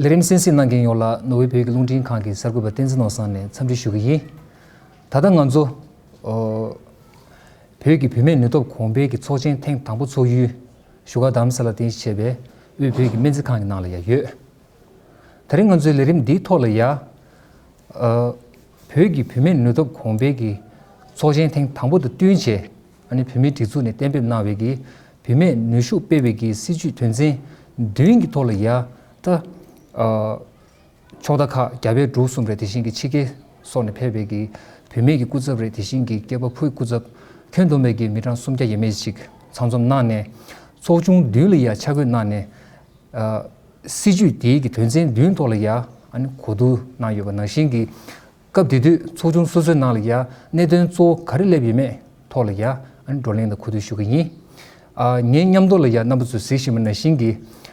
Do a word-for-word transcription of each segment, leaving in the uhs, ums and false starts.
ལས་རིམ་གསན་གཟིགས་གནང་མཁན་ཡོངས་ལ་ནོར་ཝེ་བོད་ཀྱི་རླུང་འཕྲིན་ཁང་གི་གསར་འགོད་པ་བསྟན་འཛིན་ནོར་བཟང་ནས་འཚམས་འདྲི་ཞུ་གི་ཡིན། ད་ལྟ་ང་ཚོ་ཨོ་བོད་ཀྱི་བུད་མེད་ནུས་སྟོབས་གོང་འཕེལ་གྱི་ཚོགས་ཆེན་ཐེངས་དང་པོ་ཚོགས་ཡུལ་བཞུགས་སྒར་རྡ་རམ་ས་ལར་རྟེན་གཞི་བྱས་པའི་དབུས་བོད་ཀྱི་སྨན་རྩིས་ཁང་གི་ནང་ལ་ཡང་ཡོད། དེ་རིང་ང་ཚོའི་ལས་རིམ་འདིའི་ཐོག་ལ་ཡ། ཨ། བོད་ཀྱི་བུད་མེད་ནུས་སྟོབས་གོང་འཕེལ་གྱི་ཚོགས་ཆེན་ཐེངས་དང་པོ་དང་བསྟུན་བྱས། ཨ་ནི་བོད་མིའི་སྒྲིག་འཛུགས་ནས་གཏན་འབེབས་གནང་བའི་གི་བུད་མེད་ནུས་ཤུགས་སྤེལ་བའི་གི་སྲིད་ཇུས་དོན་ཚན་བདུན་གྱི་ཐོག་ལ་ཡ། ད། ཨ། ཕྱོགས་མཐའ་ཁག་རྒྱ་བལ་འབྲུག་གསུམ་རེད། དེ་བཞིན་གྱི་ཕྱི་རྒྱལ་སོགས་ནས་ཕེབས་པའི་གི་བུད་མེད་ཀྱི་སྐུ་ཚབ་རེད། དེ་བཞིན་གྱི་སྐྱེས་པ་ཕོའི་སྐུ་ཚབ་ཁྱོན་བསྡོམས་པའི་གི་མི་གྲངས་སུམ་བརྒྱ་ཡས་མས་ཅིག་ཚང་འཛོམས་གནང་ནས། ཚོགས་ཆུང་བདུན་ལ་ཡ་ཆ་བགོས་གནང་ནས། ཨ། སྲིད་ཇུས་དེའི་གི་དོན་ཚན་བདུན་ཐོག་ལ་ཡ་ཨ་ནི་གོ་བསྡུར་གནང་ཡོད་པ་ནང་བཞིན་གྱི། སྐབས་དེ་དུས་ཚོགས་ཆུང་སོ་སོའི་ནང་ལ་ཡ་གནད་དོན་གཙོ་བོ་ག་རེ་སླེབས་ཡོད་མེད་ཐོག་ལ་ཡ་ཨ་ནི་བགྲོ་གླེང་དང་གོ་བསྡུར་ཞུ་གི་ཡིན། ཨ། ངའི་མཉམ་དུ་ལ་ཡ་རྣམ་པ་ཚོས་གཟིགས་བཞིན་པ་ནང་བཞིན་གྱི།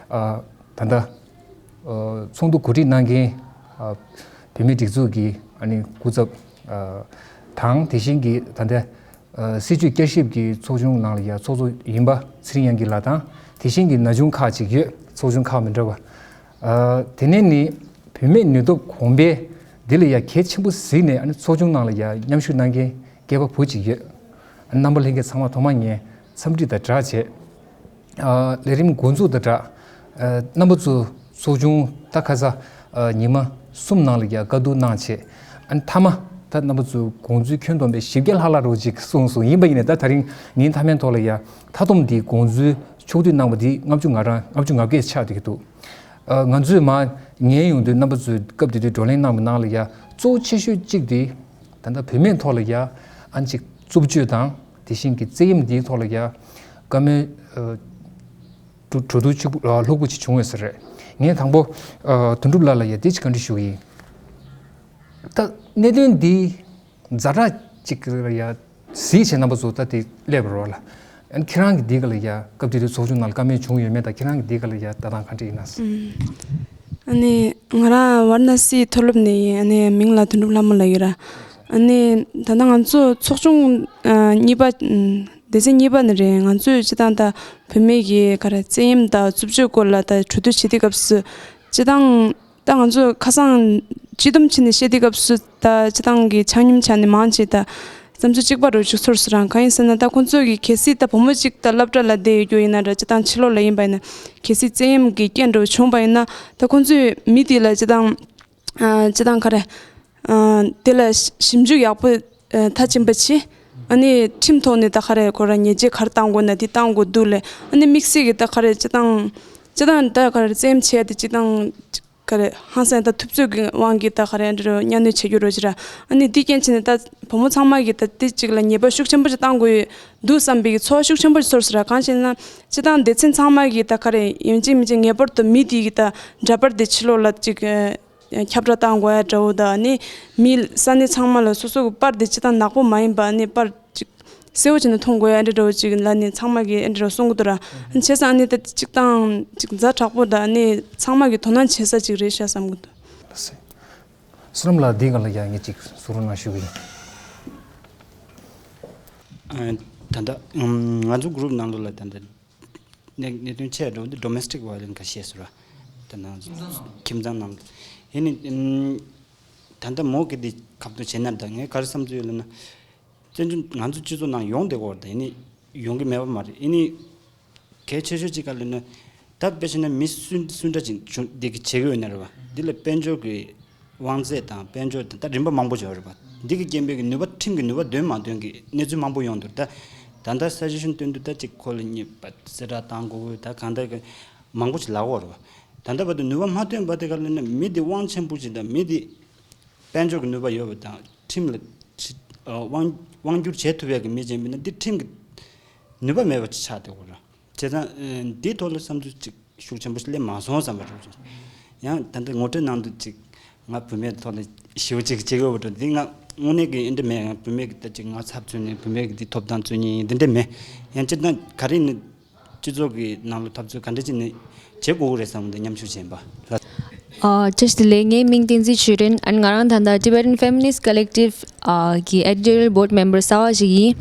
ཨ། ད་ལྟ། ཨ། ཚོགས་འདུ་གོ་སྒྲིག་གནང་མཁན། ཨ། བོད་མིའི་སྒྲིག་འཛུགས་ཀྱི་ཨ་ནི་སྐུ་ཚབ། ཨ། དང་དེ་བཞིན་གྱི་ད་ལྟ། ཨ། སྲིད་ཇུས་བསྐྱར་ཞིབ་ཀྱི་ཚོགས་ཆུང་ནང་ལ་ཡ་ཚོགས་གཙོ་ཡིན་པ་ཚེ་རིང་དབྱངས་སྐྱིད་ལགས་དང་། དེ་བཞིན་གྱི་ན་ཆུང་ཁག་ཅིག་ཡོད། ཚོགས་ཆུང་ཁག་མི་འདྲ་བ། ཨ། དེ་ནས་ནི་བུད་མེད་ནུས་སྟོབས་གོང་འཕེལ་འདི་ལ་ཡ་གལ་ཆེན་པོ་གཟིགས་ནས་ཨ་ནི་ཚོགས་ཆུང་ནང་ལ་ཡ་མཉམ་ཞུགས་གནང་མཁན་སྐྱེས་པ་བུ་ཅིག་ཡོད། རྣམ་པ་ལྷན་རྒྱས་ཚང་མ་ཐོག་མར་ངས་འཚམས་འདྲི་དང་སྦྲགས་བྱས། ཨ། ལས་རིམ་འགོ་འཛུགས་དང་སྦྲགས། ཨ། རྣམ་པ་ཚོ་ཚོགས་ཆུང་ད་ཁ་ས། ཨ། ཉི་མ་གསུམ་ནང་ལ་ཡ་བཀའ་བསྡུར་གནང་བྱས། ཨ་ནི་མཐའ་མ་ད་རྣམ་པ་ཚོའི་དགོངས་ཚུལ་ཁྱོན་བསྡོམས་པའི་བཞི་བརྒྱ་ལྷག་ལྷག་རོགས་ཅིག་གསུངས་སོང་། ཡིན་པ་ཡིན་ནའི་ད་དེ་རིང་ཉིན་མཐའ་མའི་ཐོག་ལ་ཡ་མཐའ་སྡོམ་འདིའི་དགོངས་ཚུལ་ཕྱོགས་བསྡུས་གནང་བ་འདི་ལྔ་བཅུ་ང་རང་ལྔ་བཅུ་ང་བརྒྱད་ཆགས་བསྡད་ཀྱི་འདུག་ཨ། ང་ཚོས་མར་ཉན་ཡོང་དུས་རྣམ་པ་ཚོས་སྐབས་དེ་དུས་བགྲོ་གླེང་གནང་བའི་ནང་ལ་ཡ་གཙོ་བོ་ཆེ་ཤོས་གཅིག་དེ་ད་ལྟ་བུད་མེད་ཐོག་ལ་ཡ་ཨ་ནི་ཅིག་རྩུབ་སྤྱོད་དང་དེ་བཞིན་གྱི་བཙན་གཡེམ་འདིའི་ཐོག་ལ་ཡ་བཀའ་མོལ། ཨ། གྲོས་གྲོས་བསྡུར་ཆེ་པོ་ལྷུག་པོ་ཅིག་བྱུང་ཡོད་ས་རེད། ངས་དང་པོ། ཨ། དོན་གྲུབ་ལགས་ལ་ཡ་འདི་ཅིག་བཀའ་འདྲི་ཞུ་གི་ཡིན། ད་གནད་དོན་འདི་ཛ་དྲག་ཅིག་ལ་ཡ་གཟིགས་བྱས་རྣམ་པ་ཚོ་ད་དེ་སླེབས་པ་རེད་ལ། ཨ་ནི་ཁྱེད་རང་གི་འདི་ག་ལ་ཡ་སྐབས་དེ་དུས་ཚོགས་ཆུང་ནང་ལ་བཀའ་མོལ་བྱུང་ཡོད་མེད་དང་། ཁྱེད་རང་གི་འདི་ག་ལ་ཡ་ལྟ་སྟངས་ག་འདྲ་ཡིན་ན། ཨུམ། ཨ་ནི་ང་རང་ཝཱ་ར་ཎ་སི་མཐོ་སློབ་ནས་ཡིན། ཨ་ནི་མིང་ལ་དོན་གྲུབ་ལྷ་མོ་ལབ་ཡོད་ར། ཨ་ནི་ད་ལྟ་ང་ཚོ་ཚོགས་ཆུང་ཨ་གཉིས་པ། ཨུམ། སྡེ་ཚན་གཉིས་པ་ནས་རེད། ང་ཚོས་སྤྱིར་བཏང་ད་བུད་མེད་ཀྱི་ག་རེ་བཙན་གཡེམ་དང་རྩུབ་སྤྱོད་སྐོར་ལ་ད་གྲོས་བསྡུར་བྱེད་དུས་སྐབས་སུ་སྤྱིར་བཏང་ད་ང་ཚོ་ཁ་སང་སྤྱི་བསྡོམས་བྱས་ནས་བཤད་དུས་སྐབས་སུ་ད་སྤྱིར་བཏང་གི་ཆ་སྙོམས་ཆ་ནས་མང་ཆེ་ད་བསམ་ཚུལ་གཅིག་པ་རུ་ཅིག་ཚོར་སོང་ར། གང་ཡིན་ཟེར་ན་ད་ཁོང་ཚོ་གི་གལ་སྲིད་ད་བུ་མོ་གཅིག་ད་སློབ་གྲྭ་ལ་བསྡད་ཡོད་རྒྱུ་ཡིན་ན་ར། སྤྱིར་བཏང་ཕྱི་ལོགས་ལ་ཡིན་པ་ཡིན་ན་གལ་སྲིད་བཙན་གཡེམ་གྱི་རྐྱེན་འདྲ་བོ་བྱུང་པ་ཡིན་ན་ད་ཁོང་ཚོས་མི་དེ་ལ་སྤྱིར་བཏང་ཨ་སྤྱིར་བཏང་ག་རེ། ཨ་དེ་ལ་ཞིབ་འཇུག་ཡག་པོ་ཨ་མཐའ་ཕྱིན་པ་བྱས། ཨ་ནི་ཁྲིམས་ཐོག་ནས་ད་ག་རེ་ཁོ་ར་ཉེས་ཆད་ག་རེ་གཏང་དགོས་ན་དེ་གཏང་དགོས་འདུག་ལས། ཨ་ནི་དམིགས་བསལ་གྱི་ད་ག་རེ་སྤྱིར་བཏང་སྤྱིར་བཏང་ད་ག་རེ་བཙན་གཡེམ་བྱས་ཏེ་སྤྱིར་བཏང་ག་རེ་ཧང་སང་ད་ཐུབ་ཚོད་ཀྱི་དབང་གིས་ད་ག་རེ་འདྲ་གཉའ་གནོན་བྱེད་རྒྱུ་རོ་ཅི་ར། ཨ་ནི་དེ་རྐྱེན་བྱས་ནས་ད་བུ་མོ་ཚང་མ་གིས་ད་དེ་གཅིག་ལ་ཉེས་པ་ཤུགས་ཆེན་པོ་ཅིག་གཏང་དགོས་འདུག་བསམ་པའི་གི་ཚོར་བ་ཤུགས་ཆེན་པོ་ཅིག་ཚོར་སོང་ར། གང་ཞེ་ན་སྤྱིར་བཏང་སྡེ་ཚན་ཚང་མ་གིས་ད་ག་རེ་ཡིན་གཅིག་མིན་གཅིག་ངེས་པར་དུ་མི་དེ་གི་ད་འདྲ་པར་དེ་ཕྱི་ལོགས་ལ་ཅིག་ཁྱབ་བསྒྲགས་བཏང་དགོས་ཡ་འདྲ་བོ་དང་། ཨ་ནི་མི་ས་གནས་ཚང་མ་ལ་སོ་སོ་གི་པར་དེ་སྤྱིར་བཏང་ནག་པོ་མ་ཡིན་པ་ཨ་ནི་པར་ཅིག་གསལ་བོ་བྱས་ནས་མཐོང་དགོས་ཡ་འདྲ་འདྲ་བོ་ཅིག་ལ་ནི་ཚང་མ་གིས་ཨེ་འདྲ་བོ་གསུང་གི་འདུག་ར། ཨ་ནི་བྱས་ཙང་ཨ་ནི་ད་ཅིག་བཏང་ཅིག་ཛ་དྲག་པོ་དང་ཨ་ནི་ཚང་མ་གིས་དོ་སྣང་བྱེད་ས་ཅིག་རེད་ཤག་བསམ་གི་འདུག། ལགས་སོ། བསོད་ནམས་ལགས་འདི་ག་ལ་ཡ་ངས་ཅིག་གསུང་རོགས་གནང་ཞུ་གི་ཡིན། ཨ་ད་ལྟ་ཨམ་ང་ཚོ་གུ་རུབ་ནང་ལོགས་ལ་ད་ལྟ་གནད་གནད་དོན་ཆེ་བ་འདྲ་བོ་འདི་domestic violence ག་བཤད་སོང་ར། ད་ནང་ཁྱིམ་ཚང་ནང་ལ་ཡིན་ནི་ཨམ་ད་ལྟ་མོ་གི་འདི་ཁ་ཐུག་བྱས་ན་ད་ངས་ག་རེ་བསམ་ཚུལ་ཡོད་ལབ་ན། བཙན་བྱོལ་ང་ཚོ་སྤྱི་ཚོགས་ནང་ཡོང་བསྡད་ཀྱི་ཡོད་རེད། ད་ཡིན་ནི་ཡོང་གི་མེད་པ་མ་རེད། ཡིན་ནི་གལ་ཆེ་ཤོས་གཅིག་ག་ལབ་ན། ད་དཔེ་བྱས་ན་མི་སུ་སུ་འདྲ་ཅིག་བྱུང་བསྡད་ཀྱི་བྱེད་ཀྱི་ཡོད་ན་རེད་པ། འདི་ལ་དཔལ་འབྱོར་གྱི་དབང་ཚད་དང་དཔལ་འབྱོར་དང་ད་རིམ་པ་མང་པོ་ཅིག་ཡོད་རེད་པ། འདི་གི་རྐྱེན་པས་ཀྱི་ནུས་པ་ཁྲིམས་ཀྱི་ནུས་པ་འདོན་མ་འདོན་གྱི་གནས་ཚུལ་མང་པོ་ཡོང་འདུག། ད་ད་ལྟ་suggestion་སྟོན་དུས་ད་ཅིག་ཁོ་ལ་གཉིས་པ་གསལ་བསྒྲགས་བཏང་དགོས་ད་གང་ལྟར་གྱི་མང་པོ་ཅིག་ལབ་ཀྱི་ཡོད་རེད་པ། ད་ལྟ་བར་དུ་ནུས་པ་མ་ཐོན་པ་དེ་ག་ལབ་ན་མི་འདི་དབང་ཆེན་པོ་ཅིག་དང་མི་འདི་དཔལ་འབྱོར་གྱི་ནུས་པ་ཡོད་པ་དང་ཁྲིམས་ལ་ཁྲི་ཨ་དབང་དབང་བསྒྱུར་བྱེད་ཐུབ་ཡག་གི་མི་ཅན་མིན་ན་འདི་ཁྲིམས་ཀྱི་ནུས་པ་མེད་པ་ཅིག་ཆགས་བསྡད་ཀྱི་ཡོད་རེད། བྱས་ཙང་ཨ་འདིའི་ཐོག་ལ་བསམ་ཚུལ་ཅིག་ཤུགས་ཆེན་པོ་ཞིག་སླེབས་མ་སོང་བསམ་པ་རེད། ཡང་ད་ལྟ་ངོ་སྤྲོད་ནང་དུ་ཅིག་ང་བུད་མེད་ཐོག་ལ་ཞེ་པོ་ཅིག་བྱེད་དགོས་པ་འདྲ་འདི་ང་དངོས་གནས་ཀྱི་ཨེ་འདྲ་མེད། ཡང་བུད་མེད་ཀྱི་ད་ཅིག་ང་ཚབ་མཚོན་ནས་བུད་མེད་ཀྱི་འདི་ཐོབ་ཐང་རྩོད་མཁན་ཡིན་འདི་འདྲ་མེད། ཡང་སྤྱིར་བཏང་ག་རེ་ནི་སྤྱི་ཚོགས་ཀྱི་ནང་ལ་འཐབ་རྩོད་ག་འདྲ་ཅིག་ནི་བྱེད་དགོས་ཀྱི་རེད་བསམ་འདི་མཉམ་ཞུགས་བྱས་པ་ལ། ཨ་བཀྲ་ཤིས་བདེ་ལེགས། ངའི་མིང་བསྟན་འཛིན་ཆོས་སྒྲོན། ཨ་ང་རང་ད་ལྟ་Tibetan Feminist Collective ཨ་གི་editorial board member གསར་བ་ཞིག་ཡིན།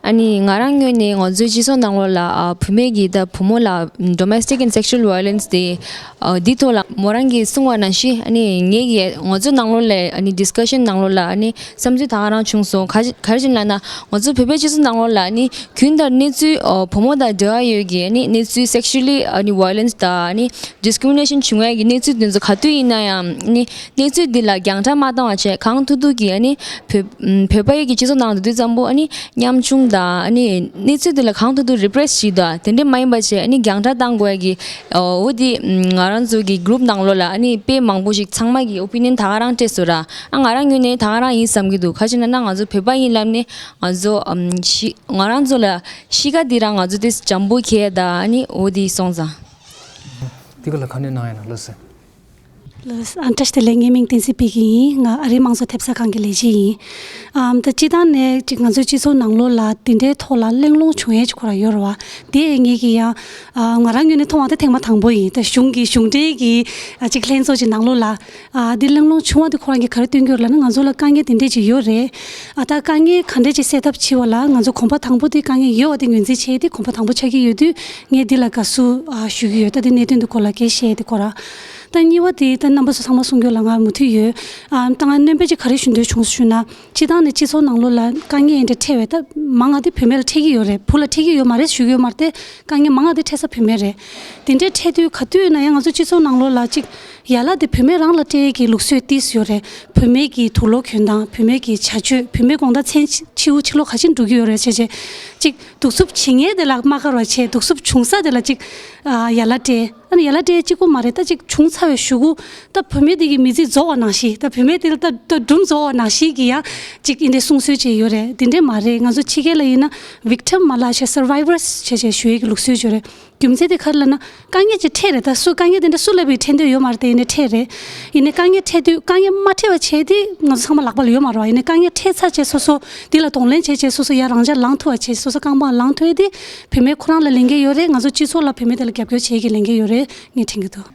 ཨ་ནི་ང་རང་ངོས་ནས་ང་ཚོའི་སྤྱི་ཚོགས་ནང་ལོགས་ལ་ཨ་བུད་མེད་ཀྱི་ད་བུ་མོ་ལ་domestic and sexual violence དེ་ཨ་འདི་ཐོག་ལ་མོ་རང་གིས་གསུངས་པ་ནང་བཞིན། ཨ་ནི་ངེད་ཀྱིས་ང་ཚོའི་ནང་ལོགས་ལ་ཨ་ནི་discussion ནང་ལོགས་ལ་ཨ་ནི་བསམ་ཚུལ་ད་ག་རང་བྱུང་སོང་། ག་ག་རེ་བྱས་ན་ང་ཚོ་བོད་པའི་སྤྱི་ཚོགས་ནང་ལོགས་ལ་ཨ་ནི་རྒྱུན་ལྟར་གནས་ཚུལ་ཨ་བུ་མོ་དང་འབྲེལ་བ་ཡོད་ཀྱི་ཨ་ནི་གནས་ཚུལ་sexually ཨ་ནི་violence དང་ཨ་ནི་discrimination བྱུང་ཡས་ཀྱི་གནས་ཚུལ་དེ་ཚོ་ག་དུས་ཡིན་ན་ཡང་ཨ་ནི་གནས་ཚུལ་འདི་ལ་རྒྱང་བསྒྲགས་མ་བཏང་བ་བྱས། གང་ཐུབ་ཐུབ་ཀྱིས་ཨ་ནི་བོད་བོད་པ་ཡི་གི་སྤྱི་ཚོགས་ནང་དུ་དུས་ཙམ་པོ་ཨ་ནི་ཉམ་ཆུང་དང་ཨ་ནི་གནས་ཚུལ་འདི་ལ་གང་ཐུབ་ཐུབ་repress བྱེད་དང་དེ་འདྲས་མ་ཡིན་པ་བྱས་ཨ་ནི་རྒྱང་བསྒྲགས་བཏང་དགོས་ཀྱི་འོ་འདི་ང་རང་ཚོ་གི་group ནང་ལོགས་ལ་ཨ་ནི་དཔེ་མང་པོ་ཞིག་ཚང་མ་གི་opinion ད་ག་རང་སྤྲད་སོང་ར། ཨ་ང་རང་ངོས་ནས་ད་ག་རང་ཡིན་བསམ་གྱི་འདུག་ག་ཅི་ན་ན་ང་ཚོ་བོད་པ་ཡིན་ལབ་ནས་ང་ཚོ་ཨམ་ཤི་ང་རང་ཚོ་ལ་གཤིས་ཀ་འདི་རང་ང་ཚོ་དེ་འཇམ་པོ་ཁྱེར་དང་ཨ་ནི་འོ་འདི་སོང་ཙང་། འདི་ག་ལ་ག་ནས་གནང་ཡ་ན་ལགས་སེ། ལགས་སོ། ཨ་བཀྲ་ཤིས་བདེ་ལེགས། ངའི་མིང་བསྟན་འཛིན་པད་སྐྱིད་ཡིན། ང་ཨ་རིའི་དམངས་གཙོ་ཐེབས་རྩ་ཁང་གི་ལས་བྱེད་ཡིན། ཨམ་ད་སྤྱི་བཏང་ནས་ཅིག་ང་ཚོའི་སྤྱི་ཚོགས་ནང་ལོགས་ལ་དེ་འདྲའི་ཐོག་ལ་གླེང་སློང་བྱུང་ཡས་ཅིག་ཁོ་རང་ཡོད་རེད་བ། དེ་ངེད་ཀྱིས་ཡང་ཨ་ང་རང་ངོས་ནས་མཐོང་བ་དེ་ཐེངས་མ་དང་པོ་ཡིན། ད་གཞུང་གི་གཞུང་འབྲེལ་གྱི་ཨ་ཅིག་ལྷན་ཚོགས་ཀྱི་ནང་ལོགས་ལ་ཨ་དེ་གླེང་སློང་བྱུང་བ་དེ་ཁོ་རང་གིས་ག་རེ་སྟོན་གྱི་ཡོད་ལབ་ན། ང་ཚོ་ལ་དཀའ་ངལ་དེ་འདྲས་ཅིག་ཡོད་རེད། ཨ་ད་དཀའ་ངལ་ག་འདྲས་ཅིག་སེལ་ཐབས་བྱེད་པ་ལ་ང་ཚོ་གོམ་པ་དང་པོ་དེ་དཀའ་ངལ་ཡོད་བ་དེ་ངོས་འཛིན་བྱས་ཏེ་གོམ་པ་དང་པོ་ཆགས་ཀྱི་ཡོད་དུས་ངས་འདི་ལ་དགའ་བསུ་ཨ་ཞུ་གི་ཡོད། ད་དེ་གནད་དོན་དེ་སྐོར་ལ་སྐད་ཆ་བཤད་དེ་ཁོ་རང་། ད་གཉིས་པ་དེ་ད་རྣམ་པ་ཚོ་ཚང་མ་གསུང་རྒྱུ་ལ་ང་མུ་མཐུད་ཡོད། ཨ་ད་ང་སྣོན་པ་ཅིག་ག་རེ་ཞུ་འདོད་བྱུང་ཞུ་ན། སྤྱི་བཏང་ནས་སྤྱི་ཚོགས་ནང་ལོགས་ལ་དཀའ་ངལ་འདྲ་འཕྲད་པས། ད་མང་ང་དེ་བུད་མེད་ལ་འཕྲད་ཀྱི་ཡོད་རེད། བུ་ལ་འཕྲད་ཀྱི་ཡོད་མ་རེད་ཞུ་གི་ཡོད་མ་རེད་དེ། དཀའ་ངལ་མང་ང་དེ་འཕྲད་ས་བུད་མེད་རེད། དེ་འདྲའི་འཕྲད་དུས་ག་དུས་ཡིན་ན་ཡང་ང་ཚོ་སྤྱི་ཚོགས་ནང་ལོགས་ལ་ཅིག་ཡ་ལ་དེ་བུད་མེད་རང་ལ་སྤྲད་ཀྱི་ལུགས་སྲོལ་ཏིས་ཡོད་རེད། བུད་མེད་ཀྱི་དུག་ལོག་གྱོན་སྟངས། བུད་མེད་ཀྱི་བྱ་སྤྱོད། བུད་མེད་དགོང་དག་མཚན་ཕྱི་དབུགས་ཕྱི་ལོགས་ག་ཅིག་འགྲོ་གི་ཡོད་རེད་བྱས་བྱས། ཅིག་གདུག་རྩུབ་བྱེད་མཁན་དེ་ལ་དམག་སྒར་བ་བྱས། གདུག་རྩུབ་བྱུང་ས་དེ་ལ་ཅིག་ཨ་ཡ་ལ་སྤྲད། ཨ་ནི་ཡ་ལ་སྤྲད་གཅིག་པོ་མ་རེད། ད་ཅིག་བྱུང་ཚར་བའི་གཞུག་གུ་ད་བུད་མེད་དེ་གི་མི་ཚེ་རྫོགས་པ་ནང་བཞིན། ད་བུད་མེད་དེ་ལ་ད་ད་སྒྲུང་རྫོགས་པ་ནང་བཞིན་གྱི་ཡང་ཅིག་ཨིན་དེ་གསུང་སྲོལ་ཅིག་ཡོད་རེད། དེ་འདྲས་མ་རེད། ང་ཚོ་ཕྱི་རྒྱལ་ལ་ཡིན་ན་victim མ་ལབ་བྱས་survivors བྱས་བྱས་ཞུ་ཡས་ཀྱི་ལུགས་སྲོལ་ཅིག་ཡོད་རེད། རྒྱུ་མཚན་དེ་ག་རེ་ལབ་ན། དཀའ་ངལ་ཅིག་འཕྲད་རེད། ད་སུ་དཀའ་ངལ་དེ་འདྲ་སུ་ལ་བའི་འཕྲད་འདོད་ཡོད་མ་རེད་དེ། ཡིན་ནའི་འཕྲད་རེད། ཡིན་ནའི་དཀའ་ངལ་འཕྲད་དུས་དཀའ་ངལ་མ་འཕྲད་པ་བྱས་དེ་ང་ཚོ་ཚང་མ་ལག་པ་ལ་ཡོད་མ་རེད་བ། ཡིན་ནའི་དཀའ་ངལ་འཕྲད་ཚར་བྱས་སོ་སོ་འདི་ལ་གདོང་ལེན་བྱས་བྱས་སོ་སོ་ཡར་རང་འཇགས་ལངས་ཐུབ་པ་བྱས། སོ་སོ་རྐང་པ་ལངས་ཐུབ་ཡས་དེ་བུད་མེད་ཁོ་རང་ལ་ལས་འགན་ཡོད་རེད། ང་ཚོ་སྤྱི་ཚོགས་ལ་བུད་མེད་དེ་ལ་རྒྱབ་སྐྱོར་བྱེད་ཀྱི་ལས་འགན་ཡོད་རེད་ངས་དྲན་གྱི་འདུག་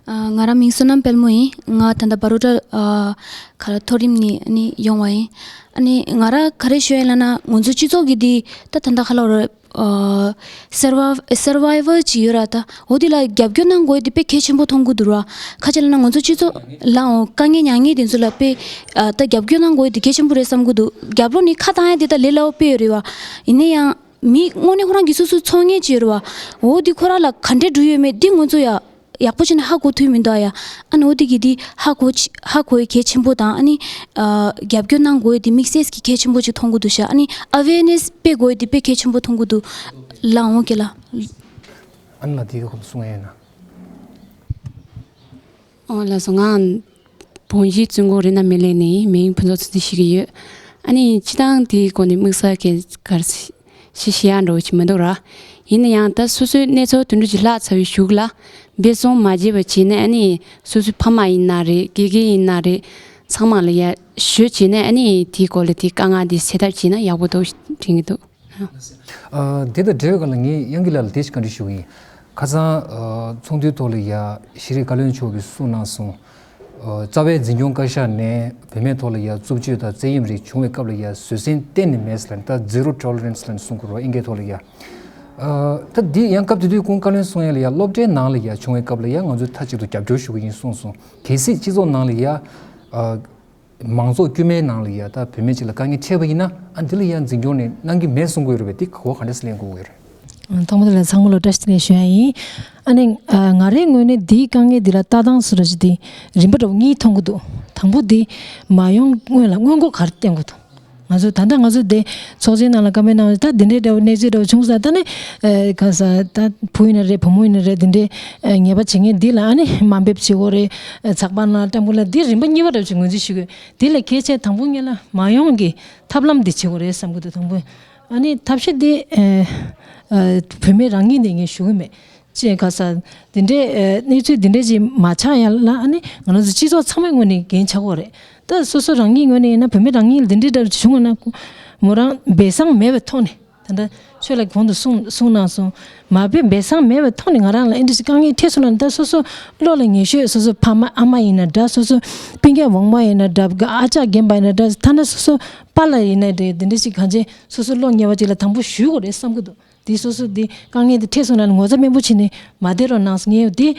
ཨ། ང་རང་མིང་བསོད་ནམས་དཔལ་མོ་ཡིན། ང་ད་ལྟ་བ་རོ་ཊ་ཨ་ག་ལ་མཐོ་རིམ་ནས་ནི་ཡོང་བ་ཡིན། ཨ་ནི་ང་རང་ག་རེ་ཞུ་ཡིན་ལབ་ན། ང་ཚོ་སྤྱི་ཚོགས་ཀྱི་འདི་ད་ད་ལྟ་ག་ལ་བ་རོ། ཨ། survive survivor ཅིག་ཡོད་ར། ད་འོ་དེ་ལ་རྒྱབ་སྐྱོར་གནང་དགོས་དེ་དཔེ་གལ་ཆེན་པོ་མཐོང་གི་འདུག་ར། ག་ཅི་ལབ་ན་ང་ཚོ་སྤྱི་ཚོགས་ལའང་དཀའ་ངལ་མྱངས་མཁན་དེ་ཚོ་ལ་དཔེ་ཨ་ད་རྒྱབ་སྐྱོར་གནང་དགོས་དེ་གལ་ཆེན་པོ་རེད་བསམ་གི་འདུག་རྒྱབ་ལོགས་ནས་ཁ་བཏང་ཡ་དེ་ད་ལས་སླ་པོ་དཔེ་ཡོད་རེད་བ། ཡིན་ན་ཡང་མི་དངོས་གནས་ཁོ་རང་གི་སོ་སོའི་ཚོར་སྣང་ཅིག་ཡོད་རེད་བ། འོ་དེ་ཁོ་རང་ལ་ག་འདྲས་འགྲོ་ཡོད་མེད་དེ་ང་ཚོ་ཡ། ཡག་པོ་བྱས་ནས་ཧ་གོ་ཐུབ་མི་འདུག་ཨ་ཡ། ཨ་ནི་འོ་དེ་གི་དེ་ཧ་གོ་ཆ་ཧ་གོ་ཡི་གལ་ཆེན་པོ་དང་། ཨ་ནི་ཨ་རྒྱབ་སྐྱོར་གནང་དགོས་ཡི་དེ་དམིགས་བསལ་གྱི་གལ་ཆེན་པོ་ཅིག་མཐོང་གི་འདུག་ཤག་ཨ་ནི་awareness སྤེལ་དགོས་ཡི་དེ་དཔེ་གལ་ཆེན་པོ་མཐོང་གི་འདུག་ལགས་འོང་ཀེ་ལགས། ཨ་ནི་ལགས་དེའི་སྐོར་གསུང་ཡ་ཡིན་ན། ཨོ་ལགས་སོ། ང་བོན་གཞིས་བཙུན་དགོན་རི་ན་མེ་ལེ་ནས་ཡིན། མིང་ཕུན་ཚོགས་ཚུལ་ཁྲིམས་ཞུ་གི་ཡོད། ཨ་ནི་སྤྱི་བཏང་དེའི་སྐོར་ནས་དམིགས་བསལ་གྱི་ག་རེ་ཞུ་ཞུ་ཡ་འདྲ་བོ་ཅིག་མི་འདུག་ར། ཡིན་ན་ཡང་ད་སོ་སོའི་གནས་ཚུལ་དེ་འདྲ་ཅིག་ལྷག་ཚར་བའི་གཞུག་ལ་འབད་བརྩོན་མ་བརྗེད་པ་བྱས་ནས། ཨ་ནི་སོ་སོའི་ཕ་མ་ཡིན་ན་རེད། དགེ་རྒན་ཡིན་ན་རེད། ཚང་མ་ལ་ཡ་ཞུ་བྱས་ནས། ཨ་ནི་དེའི་སྐོར་ལ་དེའི་དཀའ་ངལ་དེ་སེལ་ཐབས་བྱས་ན་ཡག་པོ་འདུག་དྲན་གྱི་འདུག་ཨ། དེ་དང་འབྲེལ་བའི་སྒང་ལ་ངས་དབྱངས་སྐྱིད་ལགས་ལ་དེ་ཞིག་བཀའ་འདྲི་ཞུ་གི་ཡིན། ཁ་སང་ཨ་ཚོགས་འདུའི་ཐོག་ལ་ཡ་ཤེས་རིག་བཀའ་བློན་མཆོག་གིས་གསུངས་གནང་སོང་། ཨ་རྩ་བའི་འཛིན་སྐྱོང་བཀའ་ཤག་ནས་བུད་མེད་ཐོག་ལ་ཡ་རྩུབ་སྤྱོད་དང་བཙན་གཡེམ་རིགས་བྱུང་བའི་སྐབས་ལ་ཡ་བཟོད་བསྲན་གཏན་ནས་མེད་ཟེར་ལབ་ནས། ད་zero tolerance ལབ་ནས་གསུང་གི་རེད་དབྱིན་སྐད་ཐོག་ལ་ཡ། ཨ་ད་འདི་ཡང་སྐབས་དེ་དུས་སྐུ་ངོ་བཀའ་བློན་གསུང་ཡ་ལ་ཡ་སློབ་གྲྭའི་ནང་ལ་ཡ་བྱུང་བའི་སྐབས་ལ་ཡ་ང་ཚོས་མཐའ་གཅིག་ཏུ་རྒྱབ་སྐྱོར་ཞུ་གི་ཡིན་གསུངས་སོང་། གལ་སྲིད་སྤྱི་ཚོགས་ནང་ལ་ཡ་ཨ། མང་ཚོགས་དཀྱུས་མའི་ནང་ལ་ཡ་ད་བུད་མེད་ཅིག་ལ་དཀའ་ངལ་འཕྲད་པ་ཡིན་ན། ཨ་འདི་ལ་ཡ་འཛིན་སྐྱོང་ནས་གནང་གི་མེད་གསུང་གི་ཡོད་རེད་པས། འདི་གོ་བ་ག་འདྲ་སེ་ལེན་དགོས་ཀྱི་ཡོད་རེད། ཐོག་མ་དེ་ལ་ཚང་མ་ལ་བཀྲ་ཤིས་བདེ་ལེགས་ཞུ་ཡ་ཡིན། ཨ་ནི་ཨ་ང་རའི་ངོས་ནས་འདིའི་དཀའ་ངལ་འདི་ལ་ལྟ་སྟངས་སུ་ར་ཞིག་དེ་རིམ་པ་འདྲ་བོ་གཉིས་མཐོང་གི་འདུག་དང་པོ་དེ་མ་ཡོང་སྔོན་ལ་སྔོན་འགོག་ག་རེ་བསྟེན་དགོས་འདུག་ང་ཚོ་ད་ལྟ་ང་ཚོ་དེ་ཚོགས་ཆེན་ནང་ལ་བཀའ་མོལ་གནང་བ་ད་འདི་འདྲའི་འདྲ་བོ་གནས་ཚུལ་འདྲ་བོ་བྱུང་ས་ད་ནི་ཨ་ག་ས་ད་བུ་ཡིན་ན་རེད། བུ་མོ་ཡིན་ན་རེད། འདི་འདྲའི་ཨ་ཉེས་པ་བྱེད་མཁན་འདི་ལ་ཨ་ནི་དམའ་འབེབས་བྱེད་དགོས་རེད། ཚགས་པར་ནང་སྤྲང་པོ་ལ་འདི་རིམ་པ་གཉིས་པ་འདྲ་བོ་ཅིག་ངོས་འཛིན་ཞུ་དགོས། དེ་ལས་གལ་ཆེ་དང་པོ་ངེད་ལ་མ་ཡོང་གི་ཐབས་ལམ་འདི་བྱེད་དགོས་རེད་བསམ་གྱི་འདུག་དང་པོ། ཨ་ནི་ཐབས་ཤེས་འདི་ཨ་ཨ་བུད་མེད་རང་ཉིད་ནས་ངས་ཞུ་གི་མེད། ཅེས་ག་ས་འདི་འདྲའི་ཨ་གནས་ཚུལ་འདི་འདྲའི་ཅིག་མ་ཆགས་ཡ་ལ་ཨ་ནི་ང་རང་ཚོ་སྤྱི་ཚོགས་ཚང་མའི་ངོས་ནས་འགན་ཆགས་ཀྱི་ཡོད་རེད། ད་སོ་སོ་རང་ཉིད་ངོས་ནས་ཡིན་ན་བུད་མེད་རང་ཉིད་ལ་འདི་འདྲའི་འདྲ་བྱུང་བ་ན་མོ་རང་སྦས་གསང་མེད་པའི་ཐོག་ནས། ད་ལྟ་ཆོས་ལ་གོང་དུ་གསུང་གསུང་གནང་སོང་། མ་དཔེ་སྦས་གསང་མེད་པའི་ཐོག་ནས་ང་རང་ལ་ཨེ་འདྲ་ཞིག་དཀའ་ངལ་འཕྲད་སོང་ན། ད་སོ་སོ་བློ་ལ་ངེས་ཤེས། སོ་སོ་ཕ་མ་ཨ་མ་ཡིན་ན་འདྲ། སོ་སོ་སྤུན་ཀྱག་འོག་མ་ཡིན་ན་འདྲ། ཨ་ཅག་རྒན་པ་ཡིན་ན་འདྲ། ཐ་ན་སོ་སོ་པཱ་ལགས་ཡིན་ན་འདྲ། འདི་འདྲ་ཞིག་གང་ཅི་སོ་སོ་བློ་ཉེ་བ་ཅིག་ལ་དང་པོ་ཞུ་དགོས་རེད་བསམ་གྱི་འདུག། དེ་སོ་སོ་དེ་དཀའ་ངལ་དེ་འཕྲད་སོང་ན་ངོ་ཚ་དམན་པོ་བྱས་ནས་མ་བསྡད་རོགས་གནང་ངས་དེ།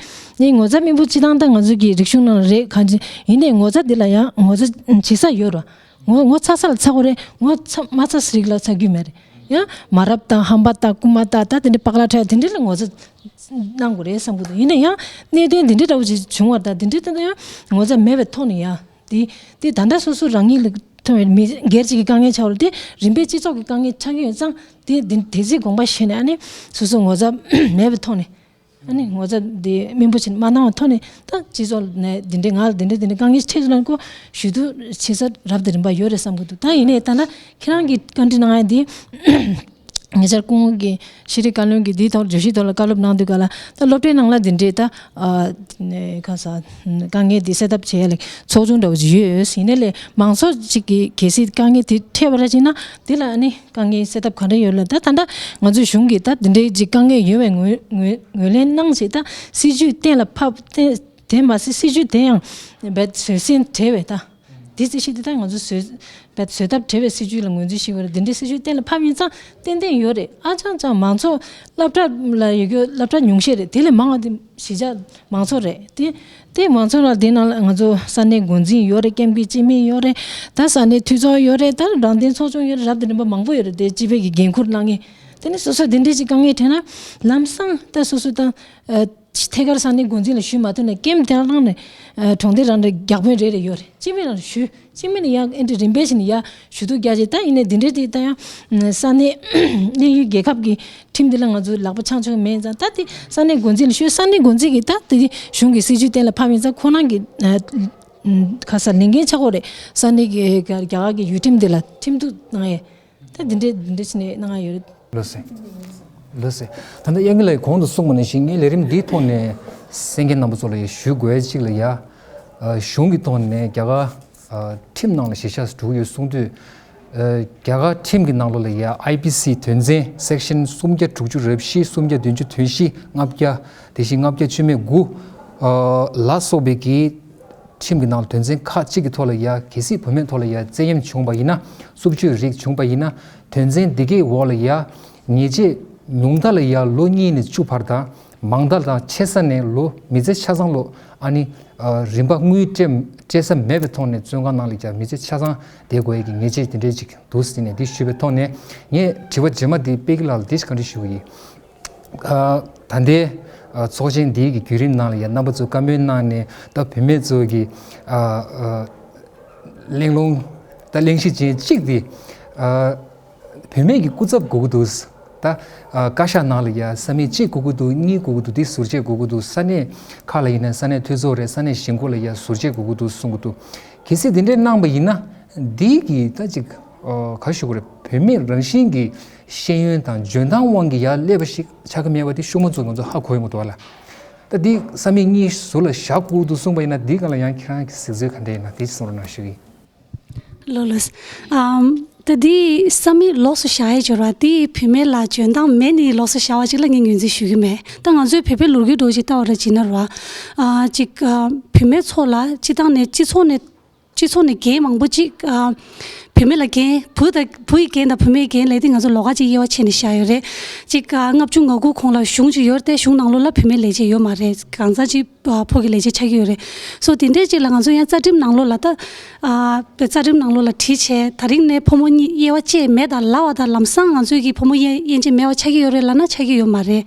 ངས་ངོ་ཚ་དམན་པོ་སྤྱི་བཏང་ད་ང་ཚོ་གི་རིག་གཞུང་ནང་ལ་རེད་གང་ཅི་ཡིན་ནའི་ངོ་ཚ་དེ་ལ་ཡང་ངོ་ཚ་བྱེད་ས་ཡོད་རོ། ངོ་ངོ་ཚ་ས་ལ་ཚ་དགོས་རེད། ངོ་ཚ་མ་ཚ་ས་རིགས་ལ་ཚ་རྒྱུ་མེད་རེད། ཡང་མ་རབས་དང་ཧམ་པ་དང་རྐུན་མ་དང་ད་དེ་འདྲའི་པགས་ལ་ཁྲ་དེ་འདྲའི་ལ་ངོ་ཚ་གནང་དགོས་རེད་བསམ་གྱི་འདུག། ཡིན་ན་ཡང་གནད་དོན་དེ་འདྲའི་འདྲ་བོ་ཅིག་བྱུང་བ་དང་དེ་འདྲའི་ད་ཡང་ངོ་ཚ་མེད་པའི་ཐོག་ནས་ཡང་དེ་དེ་ད་ལྟ་སོ་སོ་རང་ཉིད་ལ་ཐོན་པའི་མི་སྒེར་གཅིག་གི་དཀའ་ངལ་ཆགས་པ་རེད། དེ་རིམ་པས་སྤྱི་ཚོགས་ཀྱི་དཀའ་ངལ་ཆགས་ཀྱི་ཡོད་ཙང་དེ་དེ་དེ་ཚེ་དགོངས་པ་བཞེས་ནས་ཨ་ནི་སོ་སོ་ངོ་ཚ་མེད་པའི་ཐོག་ནས། ཨ་ནི་ངོ་ཚ་འདི་དམན་པོ་ཞིག་མ་གནང་བའི་ཐོག་ནས་ད་སྤྱི་ཚོགས་ནས་འདི་འདྲའི་ང་ལ་འདི་འདྲའི་འདི་འདྲའི་དཀའ་ངལ་འཕྲད་སོང་ན་ཁོ་ཞུ་གཏུག་བྱེད་ས་རབ་དང་རིམ་པ་ཡོད་རེད་བསམ་གྱི་འདུག། ད་ཡིན་ནའི་ད་ལྟ་ཁྱེད་རང་གིས་བཀའ་འདྲི་གནང་ཡ་འདི་ཉེ་ཆར་སྐུ་ངོ་གིས་ཤེས་རིག་བཀའ་བློན་གྱིས་འདིའི་ཐོག་བརྗོད་གཞིའི་ཐོག་ལ་བཀའ་སློབ་གནང་དུས་ག་ལ་ད་སློབ་གྲྭའི་ནང་ལ་འདི་འདྲའི་ད་ཨ་ནས་ག་ས་དཀའ་ངལ་འདི་སེལ་ཐབས་བྱེད་ཡ་ལ་ཚོགས་ཆུང་འདྲ་བོ་ཅིག་ཡོད། ཡིན་ནའི་ལས་མང་ཚོགས་ཅིག་གིས་གལ་སྲིད་དཀའ་ངལ་དེ་འཕྲད་པ་ར་ཅིག་ན་དེ་ལ་ཨ་ནི་དཀའ་ངལ་སེལ་ཐབས་ག་འདྲ་ཡོད་ལ། ད་ད་ལྟ་ང་ཚོའི་གཞུང་གིས་ད་དེ་འདྲའི་ཅིག་དཀའ་ངལ་ཡོད་པའི་ངོས་ངོས་ངོས་ལེན་གནང་བྱས་ད་སྲིད་ཇུས་གཏན་ལ་ཕབ། གཏན་དེ་མ་ཟད་སྲིད་ཇུས་དེ་ཡང་བེད་བཟོད་བསྲན་བྲལ་བའི་ད་དེ་རྩིས་གཞི་དེ་ད་ང་ཚོ་བཟོད་བེད་བཟོད་ཐབས་བྲལ་བའི་སྲིད་ཇུས་ལ་ངོས་འཛིན་ཞིག་དགོས་རེད། དེ་འདྲའི་སྲིད་ཇུས་གཏན་ལ་ཕབ་ཡིན་ཙང་ཏན་ཏན་ཡོད་རེད། ཨ་ཅང་ཅང་མང་ཚོགས་སློབ་གྲྭ་ལ་ཡོད་རྒྱུ་སློབ་གྲྭ་ཉུང་ཤས་རེད། དེ་ལས་མང་བ་དེ་གཞིས་ཆགས་མང་ཚོགས་རེད། དེ་དེ་མང་ཚོགས་ལ་དེ་ནང་ལ་ང་ཚོ་ས་གནས་འགོ་འཛིན་ཡོད་རེད། ཀེམ་གི་སྤྱི་མི་ཡོད་རེད། ད་ས་གནས་འཐུས་ཚོགས་ཡོད་རེད། ད་རང་བདེན་ཚོགས་ཆུང་ཡོད་རེད། རབ་དང་རིམ་པ་མང་པོ་ཡོད་རེད། དེ་སྤྱི་པའི་གི་འགན་འཁུར་གནང་མཁན་དེ་ནི་སོ་སོ་དེ་འདྲའི་ཅིག་དཀའ་ངལ་འཕྲད་ན་ལམ་སང་ད་སོ་སོ་ད་ཐད་ཀར་ས་གནས་འགོ་འཛིན་ལ་ཞུ་མ་ཐུབ་ན་ཀེམ་དེ་རང་ནས་གྲོང་སྡེ་རང་རེ་བརྒྱ་དཔོན་རེ་རེ་ཡོད་རེད། སྤྱི་མི་རང་ཞུ། སྤྱི་མི་ནས་ཡང་ཨེ་འདྲ་རིམ་པས་བྱས་ནས་ཡ་ཞུ་གཏུག་རྒྱག་ཅིག། ད་ཡིན་ནའི་འདི་འདྲའི་དེ་ད་ཡང་ས་གནས་གནས་ཡུལ་རྒྱལ་ཁབ་ཀྱི་ཁྲིམས་འདི་ལ་ང་ཚོ་ལག་པ་འཆང་ཆོག་མེད་ཙང་། ད་དེ་ས་གནས་འགོ་འཛིན་ལ་ཞུས། ས་གནས་འགོ་འཛིན་གྱིས་ད་དེ་གཞུང་གི་སྲིད་ཇུས་གཏན་ལ་ཕབ་ཡིན་ཙང་ཁོ་རང་གི་ཁ་ས་ལས་འགན་ཆགས་ཀྱི་རེད། ས་གནས་ཀྱི་རྒྱ་གར་གྱི་ཡུལ་ཁྲིམས་འདི་ལ་ཁྲིམས་གཏུག་གནང་ཡས། ད་འདི་འདྲའི་འདི་འདྲའི་ཕྱིན་ནས་གནང་ཡ་ཡོད་རེད། ལགས་སེ། ལགས་སེ། ད་ལྟ་དབྱངས་སྐྱིད་ལགས་གོང་དུ་གསུངས་པ་ནང་བཞིན་ངས་ལས་རིམ་འདིའི་ཐོག་ནས་གསན་མཁན་རྣམ་པ་ཚོ་ལ་ཡང་ཞུ་དགོས་ཡ་གཅིག་ལ་ཡ། ཨ་གཞུང་གི་ཐོག་ནས་རྒྱ་གར་ཨ་ཁྲིམས་ནང་ལ་གཞི་བཞག་འགྲོ་གི་ཡོད་གསུངས་དུས། ཨ་རྒྱ་གར་ཁྲིམས་ཀྱི་ནང་ལོགས་ལ་ཡ་ཨའི་པི་སི་དོན་ཚན་སེག་ཤན་སུམ་བརྒྱ་དྲུག་ཅུ་རེ་བཞི། སུམ་བརྒྱ་བདུན་ཅུ་དོན་བཞི། ལྔ་བརྒྱ། དེ་བཞིན་ལྔ་བརྒྱ་བཅུ་མེད་དགུ་ཨ་ལ་སོགས་པའི་གི་ཁྲིམས་ཀྱི་ནང་ལ་དོན་ཚན་ཁག་ཅིག་གི་ཐོག་ལ་ཡ་གལ་སྲིད་བུད་མེད་ཐོག་ལ་ཡ་བཙན་གཡེམ་བྱུང་བ་ཡིན་ན། རྩུབ་སྤྱོད་རིགས་བྱུང་བ་ཡིན་ན། དོན་ཚན་འདི་གའི་འོག་ལ་ཡ་ཉེས་ཆད་ཉུང་མཐའ་ལ་ཡ་ལོ་གཉིས་ནས་བཅུ་བར་དང་། མང་མཐའ་དང་ཆེ་ས་ནས་ལོ་མི་ཚེ་ཆ་ཚང་ལོ་ཨ་ནི་ཨ་རིན་པ་དངུལ་སྤྲད་སྤྲད་ས་མེད་པའི་ཐོག་ནས་བཙོན་ཁང་ནང་ལ་ཡ་མི་ཚེ་ཆ་ཚང་བསྡད་དགོས་ཡས་ཀྱི་ཉེས་ཆད་དེ་འདྲས་ཅིག་འདུག་ཟེར་ནས་འདི་ཞུས་པའི་ཐོག་ནས་ངས་དྲི་བ་རྗེས་མ་འདི་པད་སྐྱིད་ལགས་ལ་འདི་ཞིག་བཀའ་འདྲི་ཞུ་གི་ཡིན། ཨ་ད་ལྟའི་ཨ་ཚོགས་ཆེན་འདིའི་གི་བརྒྱུད་རིམ་ནང་ལ་ཡང་རྣམ་པ་ཚོས་བཀའ་མོལ་གནང་ནས་ད་བུད་མེད་ཚོ་གི་ཨ་ཨ་གླེང་སློང་ད་གླེང་གཞི་ཅན་གཅིག་འདི་ཨ་བུད་མེད་ཀྱི་སྐུ་ཚབ་དགོས་ཀྱི་འདུག། ད་ཨ་བཀའ་ཤག་ནང་ལ་ཡང་ས་མིག་གཅིག་དགོས་ཀྱི་འདུག། གཉིས་དགོས་ཀྱི་འདུག། འདི་ཟུར་བཅད་དགོས་ཀྱི་འདུག། ས་གནས་ཁག་ལ་ཡིན་ན་ས་གནས་འཐུས་ཚོགས་རེད། ས་གནས་གཞིས་འགོ་ལ་ཡང་ཟུར་བཅད་དགོས་ཀྱི་འདུག་གསུང་གི་འདུག། གལ་སྲིད་འདི་འདྲས་གནང་པ་ཡིན་ན་འདི་གི་ད་ཅིག་ཨ་ག་ཞུ་དགོས་རེད། བུད་མེད་རང་བཞིན་གྱི་ཤེས་ཡོན་དང་འཇོན་ཐང་དབང་གིས་ཡར་སླེབས་པ་ཞིག་ཆགས་ཀྱི་མེད་པ་དེ་ཤུགས་མ་ཚོས་ང་ཚོ་ཧ་གོ་ཡོང་གི་འདུག་ལ། ད་འདི་ས་མིག་གཉིས་ཟུར་ལ་བཞག་དགོས་འདུག་གསུངས་པ་ཡིན་ན་འདིའི་སྒང་ལ་ཡང་ཁྱེད་རང་གི་གཟིགས་ཚུལ་ག་འདྲ་ཡིན་ན་དེ་གསུང་རོགས་གནང་ཞུ་གི་ཡིན། ལགས་ལགས། ཨམ། ད་འདི་ས་མིག་ལོགས་སུ་བཞག་ཡས་སྦྱོར་བ་འདི་བུད་མེད་ལ་འཇོན་ཐང་མེད་ནི་ལོགས་སུ་བཞག་པ་ཅིག་ལ་ངས་ངོས་འཛིན་ཞུ་གི་མེད། ད་ང་ཚོའི་བོད་པའི་ལོ་རྒྱུས་འདྲ་ཅིག་ལྟ་བ་ར་བྱེད་ན་ར། ཨ་ཅིག་ཨ་བུད་མེད་ཚོ་ལ་སྤྱི་བཏང་ནས་སྤྱི་ཚོགས་ནས་སྤྱི་ཚོགས་ནས་འགན་མང་པོ་ཅིག་ཨ་བུད་མེད་ལ་འགན། བུ་དང་བུ་ཡི་འགན་དང་བུད་མེད་ཀྱི་འགན་ལས་དེ་ང་ཚོ་ལོགས་ཀ་ཅིག་དབྱེ་བ་ཕྱེ་ནས་བཞག་ཡོད་རེད། ཅིག་ཨ་ལྔ་བཅུ་ང་དགུ་གོང་ལ་གཞུང་ཅིག་ཡོད་རེད་དེ་གཞུང་ནང་ལོགས་ལ་བུད་མེད་ལས་བྱེད་ཡོད་མ་རེད། གང་ཚང་ཅིག་ཨ་ཕོ་གི་ལས་བྱེད་ཆགས་ཀྱི་ཡོད་རེད། སོ་དེ་འདྲའི་ཅིག་ལ་ང་ཚོ་ཡང་རྩ་ཁྲིམས་ནང་ལོགས་ལ་ད་ཨ་རྩ་ཁྲིམས་ནང་ལོགས་ལ་བྲིས་བྱས་ད་རིང་ནས་ཕོ་མོ་གཉིས་དབྱེ་བ་ཕྱེ་མེད་དང་ལབ་པ་དང་ལམ་སང་ང་ཚོའི་གི་ཕོ་མོ་དབྱེ་དབྱེ་འབྱེད་མེད་པ་ཆགས་ཀྱི་ཡོད་རེད་ལབ་ན་ཆགས་ཀྱི་ཡོད་མ་རེད།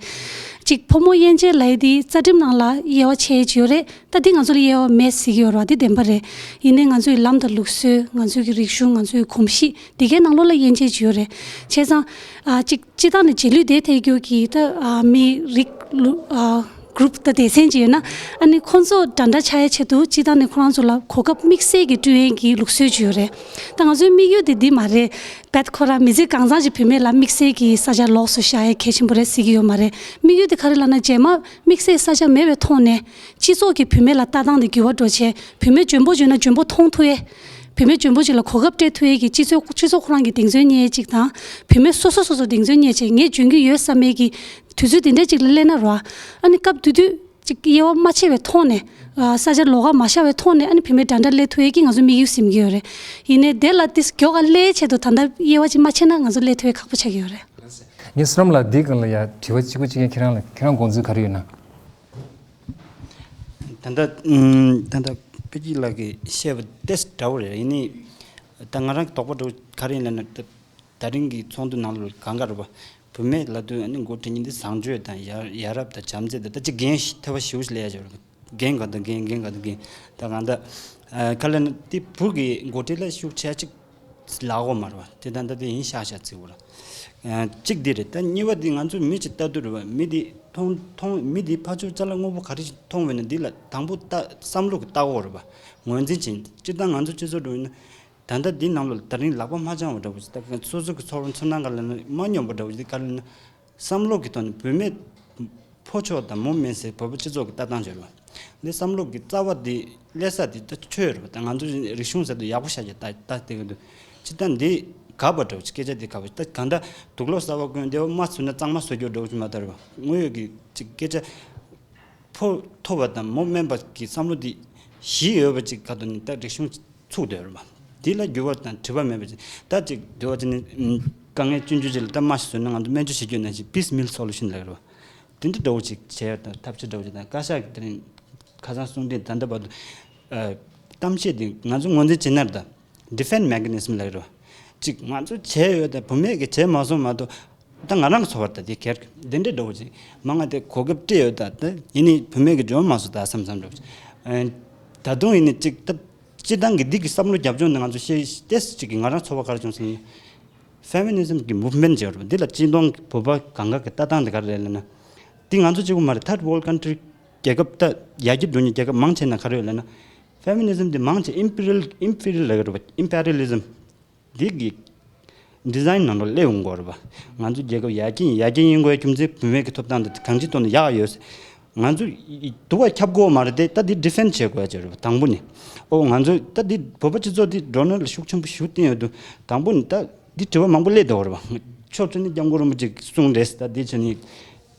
ཅིག་ཕོ་མོ་དབྱེ་འབྱེད་ལབ་ཡས་དེ་རྩ་ཁྲིམས་ནང་ལ་དབྱེ་བ་ཕྱེ་ཡས་ཅིག་ཡོད་རེད། ད་འདི་ང་ཚོ་ལ་དབྱེ་བ་མེད་ཟེར་གྱི་ཡོད་རེད་བ། འདི་བདེན་པ་རེད། ཡིན་ནའི་ང་ཚོའི་ལམ་དང་ལུགས་སྲོལ། ང་ཚོའི་གི་རིག་གཞུང་། ང་ཚོའི་གོམས་གཤིས་འདི་གའི་ནང་ལོགས་ལ་དབྱེ་འབྱེད་ཅིག་ཡོད་རེད། བྱས་ཙང་ཨ་ཅིག་སྤྱི་བཏང་ནས་རྗེས་ལུས་དེ་ཐད་རྒྱུ་གི་ད་ཨ་མི་རིགས་ལུ་ཨ་གུ་རུབ་ད་སྡེ་ཚན་ཅིག་ཡོད་ན་ཨ་ནི་ཁོང་ཚོ་འདྲ་འདྲ་ཆགས་ཡའི་ཆེད་དུ་སྤྱི་བཏང་ནས་ཁོ་རང་ཚོ་ལ་གོ་སྐབས་དམིགས་བསལ་གྱི་སྤྲོད་ཡས་ཀྱི་ལུགས་སྲོལ་ཅིག་ཡོད་རེད། ད་ང་ཚོའི་དམིགས་ཡུལ་དེ་འདི་མ་རེད། བད་ཁོ་ར་མི་ཚེ་གང་ཚང་ཅིག་བུད་མེད་ལ་དམིགས་བསལ་གྱི་ས་ཆ་ལོགས་སུ་བཞག་ཡས་གལ་ཆེན་པོ་རེད་ཟེར་གྱི་ཡོད་མ་རེད། དམིགས་ཡུལ་དེ་ག་རེ་ལབ་ན་རྗེས་མ་དམིགས་བསལ་ས་ཆ་མེད་པའི་ཐོག་ནས་སྤྱི་ཚོགས་ཀྱི་བུད་མེད་ལ་ལྟ་སྟངས་དེ་འགྱུར་བ་འགྲོ་བྱས་བུད་མེད་འཇོན་པོ་འཇོན་ན་འཇོན་པོ་མཐོང་ཐུབ་ཡས། བུད་མེད་འཇོན་པོ་ཅིག་ལ་གོ་སྐབས་སྤྲད་ཐུབ་ཡས་ཀྱི་སྤྱི་ཚོགས་སྤྱི་ཚོགས་ཁོ་རང་གིས་གདེང་ཚོད་རྙེད་ཅིག་དང་། བུད་མེད་སོ་སོ་སོ་སོ་གདེང་ཚོད་རྙེད་ཅིག་ངས་འཇོན་གྱི་ཡོད་བསམ་ཡས་ཀྱི་དུས་ཚོད་དེ་འདྲ་ཅིག་ལ་སླེབས་ན་རོ། ཨ་ནི་སྐབས་དེ་དུས་ཅིག་དབྱེ་བ་མ་ཕྱེ་བའི་ཐོག་ནས། ཨ་ས་ཆ་ལོགས་ཀ་མ་བཞག་པའི་ཐོག་ནས། ཨ་ནི་བུད་མེད་འདྲ་འདྲ་སླེབས་ཐུབ་ཡས་ཀྱི་ང་ཚོ་དམིགས་ཡུལ་ཟིན་གྱི་ཡོད་རེད། ཡིན་ནའི་དེ་ལ་དེ་མགྱོགས་ག་སླེབས་ཆེད་དུ་ད་ལྟ་དབྱེ་བ་ཅིག་མ་ཕྱེ་ན་ང་ཚོ་སླེབས་ཐུབ་ཡས་ཁག་པོ་ཆགས་ཀྱི་ཡོད་རེད། ངས་བསོད་ནམས་ལགས་འདིའི་སྒང་ལ་ཡ་དྲི་བ་གཅིག་པོ་གཅིག་ཁྱེད་རང་ལ་ཁྱེད་རང་དགོངས་ཚུལ་ག་རེ་ཡོད་ན། ད་ལྟ་ཨམ། ད་ལྟ་པེ་ཅིག་ལགས་ཀྱིས་བཤད་པ་ཏོག་ཙམ་འདྲ་བོ་རེད། ཡིན་ནའི་ད་ང་རང་གི་དོགས་པ་འདྲ་བོ་ག་རེ་ཡིན་ལབ་ན། ད་ད་རིང་གི་ཚོགས་འདུ་ནང་ལོགས་གང་ག་རེད་པ། བུད་མེད་ལབ་དུས་ཨ་ནི་འགོ་ཁྲིད་མཁན་འདི་བཟང་སྤྱོད་དང་ཡ་ཡ་རབས་དང་བྱམས་བརྩེ་དང་ད་ཅིག་འགན་ཞིག་ཐེ་བ་ཞེ་པོ་ཞིག་སླེབས་ཡ་ཅིག་ཡོད་རེད། འགན་ག་དང་འགན་འགན་ག་དང་འགན། ད་གང་ལྟར་ཨ་ག་ལབ་ན་དེ་བུ་གི་འགོ་ཁྲིད་ལ་ཤུགས་ཆེ་ཅིག་ལག་འོག་མ་རེད་པ། དེ་ད་ལྟ་དེ་ཡིན་ཤག་ཤག་བརྩི་དགོས་ར། ཨ་གཅིག་འདི་རེད། ད་གཉིས་པ་འདི་ང་ཚོ་མི་ཅིག་ལྟ་དུས་རེད་པ། མི་འདི་མཐོང་མཐོང་མི་འདི་ཕར་ཕྱོགས་ཅ་ལག་དངོས་པོ་ག་རེ་ཞིག་མཐོང་བས་ན་འདི་ལ་དང་པོ་ལྟ་བསམ་བློ་གི་ལྟ་འོག་རེད་པ། ངོས་འཛིན་བྱེད་སྤྱིར་བཏང་ང་ཚོ་སྤྱི་ཚོགས་འགྲོ་ཡིན་ན། ད་ལྟ་འདི་ནང་ལ་ད་རིང་ལག་པ་མ་འཆང་བ་འདྲ་བོ་ཞིག་ད་སོ་སོ་གི་ཚོར་བ་ཚོར་སྣང་ག་ལ་ན་མ་སྙོམས་པ་འདྲ་བོ་ཞིག་འདི་ག་ལ་ན། བསམ་བློ་གི་ཐོག་ནས་བུད་མེད་ཕོ་ཕྱོགས་དང་མོ་མིན་ཟེར་བོད་པ་སྤྱི་ཚོགས་ཀྱི་ལྟ་སྟངས་བྱོས་རེད་པ། འདི་བསམ་བློ་གི་རྩ་བ་འདི་སླེབས་ས་འདི་ད་ཆོས་རེད་པ། ད་ང་ཚོ་རིག་གཞུང་ཟེར་དུས་ཡག་པོ་བཤད་ཀྱི་ད་ད་དེ་གི་འདུག་ཅི་ད་འདི་དགག་པ་འདྲ་བོ་ཅིག་སྐད་ཆ་འདི་དགག་པ་ད་གང་ལྟར་དུག་ལོག་གསར་པ་གོན་བསྡད་པ་མ་བཟོས་ན་གཙང་མ་བཟོ་རྒྱུ་འདྲ་བོ་ཅིག་མ་གཏོགས་རེད་པ། དངོས་ཡོད་ཀྱི་ཅིག་སྐད་ཆ་ཕོ་མཐོ་བ་དང་མོ་དམན་པ་གི་བསམ་བློ་འདི་གཞི་ཡོད་པ་ཅིག་ག་དོན་ནི་ད་རིག་གཞུང་ཚུགས་སྡོད་རེད་པ། འདི་ལ་འགྱུར་བ་དང་བྲི་བ་མེད་པ་ཅིག་ད་ཅིག་འགྱུར་བ་ཅིག་ནི་དཀའ་ངལ་སྐྱོན་བརྗོད་ཅིག་ལ་ད་མ་ཞིག་བཟོས་ན་ང་ཚོ་སྨན་བཅོས་བྱེད་རྒྱུ་ནང་བཞིན་piecemeal solution་ལབ་རེད་པ། དེ་འདྲ་འདྲ་བོ་ཅིག་བྱས་ཡོད་ད་ཐབས་ཤེས་འདྲ་བོ་ཅིག་དང་བཀའ་ཤག་གི་དེ་རིང་ཁ་སང་གསུང་འཕྲིན་ད་ལྟ་བར་དུ་ཨ་གཏམ་བཤད་འདི་ང་ཚོ་ངོས་འཛིན་བྱེད་ན་རེད་ད། Defend mechanism་ལབ་རེད་པ། ཅིག་ང་ཚོ་བྱས་ཡོད་ད་བུད་མེད་ཀྱིས་བྱས་མ་སོང་མ་གཏོགས་ད་ང་རང་གི་ཚོར་བ་ད་དེ་ཁེར་འདི་འདྲ་འདྲ་བོ་ཅིག་མ་ང་དེ་གོ་སྐབས་སྤྲད་ཡོད་ད་ད་ཡིན་ནི་བུད་མེད་ཀྱིས་འཇོན་མ་སོང་ད་བསམ་བསམ་འདྲ་བོ་ཅིག་ཨ་ད་དུང་ཡིན་ནི་ཅིག་ད་སྤྱིར་བཏང་གི་འདི་གི་བསམ་བློ་རྒྱབ་ལྗོངས་འདི་ང་ཚོ་ཤེས་ཏེ་ཅིག་གི་ང་རང་ཚོར་བ་ག་རེ་བྱུང་སོང་ན། Feminism་གི་movement་བྱས་རེད་པ། འདི་ལ་སྤྱི་བཏང་གི་བོད་པ་གང་ག་གི་ལྟ་སྟངས་དེ་ག་རེ་རེད་ལབ་ན། འདི་ང་ཚོ་གཅིག་པུ་མ་རེད། Third world country་རྒྱལ་ཁབ་ད་ཡར་རྒྱས་འགྲོ་མཁན་རྒྱལ་ཁབ་མང་ཆེ་ན་ག་རེ་ཡོད་ལབ་ན། Feminism་འདི་མང་ཆེ་imperial imperial་ལབ་ཀྱི་རེད་པ། Imperialism་འདི་གི་design་ནང་ལ་སླེབས་ཡོང་གི་རེད་པ། ང་ཚོ་རྒྱལ་ཁབ་ཡར་རྒྱས་ཡར་རྒྱས་ཡིན་དགོས་རྒྱུ་མཚན་བུད་མེད་ཀྱི་ཐོབ་ཐང་དེ་གང་ཅིའི་ཐོག་ནས་ཡག་ཡོད། ང་ཚོ་ཡི་དུ་བ་ཁྱབ་དགོས་མ་རེད་དེ་ད་འདི་defend་བྱེད་དགོས་ཡ་ཅིག་རེད་པ། དང་པོ་ནས་ཨོ་ང་ཚོ་ད་འདི་བོད་པ་སྤྱི་ཚོགས་འདི་འགྲོ་ན་ལ་ཤུགས་ཆེན་པོ་ཞུ་བསྟན་ཡོད་དུ་དང་པོ་ནས་ད་འདི་དྲི་བ་མང་པོ་སླེབས་འདུག་རེད་པ། ཆོ་ཚོ་ནི་སྐྱབས་མགོན་རིན་པོ་ཆེ་གསུང་རེད་ད་འདི་བྱས་ནས་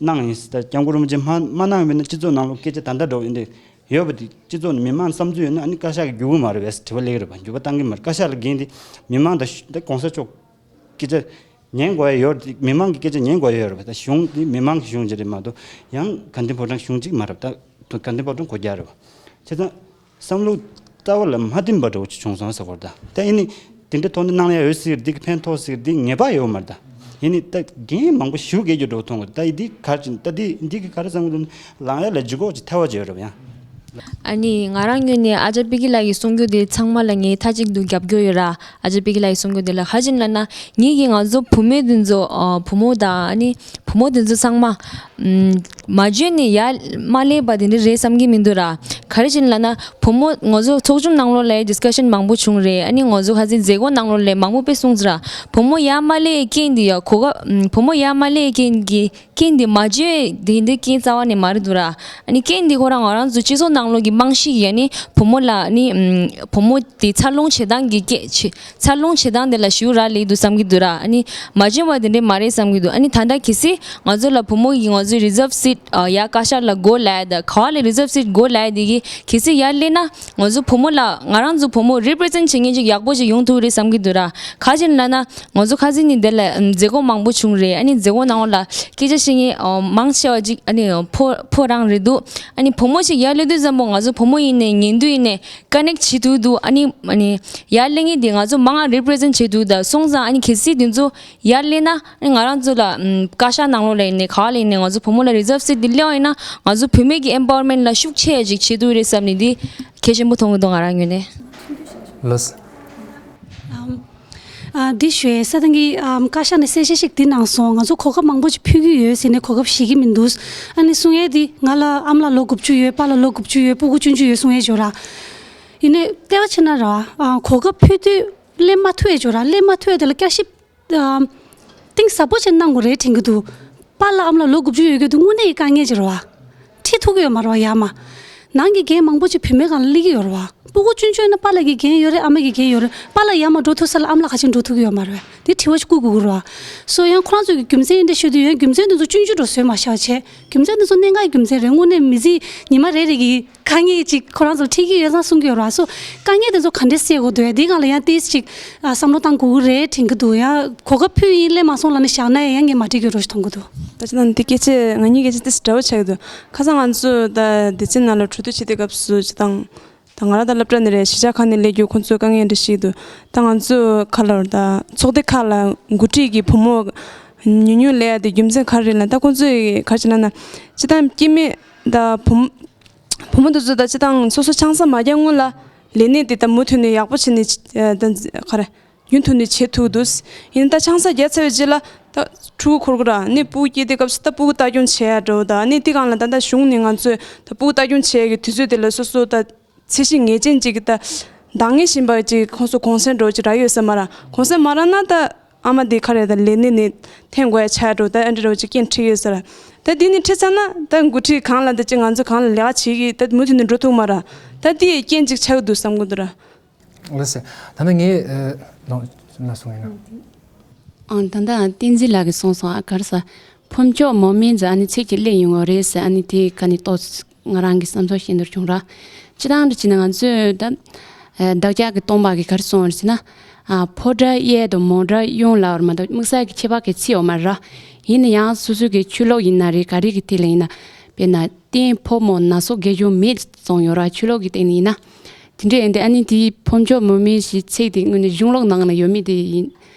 གནང་ཡིན་ད་སྐྱབས་མགོན་རིན་པོ་ཆེ་མ་མ་གནང་བས་ན་སྤྱི་ཚོགས་ནང་ལོགས་སྐད་ཆ་ད་ལྟ་འདྲ་བོ་ཡིན་དེ་ཡོད་པ་འདི་སྤྱི་ཚོགས་ནས་མི་མང་བསམ་ཚུལ་ཡོད་ན་ཨ་ནི་བཀའ་ཤག་གི་རྒྱུག་གི་མ་རེད་པས་དྲི་བ་སླེབས་ཀྱི་རེད་པ། འགྱུར་བ་བཏང་གི་མ་རེད། བཀའ་ཤག་ལ་འགན་འདི་མི་མང་དང་ད་གོང་ས་མཆོག་སྐད་ཆ་ཉན་དགོས་ཡ་ཡོད་རེད། མི་མང་གི་སྐད་ཆ་ཉན་དགོས་ཡ་ཡོད་རེད་པ། ད་གཞུང་འདི་མི་མང་གི་གཞུང་ཅིག་རེད་མ་གཏོགས་ཡང་དགའ་ལྡན་ཕོ་བྲང་གཞུང་གཅིག་མ་རེད། ད་དགའ་ལྡན་ཕོ་བྲང་སྒོ་རྒྱག་རེད་པ། བྱས་ཙང་བསམ་བློ་རྩ་བ་ལ་མ་བརྟེན་པ་འདྲ་བོ་ཅིག་བྱུང་སོང་ཟེར་བ་རེད། ད་ཡིན་ནི་དེ་འདྲ་ཐོག་ནས་གནང་ཡ་ཡོད་སྲིད་འདི་གི་ཕན་ཐོགས་སྲིད་འདི་ངེས་པ་ཡོད་མ་རེད། ད་ཡིན་ནི་ད་འགན་མང་པོ་ཞུ་གས་རྒྱུ་འདྲ་བོ་མཐོང་གི་རེད། ད་ཡི་འདི་ག་རེ་ད་འདི་འདི་གི་ག་རེ་བསམ་གི་འདུག་ལངས་ཡ་ལ་ལྗིད་ཁོག་ཅིག་ཐལ་བ་ཅིག་ཡོད་རེད་པ་ཡང་། ཨ་ནི་ང་རང་ངོས་ནས་ཨ་ཅག་པི་ཀི་ལགས་ཀྱིས་གསུང་རྒྱུ་དེ་ཚང་མ་ལ་ངས་མཐའ་གཅིག་ཏུ་རྒྱབ་སྐྱོར་ཡོད་ར། ཨ་ཅག་པི་ཀི་ལགས་ཀྱིས་གསུང་རྒྱུ་དེ་ལ་ག་རེ་ཡིན་ལབ་ན་ངེད་ཀྱིས་ང་ཚོ་བུད་མེད་དེ་ཚོ་ཨ་བུ་མོ་དང་ཨ་ནི་བུ་མོ་དེ་ཚོ་ཚང་མ་ཨམ་མ་བརྗོད་ནས་ཡར་མ་སླེབས་པ་དེ་འདྲ་རེད་བསམ་གྱི་མི་འདུག་ར། ག་རེ་ཡིན་ལབ་ན་བུ་མོ་ང་ཚོ་ཚོགས་ཆུང་ནང་ལོགས་ལ་discussion་མང་པོ་བྱུང་རེད། ཨ་ནི་ང་ཚོ་ཁ་སང་མཛད་སྒོ་ནང་ལོགས་ལ་མང་པོ་དཔེ་གསུངས་ཚར་ར། བུ་མོ་ཡར་མ་སླེབས་རྐྱེན་དེ་ཡ་གོ་སྐབས་ཨམ་བུ་མོ་ཡར་མ་སླེབས་རྐྱེན་གྱི་རྐྱེན་འདི་མ་བརྗོད་དེ་འདི་རྐྱེན་རྩ་བ་ནས་མ་རེད་འདུག་ར། ཨ་ནི་རྐྱེན་འདི་ཁོ་རང་ང་རང་ཚོ་སྤྱི་ཚོགས་ནང་ལོགས་ཀྱི་རྨང་གཞི་ཡིན་ནི་བུ་མོ་ལ་ནི་ཨམ་བུ་མོ་དེ་འཚར་ལོངས་བྱེད་སྟངས་ཀྱི་སྐད་ཆ་འཚར་ལོངས་བྱེད་སྟངས་དེ་ལ་ཞུ་རག་ལས་འདུག་བསམ་གྱི་འདུག་ར། ཨ་ནི་མ་བརྗོད་པ་དེ་འདྲས་མ་རེད་བསམ་གྱི་འདུག་ཨ་ནི་ད་ལྟ་གལ་སྲིད་ང་ཚོ་ལ་བུ་མོ་ཡིས་ང་ཚོའི་reserve seat་ཡ་བཀའ་ཤག་ལ་དགོས་ལབ་ཡ་ད་ག་བ་ལ་reserve seat་དགོས་ལབ་ཡ་དེ་གི་གལ་སྲིད་ཡར་སླེབས་ན་ང་ཚོ་བུ་མོ་ལ་ང་རང་ཚོ་བུ་མོ་represent་བྱེད་མཁན་ཅིག་ཡག་པོ་ཅིག་ཡོང་ཐུབ་རེད་བསམ་གྱི་འདུག་ར། ག་རེ་ཡིན་ལབ་ན། ང་ཚོ་ཁ་སང་ཉིན་དེ་ལ་ཨམ་མཛད་སྒོ་མང་པོ་བྱུང་རེད། ཨ་ནི་མཛད་སྒོ་ནང་ལ་སྐད་ཆ་བཤད་མཁན་ཨ་མང་ཆེ་བ་ཅིག་ཨ་ནི་ཕོ་ཕོ་རང་རེད་འདུག་ཨ་ནི་བུ་མོ་ཞིག་ཡར་སླེབས་དུས་ཙམ་པོ་ང་ཚོ་བུ་མོ་ཡིན་ནའི་ཉན་དུས་ཡིན་ནའི་connect་བྱེད་ཐུབ་འདུག་ཨ་ནི་ཨ་ནི་ཡར་སླེབས་མཁན་དེ་ང་ཚོ་མང་ང་represent་བྱེད་ཐུབ་ད་སོང་ཙང་ཨ་ནི་གལ་སྲིད་དེ་ཚོ་ཡར་སླེབས་ན་ཨ་ནི་ང་རང་ཚོ་ལ་ཨམ་བཀའ་ཤག་ནང་ལོགས་ལ་ཡིན་ནའི་ག་བ་ལ་ཡིན་ནའི་ང་ཚོ་བུ་མོ་ལ་reserve seat་དེ་སླེབས་པ་ཡིན་ན་ང་ཚོ་བུད་མེད་ཀྱི་empowerment་ལ་ཤུགས་ཆེ་ཅིག་བྱེད་ཐུབ་རེད་བསམ་ནས་འདི་གལ་ཆེན་པོ་མཐོང་གི་འདུག་ང་རང་ངོས་ནས། ལགས་སོ། ཨམ། ཨ་འདི་ཞུ་ཡས་ས་དང་གི་ཨམ་བཀའ་ཤག་ནས་གསལ་བཤད་ཞིག་འདི་གནང་སོང་། ང་ཚོ་གོ་སྐབས་མང་པོ་ཅིག་ཕུལ་གྱི་ཡོད་ཟེར་ནས་གོ་སྐབས་བཞེས་ཀྱི་མི་འདུག་ཨ་ནི་གསུང་ཡས་འདི་ང་ལ་ཨ་མ་ལགས་ལོ་དགུ་བཅུ་ཡོད། པཱ་ལགས་ལོ་དགུ་བཅུ་ཡོད། སྤུ་གུ་ཆུང་ཆུང་ཡོད་གསུང་ཡས་ཅིག་ཡོད་ར། ཡིན་ནའི་ལྟེ་བ་ཕྱིན་ན་ར་ཨ་གོ་སྐབས་ཕུལ་དུས་སླེབས་མ་ཐུབ་ཡས་ཅིག་ཡོད་ར། སླེབས་མ་ཐུབ་ཡས་དེ་ལ་བསྐྱར་ཞིབ་ཨམ་གཏིང་ཟབ་པོ་ཅིག་གནང་དགོས་རེད་དྲན་གྱི་འདུག་པཱ་ལགས་ཨ་མ་ལགས་ལོ་དགུ་བཅུ་ཡོད་ཀྱི་འདུག་དངོས་གནས་ཀྱི་དཀའ་ངལ་ཅིག་རེད་བ། ཁྲིད་ཐུབ་ཀྱི་ཡོད་མ་རེད་བ་ཡར་མར། ནང་གི་འགན་མང་པོ་ཅིག་བུད་མེད་སྒང་ལ་སླེབས་ཀྱི་ཡོད་རེད་བ། སྤུ་གུ་ཆུང་ཆུང་ཡིན་ན་པཱ་ལགས་ཀྱི་འགན་ཡོད་རེད། ཨ་མ་གི་འགན་ཡོད་རེད། པཱ་ལགས་ཡར་མར་འགྲོ་ཐུབ་ས་ལ་ཨ་མ་ལགས་ག་ཅིག་འགྲོ་ཐུབ་ཀྱི་ཡོད་མ་རེད་བ། དེ་དྲི་བ་ཞིག་བཀོད་དགོས་ཀྱི་རེད་བ། སོ་ཡང་ཁོ་རང་ཚོ་གི་རྒྱུ་མཚན་འདི་ཤོད་དུས་ཡང་རྒྱུ་མཚན་འདི་ཚོ་ཆུང་ཆུང་འགྲོ་བཟོས་མ་བཞག་བྱས། རྒྱུ་མཚན་འདི་ཚོ་གནད་འགག་གི་རྒྱུ་མཚན་རེད། དངོས་གནས་མི་ཚེ་ཉི་མ་རེ་རེ་གི་དཀའ་ངལ་ཅིག་ཁོ་རང་ཚོར་འཕྲད་ཀྱི་ཡོད་ཙང་གསུང་གི་ཡོད་རེད་བ། སོ་དཀའ་ངལ་དེ་ཚོ་ག་འདྲས་སེལ་དགོས་འདུག་དེའི་སྒང་ལ་ཡང་ཏོག་ཙམ་ཅིག་ཨ་བསམ་བློ་བཏང་དགོས་ཀྱི་རེད་དྲན་གྱི་འདུག་ཡང་གོ་སྐབས་ཕུལ་ཡིན་སླེབས་མ་སོང་ལབ་ནས་བཞག་ན་ཡང་ངས་མ་འགྲིག་གི་རེད་ཞེས་མཐོང་གི་འདུག་ད་ཅི་ན་འདི་སྐད་ཆ་ང་གཉིས་སྐད་ཆ་ཏོག་ཙམ་འདྲ་བོ་ཆགས་ཀྱི་འདུག་ཁ་སང་ང་ཚོ་ད་སྡེ་ཚན་ནང་ལ་གྲོས་བསྡུར་བྱེད་དུས་སྐབས་སུ་ཅི་དང་། ད་ང་རང་ད་སློབ་གྲྭ་ནས་རེད། གཞིས་ཆགས་ཁག་ནས་སླེབས་རྒྱུ་ཁོང་ཚོའི་དཀའ་ངལ་འདྲ་ཞིག་འདུག་ད་ང་ཚོ་ཁ་ལ་ད་ཚོགས་སྡེ་ཁག་ལ་འགོ་ཁྲིད་ཀྱི་བུ་མོ་ཉུང་ཉུང་སླེབས་ཡ་དེ་རྒྱུ་མཚན་ག་རེ་རེད་ལབ་ན། ད་ཁོང་ཚོས་ག་རེ་བྱས་ན་ན་སྤྱིར་བཏང་སྐྱེ་དམན་ད་བུ་མོ་བུ་མོ་དེ་ཚོ་ད་སྤྱིར་བཏང་སོ་སོ་ཆང་ས་མ་རྒྱག་སྔོན་ལ་ལས་གནས་དེ་ད་མུ་མཐུད་ནས་ཡག་པོ་བྱས་ནས་ད་ག་རེ་རྒྱུན་མཐུད་ནས་བྱེད་ཐུབ་འདུག་ཡིན་ད་ཆང་ས་བརྒྱབ་ཚར་བའི་རྗེས་ལ་ད་ཕྲུ་གུ་འཁོར་གི་ར། ནི་སྤུ་གུ་སྐྱེས་དུས་སྐབས་སུ་ད་སྤུ་གུ་ལྟ་སྐྱོང་བྱེད་ཡ་འགྲོ། ད་ནི་དེ་སྒང་ལ་ད་ད་གཞུང་ནས་ང་ཚོས་ད་སྤུ་གུ་ལྟ་སྐྱོང་བྱེད་ཡ་གི་དུས་ཚོད་དེ་ལ་སོ་སོ་ད་ཚད་གཞི་ངེས་ཅན་ཅིག་གི་ད་འདང་ངེས་བཞིན་པ་ཅིག་ཁོང་ཚོ་གུང་སེང་འགྲོ་ཅིག་རག་ཡོད་ས་མ་ར། གུང་སེང་མ་རག་ན་ད་ཨ་མ་དེ་ག་རེ་ད་ལས་གནས་ནས་འཐེན་དགོས་ཡ་ཆགས་འགྲོ། ད་ཨ་འདྲ་འགྲོ་ཅིག་རྐྱེན་འཕྲད་ཡོད་ས་ར། ད་དེ་ནི་འཕྲད་ཚར་ན་ད་འགོ་ཁྲིད་གང་ལ་ད་ཅིག་ང་ཚོ་གང་ལ་ལས་ཀ་བྱེད་ཀྱི་ད་མུ་མཐུད་ནས་འགྲོ་ཐུབ་མ་ར། ད་དེ་རྐྱེན་ཅིག་ཆགས་འདུག་བསམ་གི་འདུག་ར། ལགས་སེ། ད་ནི་ངས་ཨ་ལོ་ན་སོང་ཡིན་ན། ཨང་། ད་ལྟ་བསྟན་འཛིན་ལགས་ཀྱིས་གསུངས་སོང་། ཨ་ག་རེ་ཟ། ཕོ་མཆོག་མོ་དམན་ཟེར་ཨ་ནི་ཚིག་ཅིག་སླེབས་ཡོང་གི་རེད་ཟེར། ཨ་ནི་དེ་ཁ་ནས་ཏོག་ཙམ་ང་རང་གི་བསམ་ཚུལ་བཤད་འདོད་བྱུང་ར། སྤྱིར་བཏང་འདྲ་བྱས་ན་ང་ཚོས་ད་ཨ་བདག་ཅག་གི་སྟོན་པ་གིས་ག་རེ་གསུངས་རེད་ཟེར་ན། ཨ་ཕོ་འདྲ་གཡས་དང་མོ་འདྲ་གཡོན་ལ་བར་མ་གཏོགས་དམིགས་བསལ་གྱི་ཁྱད་པར་གྱི་ཚིག་ཡོད་མ་རེད་ར། ཡིན་ན་ཡང་སོ་སོ་གི་ཆོས་ལུགས་ཡིན་ན་རེད། ག་རེ་གི་ཐད་ལ་ཡིན་ན། དཔེར་ན། རྟེན་ཕོ་མོ་ན་སོ་དགེ་སྦྱོར་མེད་གསུངས་ཡོད་ར། ཆོས་ལུགས་ཀྱི་སྟེང་ནས་ཡིན་ན། དེ་འདྲ་ཡིན་དུས་ཨ་ནི་དེའི་ཕོ་མཆོག་མོ་དམན་ཞེས་ཚིག་དེ་དངོས་གནས་གཞུང་ལུགས་ནང་ན་ཡོད་མེད་དེ་ཡིན་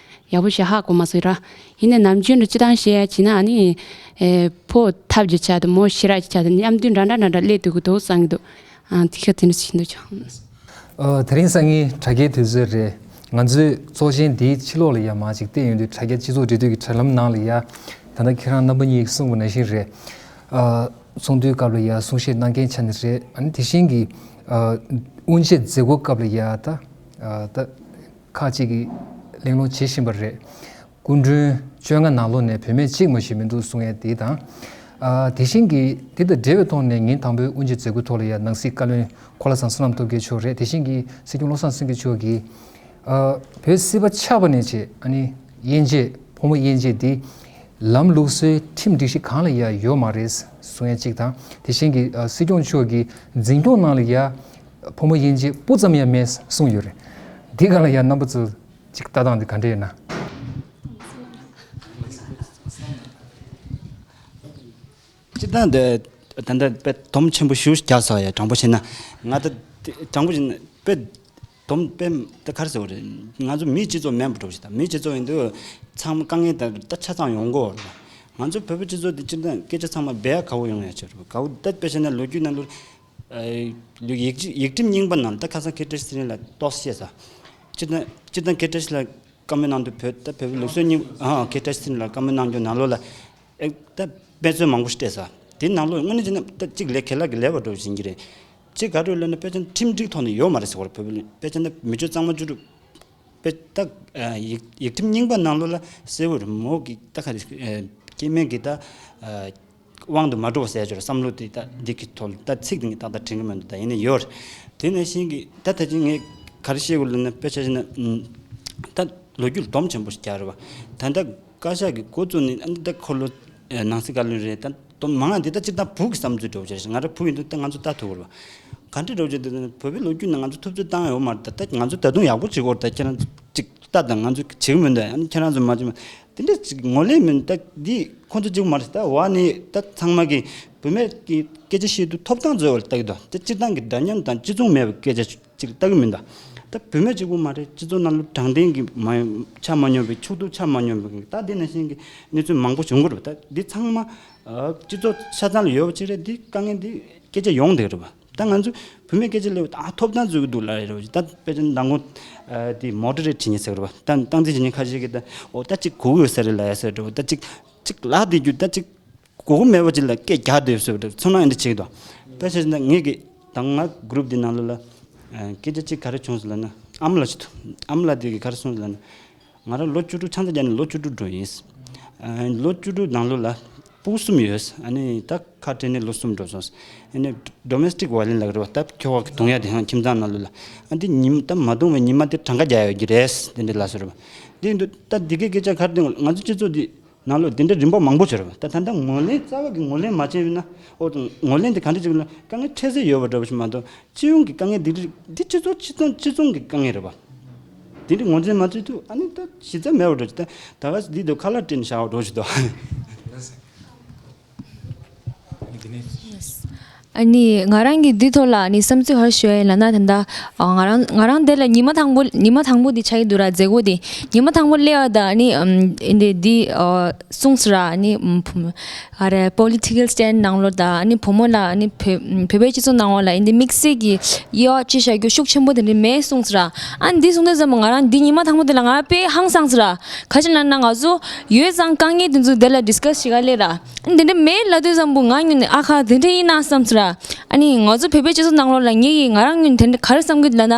ཡག་པོ་ཞིག་ཧ་གོ་མ་སོང་ར། ཡིན་ནའི་ནམ་རྒྱུན་དུ་སྤྱིར་བཏང་བཤད་ཡ་བྱས་ན་ཨ་ནི་ཨེ་ཕོ་ཐབས་ཀྱི་ཆ་དང་མོ་ཤེས་རབ་ཀྱི་ཆ་དང་མཉམ་དུ་འདྲ་འདྲ་འདྲ་འདྲ་སླེབས་འདུག་གི་འདུག་བསམ་གྱི་འདུག་ཨ་དེ་ཤ་དེ་འདྲ་ཞིག་འདུག་ཀྱང་། ཨ། དེ་རིང་སང་ཉིན་དྲ་རྒྱའི་དུས་ཚོད་རེད། ང་ཚོའི་ཚོགས་ཆེན་འདིའི་ཕྱི་ལོགས་ལ་ཡ་མར་ཅིག་བལྟས་ཡོང་དུས་དྲ་རྒྱ་སྤྱི་ཚོགས་འབྲེལ་མཐུད་ཀྱི་དྲ་ལམ་ནང་ལ་ཡ་ད་ལྟ་ཁྱེད་རང་རྣམ་པ་གཉིས་ཀྱིས་གསུངས་པ་ནང་བཞིན་རེད། ཨ། ཚོགས་འདུའི་སྐབས་ལ་ཡ་གསུང་བཤད་གནང་མཁན་ཆ་ནས་རེད། ཨ་ནི་དེ་བཞིན་གྱི་ཨ་དབུ་འབྱེད་མཛད་སྒོའི་སྐབས་ལ་ཡ་ད་ཨ་ད་ཁག་ཅིག་གིས་གླེང་སློང་བྱེད་བཞིན་པ་རེད། སྐུ་མགྲོན་བཅོ་ལྔ་ནང་ལོགས་ནས་བུད་མེད་གཅིག་མ་ཞིག་མི་འདུག་གསུང་ཡས་དེ་དང་། ཨ་དེ་བཞིན་གྱི་དེ་དང་འབྲེལ་བའི་ཐོག་ནས་ཉིན་དང་པོའི་དབུ་འབྱེད་མཛད་སྒོའི་ཐོག་ལ་ཡང་ནང་སྲིད་བཀའ་བློན་འཁོར་ལོ་བཟང་བསོད་ནམས་སྟོབས་རྒྱལ་མཆོག་རེད། དེ་བཞིན་གྱི་སྲིད་སྐྱོང་བློ་བཟང་སེང་གེ་མཆོག་གིས་ཨ་བོད་སྲིད་པ་ཆགས་པ་ནས་བྱས་ཨ་ནི་དབྱེ་འབྱེད་ཕོ་མོ་དབྱེ་འབྱེད་འདི་ལམ་ལུགས་སྲོལ་ཁྲིམས་སྒྲིག་གཞི་གང་ལ་ཡང་ཡོད་མ་རེད་གསུང་ཡས་གཅིག་དང་། དེ་བཞིན་གྱི་ཨ་སྲིད་སྐྱོང་མཆོག་གི་འཛིན་སྐྱོང་ནང་ལ་ཡང་ཕོ་མོ་དབྱེ་འབྱེད་སྤུ་ཙམ་ཡང་མེད་གསུངས་ཡོད་རེད། འདི་གང་ལ་ཡང་རྣམ་པ་ཚོ་ཅིག་ལྟ་སྟངས་འདི་ག་འདྲ་ཡིན་ན། སྤྱིར་བཏང་འདི་ད་ལྟ་དཔེ་དོམ་ཆེན་པོ་ཞེ་པོ་རྒྱག་ཚར་ཡ། དྲང་པོ་བྱས་ན་ང་ད་དྲང་པོ་བྱས་ན་དཔེ་དོམ་དཔེ་ད་ག་རེ་ཟེར་བ་རེད། ང་ཚོ་མིའི་སྤྱི་ཚོགས་མེད་པ་འགྲོ་ཞིག་དང་། མིའི་སྤྱི་ཚོགས་ཡིན་དུས་ཚང་མ་དཀའ་ངལ་ད་ད་ཆ་ཚང་ཡོང་གི་ཡོད་རེད། ང་ཚོ་བོད་པའི་སྤྱི་ཚོགས་འདི་སྤྱིར་བཏང་སྐད་ཆ་ཚང་མ་སྦས་ཡ་དགའ་བོ་ཡོང་ཡ་ཆགས་རེད། དགའ་བོ་ད་དཔེ་བྱས་ན་ལོ་རྒྱུས་ནང་ལོ། ཨ་ཡིག་ཡིག་ཁྲིམས་རྙིང་པ་ནང་ལ་ད་ཁ་སང་མཁན་བཀྲ་ཤིས་ཚེ་རིང་ལགས་ཏོག་ཙམ་བཤད་ས། སྤྱིར་བཏང་སྤྱིར་བཏང་མཁན་བཀྲ་ཤིས་ལགས་བཀའ་མོལ་གནང་དུས་བོད་ད་བོད་པའི་ལུགས་སྲོལ་རྙིང་ཨ་མཁན་བཀྲ་ཤིས་ཚེ་རིང་ལགས་བཀའ་མོལ་གནང་རྒྱུ་ནང་ལོགས་ལ་ཨེ་ད་དཔེ་མཚོན་མང་པོ་ཞིག་སྤྲད་ས། དེའི་ནང་ལོགས་དངོས་གནས་བྱས་ན་ད་གཅིག་ལས་ཁེ་ལག་གི་ལས་པ་འགྲོ་བཞིན་གྱི་རེད། གཅིག་ག་རེ་ལབ་ན་དཔེ་ཆ་ཁྲིམས་སྒྲིག་ཐོག་ནས་ཡོད་མ་རེད་ཟེར་བ་རེད། བོད་པའི་དཔེ་ཆ་ནི་མི་སྤྱོད་གཙང་མ་བཅུ་དྲུག་དཔེ་ད་ཡིག་ཡིག་ཁྲིམས་རྙིང་པ་ནང་ལོགས་ལ་གསལ་བོ་རེད། མོ་གི་ད་ག་རེ་སྐྱེ་དམན་གྱི་ད་དབང་དུ་མ་འགྲོ་བ་ཟེར་ཡ་ཅིག་རེད། བསམ་བློ་དེ་ད་འདི་གི་ཐོག་ལ་ད་ཚིག་དེ་ངས་ཏག་ཏག་དྲན་གི་མི་འདུག་ད་ཡིན་ན་ཡོད་རེད། དེ་ནང་བཞིན་གྱི་ད་ད་ཅི་ངས་ག་རེ་བཤད་དགོས་ལབ་ན་དཔེ་ཆ་བཞག་ན་ད་ལོ་རྒྱུས་ལ་དོམ་ཆེན་པོ་ཞིག་རྒྱག་རེད་བ། ད་ལྟ་བཀའ་ཤག་གི་འགོ་བཙུགས་ནས་ཨ་ནི་ད་འཁོར་ལོ་ནང་སྲིད་བཀའ་བློན་རེད། ད་དོན་མང་ང་འདི་ད་སྤྱིར་བཏང་བུ་གི་བསམ་ཚུལ་འདྲ་བོ་ཅིག་རེད། ང་རང་བུ་ཡིན་དུས་ད་ང་ཚོ་ལྟ་ཐུབ་ཀྱི་རེད་བ། ག་འདྲ་འདྲ་བོ་ཅིག་འདུག་ན་བོད་པའི་ལོ་རྒྱུས་ནང་ང་ཚོ་ཐུབ་ཚོད་བཏང་ཡོད་མ་རེད། ད་ད་ང་ཚོ་ད་དུང་ཡག་པོ་བྱེད་དགོས་རེད། ད་ཁྱེད་རང་ཚོ་ཅིག་ལྟ་དང་ང་ཚོ་བྱེད་ཀྱི་མི་འདུག་ཨ་ནི་ཁྱེད་རང་ཚོ་མ་བྱེད་མ་དེ་འདྲ་ཅིག་ངོ་ལེན་མི་འདུག་ད་འདི་ཁོང་ཚོ་གཅིག་པུ་མ་རེད། ད་འོག་ནས་ད་ཚང་མ་གི་བུད་མེད་ཀྱི་སྐད་ཆ་བཤད་དུས་ཐོབ་ཐང་ཚོའི་འོག་ལ་ལྟ་གི་འདུག་ད་སྤྱིར་བཏང་གི་འདྲ་མཉམ་དང་གཅིག་མཚུངས་མེད་པའི་སྐད་ཆ་ཅིག་ལྟ་གི་མི་འདུག་ད་བུད་མེད་གཅིག་པུ་མ་རེད། སྤྱི་ཚོགས་ནང་ལ་དྲང་བདེན་གྱི་མ་ཆ་མ་སྙོམས་པའི་ཕྱོགས་གཏོགས་ཆ་མ་སྙོམས་པའི་ད་འདི་ནང་བཞིན་གྱི་གནས་ཚུལ་མང་པོ་བྱུང་གི་རེད་པ། ད་འདི་ཚང་མ་ཨ་སྤྱི་ཚོགས་ཆ་ཚང་ལ་ཡོད་པ་ཅིག་རེད། འདི་དཀའ་ངལ་འདི་སྐད་ཆ་ཡོང་བསྡད་ཀྱི་རེད་པ། ད་ང་ཚོ་བུད་མེད་སྐད་ཆ་ལབ་ད་ཐོབ་ཐང་རྩོད་ཀྱི་འདུག་ལབ་ཡ་རེད་པ། ད་དཔེ་ཆ་མདང་དགོང་ཨ་དེ་མོ་ཊ་རེད་བྲིས་ཉེ་ཟེར་གི་རེད་པ། ད་སྟངས་འཛིན་བྱེད་མཁན་ཁ་ཤས་ཀྱིས་ད་འོ་ད་ཅིག་གོ་གི་ཡོད་ས་རེད་ལབ་ཡ་ཟེར་རེད་པ། ད་ཅིག་ཅིག་ལབ་བསྡད་རྒྱུ་ད་ཅིག་གོ་གི་མེད་པ་ཅིག་ལ་སྐད་རྒྱག་བསྡད་ཡོད་ཟེར་བ་འདྲ། ཚོར་སྣང་ཨེ་འདྲ་བྱེད་ཀྱི་འདུག་དཔེ་ཆ་ཞིག་ད་ངེད་ཀྱི་ད་ང་གུ་རུབ་འདི་ནང་ལོགས་ལ་ཨ་སྐད་ཆ་གཅིག་ག་རེ་བྱུང་ཟེར་ལབ་ན་ཨ་མ་ལགས་ཅིག་འདུག་ཨ་མ་ལགས་འདི་གིས་ག་རེ་གསུངས་ཟེར་ལབ་ན། ང་རང་ལོ་བཅུ་དྲུག་ཆང་ས་བརྒྱབ་ནས་ལོ་བཅུ་དྲུག་འགྲོ་ཡིན། ཨ་ལོ་བཅུ་དྲུག་ནང་ལོགས་ལ་ སྤུ་གུ་གསུམ་ཡོད། ཨ་ནི་ད་ཁ་བྲལ་ནས་ལོ་གསུམ་འགྲོ་སོང་། ཨ་ནི་ཌོ་མེ་སི་ཊིག་ཝ་ཡོ་ལེན་སི་ལབ་ཀྱི་རེད་པ། ད་ཁྱོ་ག་གིས་རྡུང་ཡ་དེ་ཡང་ཁྱིམ་ཚང་ནང་ལོགས་ལ། ཨ་འདི་ཉི་མ་ད་མ་རྡུང་བའི་ཉི་མ་དེ་གྲངས་ཀ་རྒྱག་ཡོད་ཀྱི་རེད། དེ་འདྲ་ལབ་སོང་རེད་པ། དེ་འདུག་ད་འདི་གའི་སྐད་ཆ་ག་རེ་འདུག་ང་ཚོ་སྤྱི་ཚོགས་འདི་ནང་ལོགས་དེ་འདྲ་རིམ་པ་མང་པོ་ཡོད་རེད་པ། ད་ད་ལྟ་ངོས་ལེན་རྩ་བ་གིས་ངོས་ལེན་མ་བྱས་པ་ཡིན་ན། ཨོ་ངོས་ལེན་དེ་ག་འདྲ་ཅིག་ལ་དཀའ་ངལ་འཕྲད་སྲོལ་ཡོད་པ་འདྲ་པོ་ཞིག་མ་གཏོགས། སྤྱི་ཡོངས་ཀྱི་དཀའ་ངལ་འདི་འདྲ་འདི་སྤྱི་ཚོགས་སྤྱི་ཚོགས་སྤྱི་ཚོགས་ཀྱི་དཀའ་ངལ་རེད་པ། དེ་འདྲ་ངོས་འཛིན་མ་བྱས་དུས་ཨ་ནི་ད་གཞི་རྩ་མེད་པ་འདྲ་པོ་ཞིག་ད་ད་ག་ཟེ་འདི་འདུག་ཁ་ལག་སྤྲད་ནས་བཞག་པ་འདྲ་པོ་ཞིག་འདུག་ཨ་ནི་ང་རང་གིས་འདི་ཐོག་ལ་ཨ་ནི་བསམ་ཚུལ་ག་རེ་ཞུ་ཡ་ཡིན་ལབ་ན། ད་ལྟ་ཨ་ང་རང་ང་རང་དེ་ལ་ཉི་མ་དང་པོ་ཉི་མ་དང་པོ་འདི་ཆགས་ཀྱི་འདུག་ར། མཛད་སྒོ་འདི་ཉི་མ་དང་པོ་སླེབས་པ་དང་ཨ་ནི་ཨམ་འདི་འདི་ཨ་གསུངས་སོང་ར། ཨ་ནི་ཨམ་ཕུ་མ་ཨ་རེ་པོ་ལི་ཊི་ཀལ་སི་ཊན་ཌི་ནང་ལོགས་དང་ཨ་ནི་བུ་མོ་ལ་ཨ་ནི་བོད་བོད་པའི་སྤྱི་ཚོགས་ནང་ལོགས་ལ་ཨ་ནི་དམིགས་བསལ་གྱི་དབྱེ་བ་དཔྱད་བཞག་རྒྱུ་ཤུགས་ཆེན་པོ་དེ་འདྲ་མེད་གསུངས་སོང་ར། ཨ་ནི་འདི་གསུངས་དུས་ཙམ་པ་ང་རང་འདི་ཉི་མ་དང་པོ་དེ་ལ་ང་རང་དཔེ་ཧང་སངས་སོང་ར། ག་ཅི་ལབ་ན་ང་ཚོ་ཡོད་ཙང་དཀའ་ངལ་དེ་ཚོ་དེ་ལ་ཌིས་ཀ་སི་བྱེད་ག་སླེབས་ར། འདི་འདྲ་མེད་ལབ་དུས་ཙམ་པོ་ང་ངོས་ནས་ཨ་ཁ་དེ་འདྲ་ཡིན་ན་བསམ་སོང་ར། ཨ་ནི་ང་ཚོ་བོད་པའི་སྤྱི་ཚོགས་ནང་ལོགས་ལ་ངེད་ཀྱིས་ང་རང་ངོས་ནས་དེ་འདྲ་ག་རེ་བསམ་གྱི་འདུག་ལབ་ན།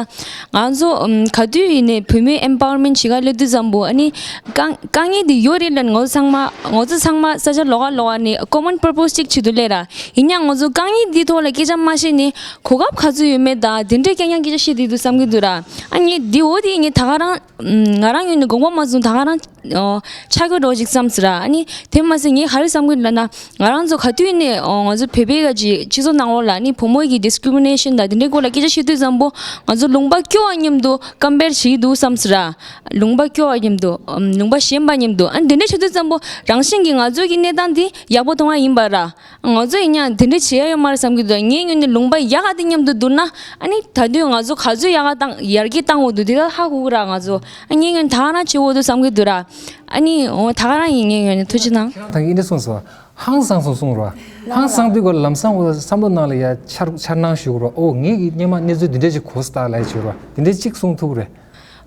ང་ཚོ་ཨམ་ག་དུས་ཡིན་ནའི་བུད་མེད་ཨེམ་པ་ཝར་མེན་ཊི་བྱེད་ག་སླེབས་དུས་ཙམ་པོ་ཨ་ནི་དཀའ་དཀའ་ངལ་འདི་ཡོད་རེད་ལབ་ནས་ང་ཚོ་ཚང་མ་ང་ཚོ་ཚང་མ་ས་ཆ་ལོགས་ཀ་ལོགས་ཀ་ནས་ཀོ་མན་པར་པོ་སི་གཅིག་བྱེད་དུ་སླེབས་ར། ཡིན་ཡང་ང་ཚོ་དཀའ་ངལ་འདིའི་ཐོག་ལ་སྐད་ཆ་མ་བཤད་ནས་གོ་སྐབས་ག་ཚོད་ཡོད་མེད་དང་དེ་འདྲའི་རྐྱང་རྐྱང་སྐད་ཆ་བཤད་བསྡད་འདུག་བསམ་གྱི་འདུག་ར། ཨ་ངས་འདི་འོ་དེ་ངས་ད་ག་རང་ང་རང་ངོས་ནས་དགོངས་པ་མ་ཚོམས། ད་ག་རང་ཨོ་ཆགས་ཡོད་འདྲ་པོ་ཞིག་བསམ་སོང་ར། ཨ་ནི་དེ་མ་ཟད་ངས་ག་རེ་བསམ་གྱི་ཡོད་ལབ་ན། ང་རང་ཚོ་ག་དུས་ནས་ཨོ་ང་ཚོ་བོད་པའི་ག་ཅིག་སྤྱི་ཚོགས་ནང་ལོགས་ལ་ཨ་ནི་བུ་མོ་གི་ཌིས་ཀི་རི་མི་ནེ་ཤན་དང་དེ་འདྲའི་སྐོར་ལ་སྐད་ཆ་བཤད་དུས་ཙམ་པོ་ང་ཚོ་ལུང་པ་སྐྱོ་བ་མཉམ་དུ་ཀམ་པེར་བྱེད་ཀྱི་འདུག་བསམ་སོང་ར། ལུང་པ་སྐྱོ་བ་མཉམ་དུ་ཨམ་ལུང་པ་ཞན་པ་མཉམ་དུ་ཨ་ནི་དེ་འདྲ་བྱེད་དུས་ཙམ་པོ་རང་བཞིན་གྱིས་ང་ཚོ་གི་གནས་སྟངས་འདི་ཡག་པོ་མཐོང་བ་ཡིན་པ་ར། ང་ཚོ་ཡིན་ཡང་དེ་འདྲ་བྱེད་ཡ་ཡོད་མ་རེད་བསམ་གྱི་འདུག་ངའི་ངོས་ནས་ལུང་པ་ཡག་ག་དེ་མཉམ་དུ་བསྡུར་ན། ཨ་ནི་ད་དུང་ང་ཚོ་ག་ཚོད་ཡག་ག་བཏང་ཡར་རྒྱས་བཏང་དགོས་འདུག་དེ་ད་ཧ་གོ་གི་ར། ང་ཚོ་ཨ་ངའི་ངོས་ནས་ད་ག་རང་བྱེད་དགོས་འདུག་བསམ་གྱི་འདུག་ར། ཨ་ནི་འོ་ད་ག་རང་ཡིན། ངའི་ངོས་ནས་ཐུགས་རྗེ་གནང་། ད་ཡིན་འདྲ་གསུངས་སོང་། ཧང་སངས་སོང་གསུངས་ར། ཧང་སངས་དུས་ཀ་ལམ་སང་འོ་བསམ་བློ་ནང་ལ་ཡ་འཆར་འཆར་སྣང་ཞུ་གི་ར། ཨོ་ངེད་ཀྱིས་སྔོན་མ་གནས་ཚུལ་འདི་འདྲ་ཞིག་གོ་སོང་ད་ལབ་ཞུ་ར། འདི་འདྲ་གཅིག་གསུང་ཐུབ་ཀྱི་རེད།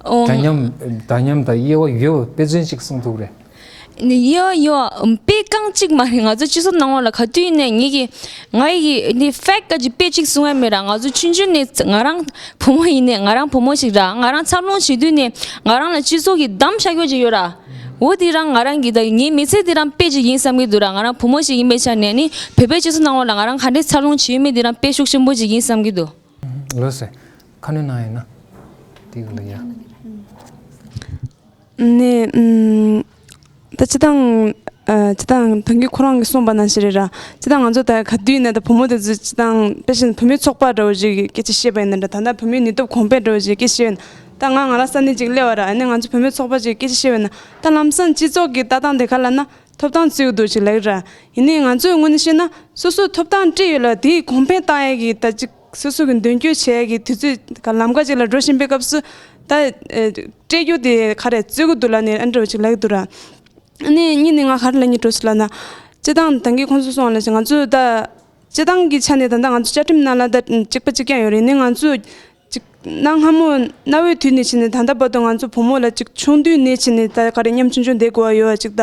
འོ་འདྲ་མཉམ་འདྲ་མཉམ་དང་དབྱེ་བ་ཡོད་པ་དཔེ་མཚོན་གཅིག་གསུང་ཐུབ་ཀྱི་རེད། ནི་ཡོ་ཡོ་དཔེ་རྐང་གཅིག་མ་རེད། ང་ཚོ་སྤྱི་ཚོགས་ནང་ལོགས་ལ་ག་དུས་ནས་ངེད་ཀྱི་ང་ཡི་ནི་ཕེག་ཀ་ཅིག་དཔེ་གཅིག་གསུང་ཡ་མེད་ར། ང་ཚོ་ཆུང་ཆུང་ནས་ང་རང་བུ་མོ་ཡིན་ནས་ང་རང་བུ་མོ་ཞིག་ར། ང་རང་འཚར་ལོངས་བྱེད་དུས་ནས་ང་རང་ལ་སྤྱི་ཚོགས་ཀྱིས་བདམས་བཞག་རྒྱུ་ཅིག་ཡོད་ར། འོ་དེ་རང་ང་རང་གི་ད་ངའི་མི་ཚེ་དེ་རང་དཔེ་ཅིག་ཡིན་བསམ་གྱི་འདུག་ར། ང་རང་བུ་མོ་ཞིག་ཡིན་པའི་ཆ་ནས་ནི་བོད་པའི་སྤྱི་ཚོགས་ནང་ལོགས་ལ་ང་རང་ག་འདྲས་འཚར་ལོངས་བྱེད་ཡོད་མེད་དེ་རང་དཔེ་ཤུགས་ཆེན་པོ་ཅིག་ཡིན་བསམ་གྱི་འདུག་ལགས་སོ། ཁ་སྣོན་གནང་ཡིན་ན། དེ་ག་ལ་ཡ། ནས་ཨུམ། ད་སྤྱིར་བཏང་ཨ། སྤྱིར་བཏང་ད་གིན་ཁོ་རང་གིས་གསུངས་པ་ནང་བཞིན་རེད་ར། སྤྱིར་བཏང་ང་ཚོ་ད་ག་དུས་ནས་ད་བུ་མོ་དེ་ཚོ་སྤྱིར་བཏང་དཔེ་བཞིན་བུད་མེད་ཚོགས་པ་འདྲ་བོ་ཞིག་གི་སྐད་ཆ་བཤད་པ་ཡིན་ན་འདྲ། ད་ལྟ་བུད་མེད་ནུས་སྟོབས་གོང་འཕེལ་འདྲ་བོ་ཞིག་གི་སྐད་ཆ་བཤད་པ་ཡིན་ན། ད་ང་ང་རང་ས་གནས་ཅིག་སླེབས་པ་ར། ཨ་ནི་ང་ཚོ་བུད་མེད་ཚོགས་པ་ཅིག་གི་སྐད་ཆ་བཤད་པ་ཡིན་ན། ད་ལམ་སང་སྤྱི་ཚོགས་ཀྱི་ལྟ་སྟངས་དེ་ག་ལབ་ན་ཐོབ་ཐང་རྩོད་ཀྱི་འདུག་ཅིག་ལབ་ཀྱི་ར། ཡིན་ནའི་ང་ཚོའི་ངོས་ནས་བཤད་ན་སོ་སོའི་ཐོབ་ཐང་སྤྲད་ཡོད་ལ་དེ་གོང་འཕེལ་བཏང་ཡས་ཀྱི་ད་ཅིག་སོ་སོ་གི་མདུན་སྐྱོད་བྱེད་ཡ་གི་དུས་ཚོད་ལམ་ཁ་ཅིག་ལ་འགྲོ་བཞིན་པའི་སྐབས་སུ། ད་ཨེ་སྤྲད་རྒྱུ་དེ་ག་རེ་རྩོད་ཀྱི་འདུག་ལབ་ནས་ཨ་འདྲ་བ་ཅིག་ལབ་ཀྱི་འདུག་ར། ཨ་ནི་གཉིས་ནས་ང་ག་རེ་ལབ་སྙིང་འདོད་སོང་ལབ་ན། སྤྱིར་བཏང་ད་གིན་ཁོང་ཚོས་གསུངས་པ་ནང་བཞིན་ང་ཚོ་ད་སྤྱིར་བཏང་གི་ཆ་ནས་ད་ལྟ་ང་ཚོ་བཅའ་ཁྲིམས་ནང་ལ་ད་གཅིག་པ་གཅིག་རྐྱང་ཡོད་རེད། ནི་ང་ཚོ་ཅིག་གནའ་སྔ་མོ་གནའ་བོའི་དུས་ནས་བྱས་ནས་ད་ལྟ་བར་དུ་ང་ཚོ་བུ་མོ་ལ་ཅིག་ཆུང་དུས་ནས་བྱས་ནས་ད་ག་རེ་ཉམ་ཆུང་ཆུང་བསྡད་དགོས་པ་ཡོད་པ་ཅིག་ད་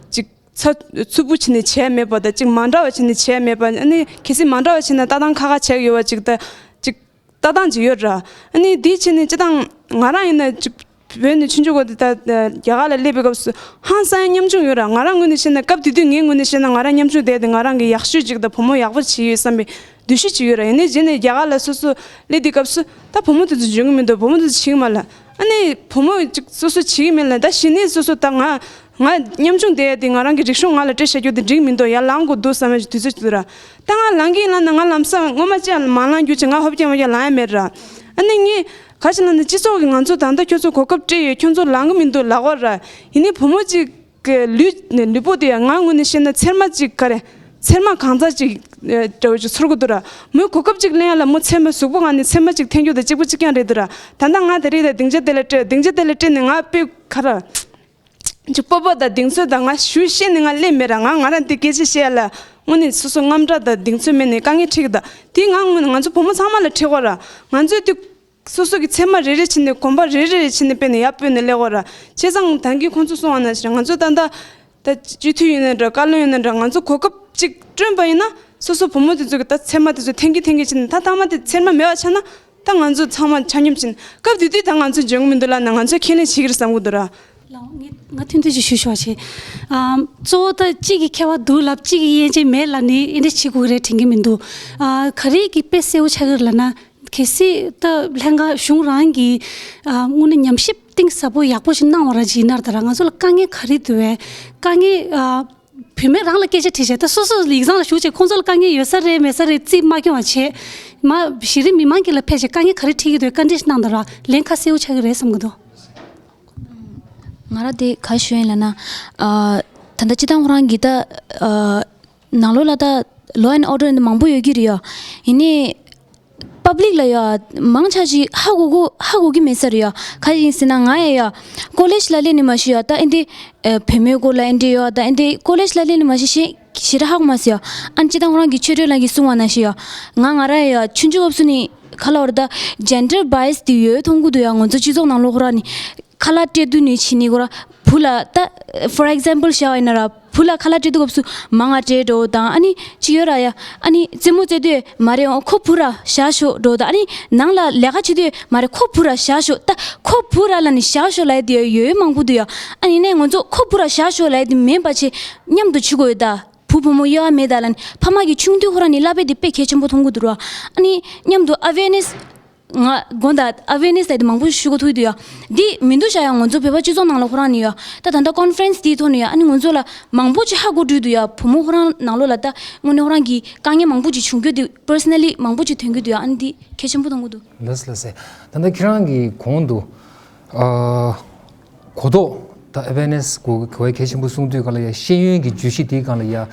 ཅིག་ཚ་ཚུབ་པོ་བྱས་ནས་བྱས་མེད་པ་དང་ཅིག་མ་འདྲ་བ་བྱས་ནས་བྱས་མེད་པ། ཨ་ནི་གལ་སྲིད་མ་འདྲ་བ་བྱས་ན་ལྟ་སྟངས་ཁག་ཁག་བྱས་ཡོད་པ་ཅིག་ད་ཅིག་ལྟ་སྟངས་ཅིག་ཡོད་ར། ཨ་ནི་དེ་བྱས་ནས་སྤྱིར་བཏང་ང་རང་ཡིན་ན་ཅིག་བོད་ནས་ཆུང་ཆུང་སྒང་དེ་ད་རྒྱ་གར་ལ་སླེབས་པའི་སྐབས་སུ་ཧང་སང་ཡ་ཉམ་ཆུང་ཡོད་ར། ང་རང་ངོས་ནས་བཤད་ན་སྐབས་དེ་དུས་ངའི་ངོས་ནས་བཤད་ན་ང་རང་ཉམ་ཆུང་བསྡད་དེ་ང་རང་གི་ཡག་ཤོས་ཅིག་དང་བུ་མོ་ཡག་པོ་བྱས་ཡོད་བསམ་པའི་འདུ་ཤེས་ཅིག་ཡོད་ར། ཡིན་ནའི་རྗེས་ནས་རྒྱ་གར་ལ་སོ་སོ་སླེབས་དུས་སྐབས་སུ་ད་བུ་མོ་དེ་ཚོ་འཇོན་གི་མི་འདུག་བུ་མོ་དེ་ཚོ་བྱེད་གི་མ་ལ། ཨ་ནི་བུ་མོ་ཅིག་སོ་སོ་བྱེད་གི་མེད་ལ། ད་གཞི་ནས་སོ་སོ་ད་ང་ང་ཉམ་ཆུང་བསྡད་ཡ་དེ་ང་རང་གི་རིག་གཞུང་ང་ལ་སྤྲད་བཞག་རྒྱུ་དེ་འགྲིག་མི་འདུག་ཡར་ལངས་དགོས་འདུག་བསམ་ཡ་ཅིག་དུས་ཚོད་ཅིག་འདུག་ར། ད་ང་ལངས་གི་ཡིན་ལབ་ན་ང་ལམ་སང་སྔོན་མ་ཅིག་མ་ལངས་རྒྱུ་ཅིག་ང་ཧོབ་རྒྱག་མ་རྒྱག་ལངས་ཡ་མེད་ར། ཨ་ནི་ངས་ག་ཅི་ལབ་ན་སྤྱི་ཚོགས་ཀྱིས་ང་ཚོ་ད་ལྟ་ཁྱོད་ཚོ་གོ་སྐབས་སྤྲད་ཡོད། ཁྱོད་ཚོ་ལངས་གི་མི་འདུག་ལབ་ཀྱི་ཡོད་ར། ཡིན་ནའི་བུ་མོ་ཅིག་གི་ལུས་ལུས་པོ་དེ་ཡང་ང་ངོས་ནས་བཤད་ན་ཚེར་མ་ཅིག་ག་རེ་ཚེར་མ་གང་ཚ་ཅིག་འདྲ་བོ་ཅིག་ཚོར་གི་འདུག་ར། མོས་གོ་སྐབས་ཅིག་ལེན་ཡ་ལ་མོ་ཚེར་མ་གཟུགས་པོ་སྒང་ནས་ཚེར་མ་ཅིག་འཐེན་རྒྱུ་དང་གཅིག་པ་གཅིག་རྐྱང་རེད་འདུག་ར། ད་ལྟ་ང་དེ་རིང་ད་སྡིངས་ཆ་དེ་ལ་སྤྲད། སྡིངས་ཆ་དེ་ལ་སྤྲད་ནས་ང་དཔེ་ག་རེ་ཅིག་སྤོབས་པ་དང་གདེང་ཚོད་དང་ང་ཞུ་ཤེས་ནས་ང་སླེབས་མེད་ར། ང་ང་རང་འདི་སྐད་ཆ་བཤད་ཡ་ལ་དངོས་གནས་སོ་སོ་དངངས་སྐྲག་དང་གདེང་ཚོད་མེད་ནས་དཀའ་ངལ་འཕྲད་ཀྱི་འདུག་དེ་ང་ངོས་ནས་ང་ཚོ་བུ་མོ་ཚང་མ་ལ་འཕྲད་ཀྱི་ཡོད་ར། ང་ཚོས་དེ་སོ་སོ་གི་ཚེར་མ་རེ་རེ་བྱས་ནས་གོམ་པ་རེ་རེ་རེ་བྱས་ནས་སྤོས་ནས་ཡར་སྤོས་ནས་སླེབས་ཀྱི་ཡོད་ར། བྱས་ཙང་ད་གིན་ཁོང་ཚོས་གསུངས་པ་ནང་བཞིན་ང་ཚོ་ད་ལྟ་ད་སྤྱི་འཐུས་ཡིན་ན་འདྲ་བཀའ་བློན་ཡིན་ན་འདྲ་ང་ཚོ་གོ་སྐབས་ཅིག་བསྐྲུན་པ་ཡིན་ན་སོ་སོ་བུ་མོ་དེ་ཚོ་གི་ད་ཚེར་མ་དེ་ཚོ་འཐེན་གྱིན་འཐེན་གྱིན་བྱས་ནས་ད་མཐའ་མ་དེ་ཚེར་མ་མེད་པ་ཆགས་ན་ད་ང་ཚོ་ཚང་མ་ཆ་སྙོམས་བྱས་ནས་སྐབས་དེ་དུས་ད་ང་ཚོ་འཇོན་གི་མི་འདུག་ལབ་ན་ང་ཚོས་ཁས་ལེན་བྱེད་ཀྱི་རེད་བསམ་གྱི་འདུག་ར། ལགས། ངས་ང་ཐུང་ཐུང་ཅིག་ཞུ་ཞུ་བ་བྱེད། ཨམ། གཙོ་བོ་ད་གཅིག་གིས་ཁྱད་པར་འདུག་ལབ། གཅིག་གིས་དབྱེ་འབྱེད་མེད་ལབ་ནི་ཨེ་འདྲ་བྱེད་དགོས་རེད་དྲན་གྱི་མི་འདུག་ཨ། ག་རེ་གི་དཔེ་གསལ་པོ་ཆགས་ཀྱི་རེད་ལབ་ན། གལ་སྲིད་ད་ལྷན་ཁག་གཞུང་རང་གིས་ཨ། དངོས་གནས་ཉམས་ཞིབ་གཏིང་ཟབ་པོ་ཡག་པོ་ཞིག་གནང་བ་ར་ཅིག་ཡིན་ན་ད་ར་ང་ཚོ་ལ་དཀའ་ངལ་ག་རེ་འདུག་བས། དཀའ་ངལ་ཨ། བུད་མེད་རང་ལ་སྐད་ཆ་དྲིས་བྱས། ད་སོ་སོ་ཡིག་ཚང་ལ་ཞུགས་བྱས་ཁོང་ཚོ་ལ་དཀའ་ངལ་ཡོད་ས་རེད་མེད་ས་རེད་རྩིས་མ་སྐྱོང་བ་བྱས། མ་གཞི་རིམ་མི་མང་གི་ལ་ཕེབས་བྱས་དཀའ་ངལ་ག་རེ་འཕྲད་ཀྱི་འདུག་བཀའ་འདྲི་ཞིག་གནང་དང་ར་ལན་ཁ་གསལ་པོ་ཆགས་ཀྱི་རེད་བསམ་གྱི་འདུག་ང་ར་དེ་ག་ཞུ་ཡིན་ལབ་ན། ཨ། ད་ལྟ་སྤྱི་བཏང་ཁོ་རང་གི་ད། ཨ། ནང་ལོགས་ལ་ད་law and order འདི་མང་པོ་ཡོད་ཀྱི་རེད་ཡ། ཡིན་ནའི་པབ་ལིག་ལ་ཡ་མང་ཆ་ཅིག་ཧ་གོ་གོ་ཧ་གོ་གི་མེད་ས་རེད་ཡ། ག་ཡིན་ཟེར་ན་ང་ཡ་ཡ་ཀོ་ལེཇ་ལ་སླེབས་ནས་མ་གཞི་ཡ་ད་ཨེ་འདི་ཨ། བུད་མེད་སྐོར་ལ་ཨེ་འདི་ཡ་ད་ཨེ་འདི་ཀོ་ལེཇ་ལ་སླེབས་ནས་མ་གཞི་ཞེ་ཞེ་དྲག་ཧ་གོ་མ་སོང་ཡ། ཨ་ནི་སྤྱི་བཏང་ཁོ་རང་གི་ཆོས་སྒྲོན་ལགས་ཀྱིས་གསུངས་པ་ནང་བཞིན་ཡ། ང་ང་ར་ཡ་ཆུང་ཆུང་སྐབས་སུ་ནི་ག་ལ་བར་ད་gender bias དེ་ཡོད་མཐོང་གི་འདུག་ཡ། ང་ཚོ་སྤྱི་ཚོགས་ནང་ལོགས་ཁོ་རང་ནི་ཁ་ལག་སྤྲད་དུས་ནི་བྱེད་ནི་ཁོ་ར་བུ་ལ་ད་for example བཞག་པ་ཡིན་ན་ར་བུ་ལ་ཁ་ལག་སྤྲད་དུས་སྐབས་སུ་མང་ང་སྤྲད་འགྲོ་དང་ཨ་ནི་ཅི་ཡོད་ར་ཡ། ཨ་ནི་རྩེད་མོ་རྩེ་དུས་མ་རེད་ཨོ་ཁོ་བུ་ར་བཞག་ཤོག་འགྲོ་དང་ཨ་ནི་ནང་ལ་ལས་ཀ་བྱེད་དུས་མ་རེད་ཁོ་བུ་ར་བཞག་ཤོག་ད་ཁོ་བུ་ར་ལ་ནི་བཞག་ཤོག་ལབ་ཡ་དེ་ཡོད་མང་པོ་འདུག་ཡ། ཨ་ནི་ནས་ང་ཚོ་ཁོ་བུ་ར་བཞག་ཤོག་ལབ་ཡ་དེ་མིན་པ་བྱེད་མཉམ་དུ་བྱེད་དགོས་ཡོད་ད། བུ་བུ་མོ་གཡོ་བ་མེད་ད་ལ་ནི་ཕ་མ་གིས་ཆུང་དུས་ཁོ་རང་ནི་བསླབ་པ་དེ་དཔེ་གལ་ཆེན་པོ་མཐོང་གི་འདུག་ར། ཨ་ནི་མཉམ་དུ་awareness ང་དགོངས་དག awareness ལ་དེ་མང་པོ་ཞུ་གི་ཐུག་འདུག་ཡ། འདི་མི་འདུག་བྱ་ཡ་ང་ཚོ་བོད་པ་སྤྱི་ཚོགས་ནང་ལ་ཁོ་རང་ནི་ཡ་ད་ད་ལྟ་conference དེའི་ཐོག་ནས་ཡ་ཨ་ནི་ང་ཚོ་ལ་མང་པོ་ཅིག་ཧ་གོ་འགྲོ་འདུག་ཡ། བུ་མོ་ཁོ་རང་ནང་ལོགས་ལ་ད་དངོས་གནས་ཁོ་རང་གི་དཀའ་ངལ་མང་པོ་ཅིག་བྱུང་རྒྱུ་དེ་personally མང་པོ་ཅིག་ཐོན་གི་འདུག་ཡ། ཨ་ནི་འདི་གལ་ཆེན་པོ་མཐོང་གི་འདུག་ལགས་ལགས་སེ། ད་ལྟ་ཁྱེད་རང་གི་གོང་དུ་ཨ། གོ་རྟོགས་ད་awareness གོ་གོ་བའི་གལ་ཆེན་པོ་གསུང་དུས་ག་ལ་ཡ་ཤེས་ཡོན་གྱི་བརྗོད་གཞི་དེའི་སྒང་ལ་ཡ་ཨ།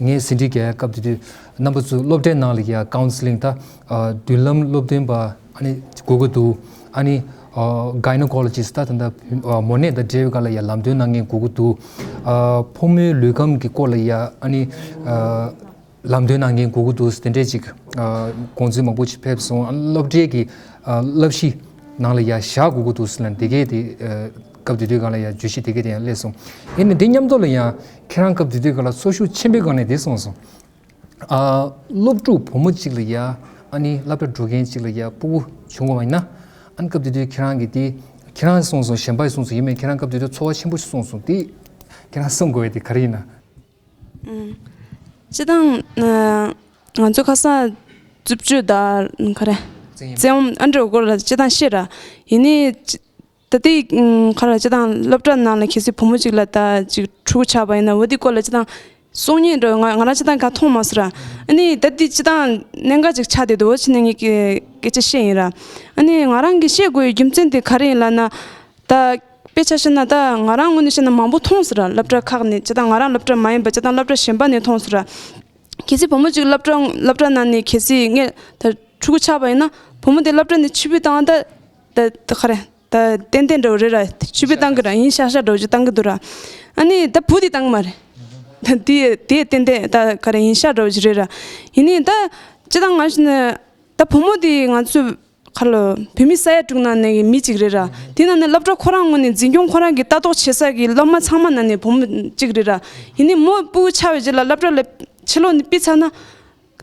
ངས་ཟིན་བྲིས་རྒྱག་ཡ་སྐབས་དེ་དུས་རྣམ་པ་ཚོས་སློབ་གྲྭའི་ནང་ལ་ཡ་counselling ད་ཨ། མདུན་ལམ་སློབ་སྟོན་པ་ཨ་ནི་དགོས་ཀྱི་འདུག་ཨ་ནི་ཨ། gynecologist ད་ད་ལྟ་ཨ། མོ་ནད་དང་འབྲེལ་བའི་སྒང་ལ་ཡ་ལམ་སྟོན་གནང་མཁན་དགོས་ཀྱི་འདུག་ཨ། ཕོ་མོའི་ལུས་ཁམས་ཀྱི་སྐོར་ལ་ཡ་ཨ་ནི་ཨ། ལམ་སྟོན་གནང་མཁན་དགོས་ཀྱི་འདུག་དེ་འདྲས་ཅིག་ཨ། དགོངས་ཚུལ་མང་པོ་ཅིག་ཕེབས་སོང་། ཨ། སློབ་གྲྭའི་གི་ཨ། བསླབ་གཞི་ནང་ལ་ཡ་བཞག་དགོས་ཀྱི་འདུག་ཟེར་ལ་འདི་གས་དེ་ཨ། སྐབས་དེ་དུས་སྒང་ལ་ཡ་བརྗོད་གཞི་དེ་གས་དེ་ཡང་སླེབས་སོང་། ཡིན་ནའི་འདི་མཉམ་དུ་ལ་ཡང་ཁྱེད་རང་སྐབས་དེ་དུས་སྒང་ལ་ཚོར་ཤུགས་ཆེན་པོའི་སྒང་ནས་དེ་གསུངས་སོང་། ཨ། སློབ་ཕྲུག་བུ་མོ་གཅིག་ལ་ཡ་ཨ་ནི་སློབ་གྲྭ་འགྲོ་མཁན་གཅིག་ལ་ཡ་སྤུ་གུ་བྱུང་བ་ཡིན་ན་ཨ་ནི་སྐབས་དེ་དུས་ཁྱེད་རང་གིས་དེ་ཁྱེད་རང་གསུངས་སོང་། གཞན་པས་གསུངས་སོང་ཡིན་མིན་ཁྱེད་རང་སྐབས་དེ་དུས་ཚོར་བ་ཆེན་པོ་ཞིག་གསུངས་སོང་། དེ་ཁྱེད་རང་གསུང་དགོས་ཡ་དེ་ག་རེ་ཡིན་ན། ཨུམ། སྤྱིར་བཏང་ཨ། ང་ཚོ་ཁ་སང་རྩུབ་སྤྱོད་དང་ག་རེ། བཙན་གཡེམ། བཙན་གཡེམ་ཨ་འདྲ་སྐོར་ལ་སྤྱིར་བཏང་བཤད་ར། ཡིན་ནའི་ཅི། ད་ལྟའི་ཨུམ། ག་རེ་སྤྱིར་བཏང་སློབ་གྲྭ་ནང་ལ་གལ་སྲིད་བུ་མོ་གཅིག་ལ་ད་ཅིག་ཕྲུ་གུ་ཆགས་པ་ཡིན་ན་འོ་དེ་སྐོར་ལ་སྤྱིར་བཏང་གསུང་མཁན་འདྲ་ང་ང་རང་སྤྱིར་བཏང་ག་མཐོང་མ་སོང་ར། ཨ་ནི་ད་ལྟའི་སྤྱིར་བཏང་གནད་འགག་ཅིག་ཆགས་བསྡད་འདུག་འོ་ཕྱི་ནས་ངས་སྐད་ཆ་བཤད་ཡིན་ར། ཨ་ནི་ང་རང་གིས་བཤད་དགོས་ཡའི་རྒྱུ་མཚན་དེ་ག་རེ་ཡིན་ལབ་ན། ད་དཔེ་ཆ་བཤད་ན་ད་ང་རང་ངོས་ནས་བཤད་ན་མང་པོ་མཐོང་སོང་ར། སློབ་གྲྭ་ཁག་ནས་སྤྱིར་བཏང་ང་རང་སློབ་གྲྭ་མ་ཡིན་པ་སྤྱིར་བཏང་སློབ་གྲྭ་གཞན་པ་ནས་མཐོང་སོང་ར། གལ་སྲིད་བུ་མོ་གཅིག་སློབ་གྲྭ་སློབ་གྲྭ་ནང་ནས་གལ་སྲིད་ངས་ད་ཕྲུ་གུ་ཆགས་པ་ཡིན་ན་བུ་མོ་དེ་སློབ་གྲྭ་ནས་ཕྱིར་འབུད་བཏང་ད་ད་ད་ག་རེ་ད་ཏན་ཏན་འདྲ་བོ་རེད་ར། ཕྱིར་འབུད་བཏང་གི་ར་ཡིན་ཤག་ཤག་འདྲ་བོ་ཅིག་བཏང་གི་འདུག་ར། ཨ་ནི་ད་བུ་དེ་བཏང་གི་མ་རེད། ད་དེ་དེ་ཏན་ཏན་ད་ག་རེ་ཡིན་ཤག་འདྲ་བོ་ཅིག་རེད་ར། ཡིན་ནའི་ད་སྤྱིར་བཏང་ང་ཞིག་ནས་ད་བུ་མོ་དེ་ང་ཚོས། ཁ་ལོ། བོད་མི་ས་ཡ་དྲུག་ནང་ནས་མི་གཅིག་རེད་ར། དེ་ནང་ནས་སློབ་གྲྭ་ཁོ་རང་ངོས་ནས་འཛིན་སྐྱོང་ཁོ་རང་གིས་ལྟ་རྟོག་བྱེད་ས་གི་སློབ་མ་ཚང་མ་ནང་ནས་བུ་མོ་གཅིག་རེད་ར། ཡིན་ནའི་མོ་སྤུ་གུ་ཆགས་པའི་རྗེས་ལ་སློབ་གྲྭ་ལ་ཕྱི་ལོགས་ནས་ཕུད་ཚར་ན།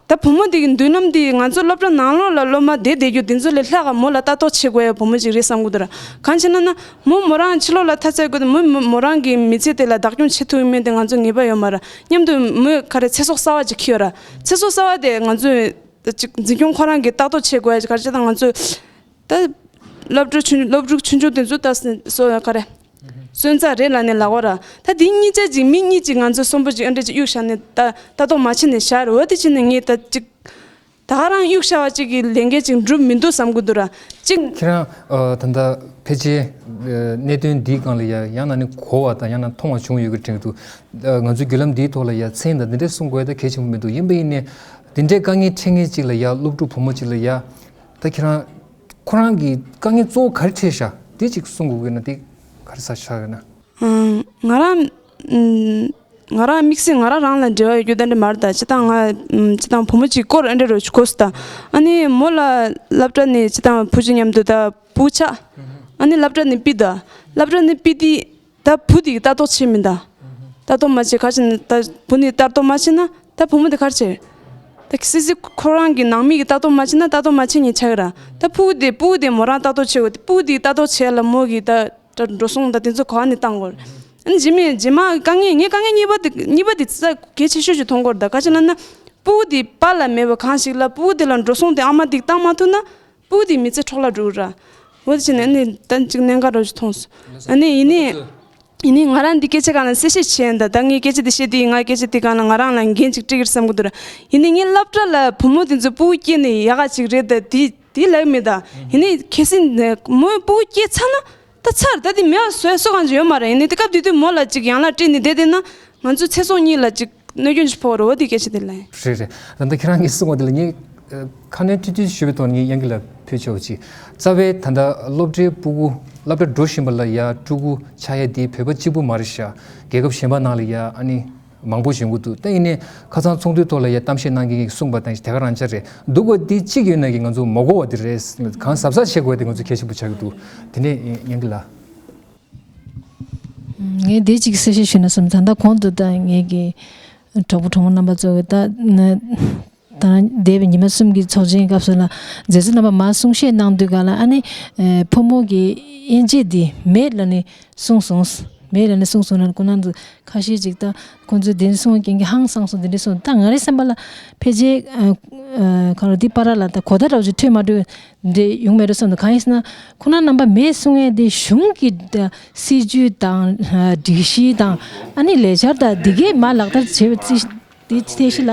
ད་བུ་མོ་དེ་གི་མདུན་ལམ་དེ་ང་ཚོ་སློབ་གྲྭ་ནང་ལོགས་ལ་སློབ་མ་བསྡད་བསྡད་རྒྱུ་དེ་ཚོ་ལས་ལྷག་ག་མོ་ལ་ལྟ་རྟོག་བྱེད་དགོས་ཡ་བུ་མོ་གཅིག་རེད་བསམ་གི་འདུག་ར། གང་ཅི་ན་ན་མོ་མོ་རང་ཕྱི་ལོགས་ལ་ཐར་ཚར་དགོས་དུས་མོ་མོ་མོ་རང་གི་མི་ཚེ་དེ་ལ་བདག་སྐྱོང་བྱེད་ཐུབ་ཡོད་མེད་དེ་ང་ཚོ་ངེས་པ་ཡོད་མ་ར། མཉམ་དུ་མོས་ག་རེ་ཚེ་སྲོག་གསར་བ་ཅིག་ཁྱེར་ཡོད་ར། ཚེ་སྲོག་གསར་བ་དེ་ང་ཚོས། ད་ཅིག་འཛིན་སྐྱོང་ཁོ་རང་གིས་ལྟ་རྟོག་བྱེད་དགོས་ཡ་ག་རེ་བྱས་ད་ང་ཚོས་ད་སློབ་ཕྲུག་ཆུང་སློབ་ཕྲུག་ཆུང་ཆུང་དེ་ཚོ་ད་སོ་ག་རེ་སོན་རྩ་རེད་ལབ་ནས་ལབ་གོ་ར། ད་དེ་གཉིས་ཆ་ཅིག་མི་གཉིས་ཅིག་ང་ཚོ་གསོན་པོ་ཅིག་ཨ་འདྲ་ཅིག་གཡུག་བཞག་ནས་ད་ལྟ་རྟོག་མ་བྱེད་ནས་བཞག་རེད། འོ་དེ་བྱས་ནས་ངས་ད་ཅིག་ད་ག་རང་གཡུག་བཞག་པ་ཅིག་གི་ལས་འགན་ཅིག་འགྲུབ་མི་འདུག་བསམ་གི་འདུག་ར། ཅིག་ཁྱེད་རང་ཨ་ད་ལྟ་ཕལ་ཆེར་ཨ་གནད་དོན་འདིའི་སྒང་ལ་ཡ་ཡང་ན་ནི་གོ་བ་དང་ཡང་ན་མཐོང་བ་བྱུང་ཡོད་ཀྱི་དྲན་གྱི་འདུག་ཨ་ང་ཚོའི་བརྒྱུད་ལམ་འདིའི་ཐོག་ལ་ཡ་མཚན་དང་འདི་འདྲས་གསུང་དགོས་ཡ་ད་གལ་ཆེན་པོ་མི་འདུག་ཡིན་པ་ཡིན་ནའི། དེ་འདྲའི་དཀའ་ངལ་འཕྲད་མཁན་ཅིག་ལ་ཡ་སློབ་ཕྲུག་བུ་མོ་ཅིག་ལ་ཡ། ད་ཁྱེད་རང་། ཁོ་རང་གི་དཀའ་ངལ་གཙོ་བོ་ག་རེ་འཕྲད་ཤག་དེ་ཅིག་གསུང་དགོས་ཀྱི་ན་དེ་ག་རེ་ས་ཆགས་ཡོད་ན། ཨང་། ང་རང་། ཨུམ། ང་རང་དམིགས་བསལ་ང་རང་རང་ལ་འབྲེལ་བ་ཡོད་རྒྱུ་དེ་འདྲ་མ་རེད་ད། སྤྱིར་བཏང་ང་། ཨུམ། སྤྱིར་བཏང་བུ་མོ་གཅིག་སྐོར་ཨེ་འདྲ་རུ་གོ་སོང་ད། ཨ་ནི་མོ་ལ་སློབ་གྲྭ་ནས་སྤྱིར་བཏང་བུ་གཅིག་མཉམ་དུ་ད་བུ་ཆགས། ཨ་ནི་སློབ་གྲྭ་ནས་ཕུད་ད། སློབ་གྲྭ་ནས་ཕུད་དེ། ད་བུ་དེ་ལྟ་རྟོག་བྱེད་མི་འདུག་ལྟ་རྟོག་མ་བྱེད་ག་ཅི་ན་ད་བུ་ནི་ལྟ་རྟོག་མ་བྱེད་ན་ད་བུ་མོ་དེ་ག་རེ་བྱེད། ད་སི་སི་ཁོ་རང་གི་ནང་མི་གི་ལྟ་རྟོག་མ་བྱེད་ན་ལྟ་རྟོག་མ་བྱེད་ཉེན་ཆགས་ཀྱི་ར། ད་ཕྲུ་གུ་དེ་ཕྲུ་གུ་དེ་མོ་རང་ལྟ་རྟོག་བྱེད་དགོས་དེ་ཕྲུ་གུ་དེ་ལྟ་རྟོག་བྱེད་ལ་མོ་གི་ད་ འགྲོ་སོང་དང་དེ་ཚོ་ག་ནས་བཏང་དགོས་རེད། ཨ་ནི་རྗེས་མ་རྗེས་མ་དཀའ་ངལ་ངའི་དཀའ་ངལ་གཉིས་པ་དེ་གཉིས་པ་དེ་ས་གལ་ཆེ་ཤོས་ཤིག་མཐོང་གི་ཡོད་རེད། ད་ག་ཅི་ལབ་ན་སྤུ་གུ་དེ་པཱ་ལགས་མེད་པ་གང་ཞིག་ལ་སྤུ་གུ་དེ་ལ་འགྲོ་སོང་དེ་ཨ་མ་དེ་བཏང་མ་ཐུབ་ན་སྤུ་གུ་དེ་མི་ཚེ་འཕྲོ་བརླག་འགྲོ་གི་རེད། འོ་དེ་བྱས་ནས་ཨ་ནི་ད་ཅིག་གནད་འགག་འདྲ་ཞིག་མཐོང་སོང་། ཨ་ནི་ཡིན་ནའི་ཡིན་ནའི་ང་རང་འདི་སྐད་ཆ་གང་ལ་གསལ་བཤད་བྱས་ཡིན། ད་ད་ངས་སྐད་ཆ་འདི་བཤད་དུས་ང་སྐད་ཆ་འདི་གང་ལ་ང་རང་ལ་འགན་ཅིག་འཁྲི་གི་རེད་བསམ་གི་འདུག་ར། ཡིན་ནའི་ངའི་སློབ་གྲྭ་ལ་བུ་མོ་དེ་ཚོ་སྤུ་གུ་སྐྱེས་ནས་ཡག་ག་ཅིག་རེད། ད་དེ་དེ་ལབ་མེད། ད་ཡིན་ནའི་གལ་སྲིད་མོས་སྤུ་གུ་སྐྱེས་ཚར་ན་ད་ཚར། ད་དེ་མེད་པ་བཟོ་ཡ་སུ་གང་ཅིག་ཡོད་མ་རེད། ཡིན་ནའི་དེ་སྐབས་དེ་དུས་མོ་ལ་ཅིག་ཡང་ལ་སྤྲད་ནས་བསྡད་བསྡད་ན་ང་ཚོའི་ཚེ་སྲོག་གཉིས་ལ་ཅིག་གནོད་སྐྱོན་ཅིག་ཕོག་རེད། འོ་དེ་སྐད་ཆ་དེ་ལབ་ཡིན། རེད་རེད། ད་ལྟ་ཁྱེད་རང་གིས་གསུངས་པ་དེ་ལ་ངས་ཨ། ཁ་སྣོན་ཁྲིད་ཐུབ་ཞུ་བའི་ཐོག་ནས་ངས་དབྱངས་སྐྱིད་ལ་ཕུལ་ཆོག་ཅིག་རྩ་བའི་ད་ལྟ་སློབ་གྲྭའི་སྤུ་གུ་སློབ་གྲྭ་འགྲོ་བཞིན་པ་ལ་ཡ་ཕྲུ་གུ་ཆགས་ཡ་དེ་བོད་པ་གཅིག་པུ་མ་རེད་ཤག་རྒྱལ་ཁབ་གཞན་པ་ནང་ལ་ཡ་ཨ་ནི་མང་པོ་ཡོང་གི་འདུག་ད་ཡིན་ནའི་ཁ་སང་ཚོགས་འདུའི་ཐོག་ལ་ཡ་གཏམ་བཤད་གནང་མཁན་གྱིས་གསུངས་པ་དང་དེ་ག་རང་ཆ་རེད་འདུག་ག་དེ་གཅིག་ཡོད་ན་གི་ང་ཚོ་མ་གོ་བ་དེ་རེད། གང་གཟབ་གཟབ་བྱེད་དགོས་དེ་ང་ཚོ་གལ་ཆེན་པོ་ཆགས་ཀྱི་འདུག་དེ་ནས་དབྱངས་སྐྱིད་ལགས། ངས་འདི་གཅིག་གསལ་བཤད་ཞུས་ན་བསམ། ད་ལྟ་གོང་དུ་ད་ངེད་ཀྱི་གྲོགས་པོ་གྲོགས་མོ་རྣམ་པ་ཚོ་གི་ད་ན། ད་འདས་པའི་ཉི་མ་གསུམ་གྱི་ཚོགས་ཆེན་སྐབས་སུ་ལ་མཛད་གཙོ་རྣམ་པ་མར་གསུང་བཤད་གནང་དུས་ག་ལ་ཨ་ནི་ཕོ་མོ་གི་དབྱེ་འབྱེད་འདི་མེད་ལབ་ནས་གསུངས་སོང་། མེད་ལབ་ནས་གསུངས་སོང་ལ་ཁོང་རྣམ་ཚོ་ཁ་ཤས་ཅིག་ད་ཁོང་ཚོས་དེ་འདྲ་གསུང་བ་རྐྱེན་གྱིས་ཧང་སངས་སོང་། དེ་འདྲ་གསུངས། ད་ང་རའི་བསམ་པ་ལ་ཕལ་ཆེར་ཨ་ཨ་ག་རེ་འདི་བར་ལ་ད་གོ་བརྡ་འདྲ་བོ་ཅིག་འཕྲོད་མ་འགྲོ་འདྲ་ཡོང་མེད་འགྲོ་བསམ་འདུག་གང་ཡིན་ཟེར་ན་ཁོང་རྣམ་པ་མེད་གསུང་ཡས་དེ་གཞུང་གི་ད་སྲིད་ཇུས་དང་སྒྲིག་གཞི་དང་ཨ་ནི་ལས་འཆར་དང་འདི་གས་མར་ལག་བསྟར་བྱེད་པའི་རྩིས། དེའི་ཐད་གཞི་ལ་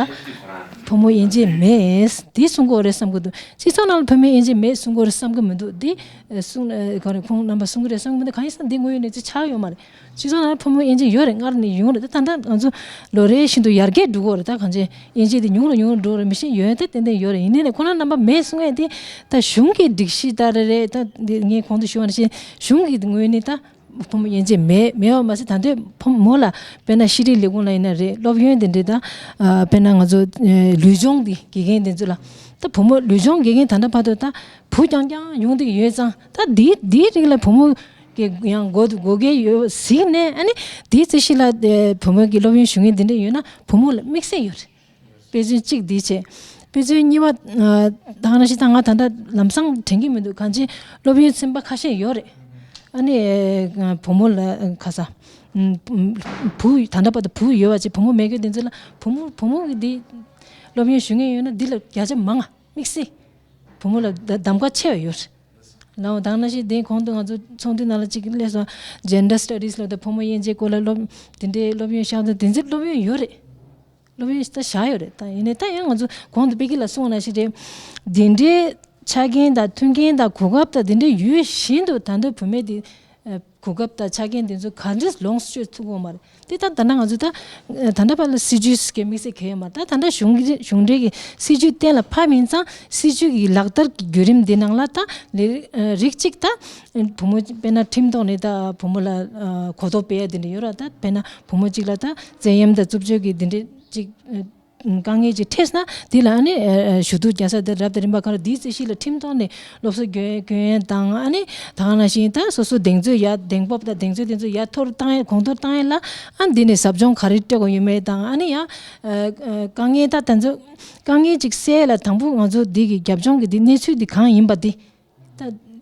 ཕོ་མོ་དབྱེ་འབྱེད་མེད། དེ་གསུང་གི་ཡོད་རེད་བསམ་གི་འདུག་སྤྱི་ཚོགས་ནང་ལ་ཕོ་མོའི་དབྱེ་འབྱེད་མེད་གསུང་གི་ཡོད་རེད་བསམ་གི་མི་འདུག་དེ་གསུང་ག་རེ་ཁོང་རྣམ་པ་གསུང་གི་རེད་བསམ་གི་མི་འདུག་གང་ཡིན་ཟེར་ན་འདི་དངོས་ཡོད་གནས་ཚུལ་ཆགས་ཡོད་མ་རེད། སྤྱི་ཚོགས་ནང་ལ་ཕོ་མོ་དབྱེ་འབྱེད་ཡོད་རེད། སྔར་ནས་ཡོང་རེད། ད་ད་ལྟ་ང་ཚོ་ལོ་རེ་བཞིན་དུ་ཡར་རྒྱས་འགྲོ་གི་ཡོད་རེད། ད་གང་ཅི་དབྱེ་འབྱེད་དེ་ཉུང་རུ་ཉུང་རུ་འགྲོ་རེད་མི་ཤེས། ཡོད་ད་ཏན་ཏན་ཡོད་རེད། ཡིན་ནའི་ཁོང་རྣམ་པ་མེད་གསུང་ཡས་དེ་ད་གཞུང་གི་སྒྲིག་གཞི་ལྟར་རེད། ད་འདི་ངས་གོང་དུ་ཞུ་བ་ནང་བཞིན་གཞུང་གི་ངོས་ནས་ད། ཕོ་མོ་དབྱེ་འབྱེད་མེད་མེད་པ་མ་ཟད་ད་དུང་ཕོ་མོ་ལ་དཔེར་ན་ཤེས་རིག་ལས་ཁུངས་ལ་ཡིན་ན་རེད། སློབ་ཡོན་དེ་འདྲས་དང་དཔེར་ན་ང་ཚོ་ལུས་སྦྱོང་འདི་དགེ་རྒན་དེ་ཚོ་ལ་ད་ཕོ་མོ་ལུས་སྦྱོང་དགེ་རྒན་ད་ལྟ་བར་དུ་ད་བུ་རྐྱང་རྐྱང་ཡོང་བསྡད་ཡོད་ཙང་ད་འདི་འདིའི་རིགས་ལ་ཕོ་མོ་གི་ཡང་དགོས་དགོས་གལ་ཡོད་གཟིགས་ནས་ཨ་ནི་འདིའི་རྩིས་གཞི་ལ་ཕོ་མོ་གི་སློབ་ཡོན་ཞུ་མཁན་དེ་འདྲས་ཡོད་ན་ཕོ་མོ་ལ་དམིགས་བསལ་ཡོད་རེད། དཔེ་མཚོན་གཅིག་འདི་བྱས། དཔེ་མཚོན་གཉིས་པ། ད་ག་ནང་བཞིན་ད་ང་ད་ལྟ་ལམ་སང་དྲན་གྱི་མི་འདུག་གང་ཅི་སློབ་ཡོན་ཚན་པ་ཁ་ཤས་ཡོད་རེད། ཨ་ནི་བུ་མོ་ལ་ཁ་ས། བུ་ད་ལྟ་བར་དུ་བུ་ཡོད་པ་ཅིག་བུ་མོ་མེད་མཁན་དེ་ཚོ་ལ་བུ་མོ་བུ་མོ་གི་འདི་སློབ་ཡོན་ཞུ་མཁན་ཡོད་ན་འདི་ལ་བརྒྱ་ཆ་མང་ང་དམིགས་བསལ། བུ་མོ་ལ་གདམ་ག་ཆེ་བ་ཡོད་རེད། ལའོ་ད་ག་ནང་བཞིན་དེ་གོང་དུ་ང་ཚོ་ཚོགས་འདུ་ནང་ལ་ཅིག་སླེབས་སོང་། Gender Studies ལབ་དང་བུ་མོ་དབྱེ་འབྱེད་སྐོར་ལ་སློབ་དེ་འདྲའི་སློབ་ཡོན་བཞག་དང་དེ་ཚོའི་སློབ་ཡོན་ཡོད་རེད། སློབ་ཡོན་ད་བཞག་ཡོད་རེད། ད་ཡིན་ནའི་ད་ཡང་ང་ཚོ་གོང་དུ་པེ་ཀི་ལ་གསུངས་ནང་བཞིན་རེད། དེ་འདྲའི་ཆ་རྐྱེན་དང་མཐུན་རྐྱེན་དང་གོ་སྐབས་དང་དེ་འདྲའི་ཡོད་བཞིན་དུ་ད་ལྟ་བུད་མེད་དེ་གོ་སྐབས་དང་ཆ་རྐྱེན་དེ་ཚོ་ག་འདྲས་ལོངས་སུ་སྤྱོད་ཐུབ་ཀྱི་ཡོད་མ་རེད། དེ་ད་ད་ལྟ་ང་ཚོ་ད་ད་ལྟ་བར་ལ་སྲིད་ཇུས་ཀྱི་དམིགས་བསལ་གང་ཡང་མ་ད་ད་ལྟ་གཞུང་གི་གཞུང་འབྲེལ་གྱི་སྲིད་ཇུས་གཏན་ལ་ཕབ་ཡིན་ཙང་སྲིད་ཇུས་ཀྱི་ལག་བསྟར་གྱི་བརྒྱུད་རིམ་འདི་ནང་ལ་ད་ལས་རིགས་གཅིག་ད་བུ་མོ་དཔེར་ན་ཁྲིམས་ཐོག་ནས་ད་བུ་མོ་ལ་གོ་རྟོགས་སྤེལ་ཡ་དེ་འདྲ་ཡོད་ར། ད་དཔེར་ན་བུ་མོ་གཅིག་ལ་ད་བཙན་གཡེམ་དང་རྩུབ་སྤྱོད་ཀྱི་འདི་འདྲའི་གཅིག་དཀའ་ངལ་ཅིག་འཕྲད་ན་དེ་ལ་ཨ་ནི་ཞུ་གཏུག་རྒྱག་ས་དེ་རབ་དང་རིམ་པ་ག་རེ་འདིའི་རྩིས་གཞི་ལ་ཁྲིམས་ཐོག་ནས་སློབ་གསོ་སྐྱོན་སྐྱོན་ཡན་དང་ཨ་ནི་ད་ག་ནང་བཞིན་ད་སོ་སོ་གདེང་ཚོད་ཡ་གདེང་སྤོབས་དང་གདེང་ཚོད་དེ་ཚོ་ཡ་མཐོ་རུ་བཏང་ཡ་གོང་མཐོར་བཏང་ཡ་ལ་ཨ་འདི་ནས་ཟབ་སྦྱོང་ག་རེ་སྤྲད་དགོས་ཡོད་མེད་དང་ཨ་ནི་ཡ་དཀའ་ངལ་ད་དེ་ཚོ་དཀའ་ངལ་ཅིག་སེལ་ལ་དང་པོ་ང་ཚོ་འདི་གི་རྒྱབ་ལྗོངས་ཀྱི་འདི་གནས་ཚུལ་འདི་གང་ཡིན་པ་འདི།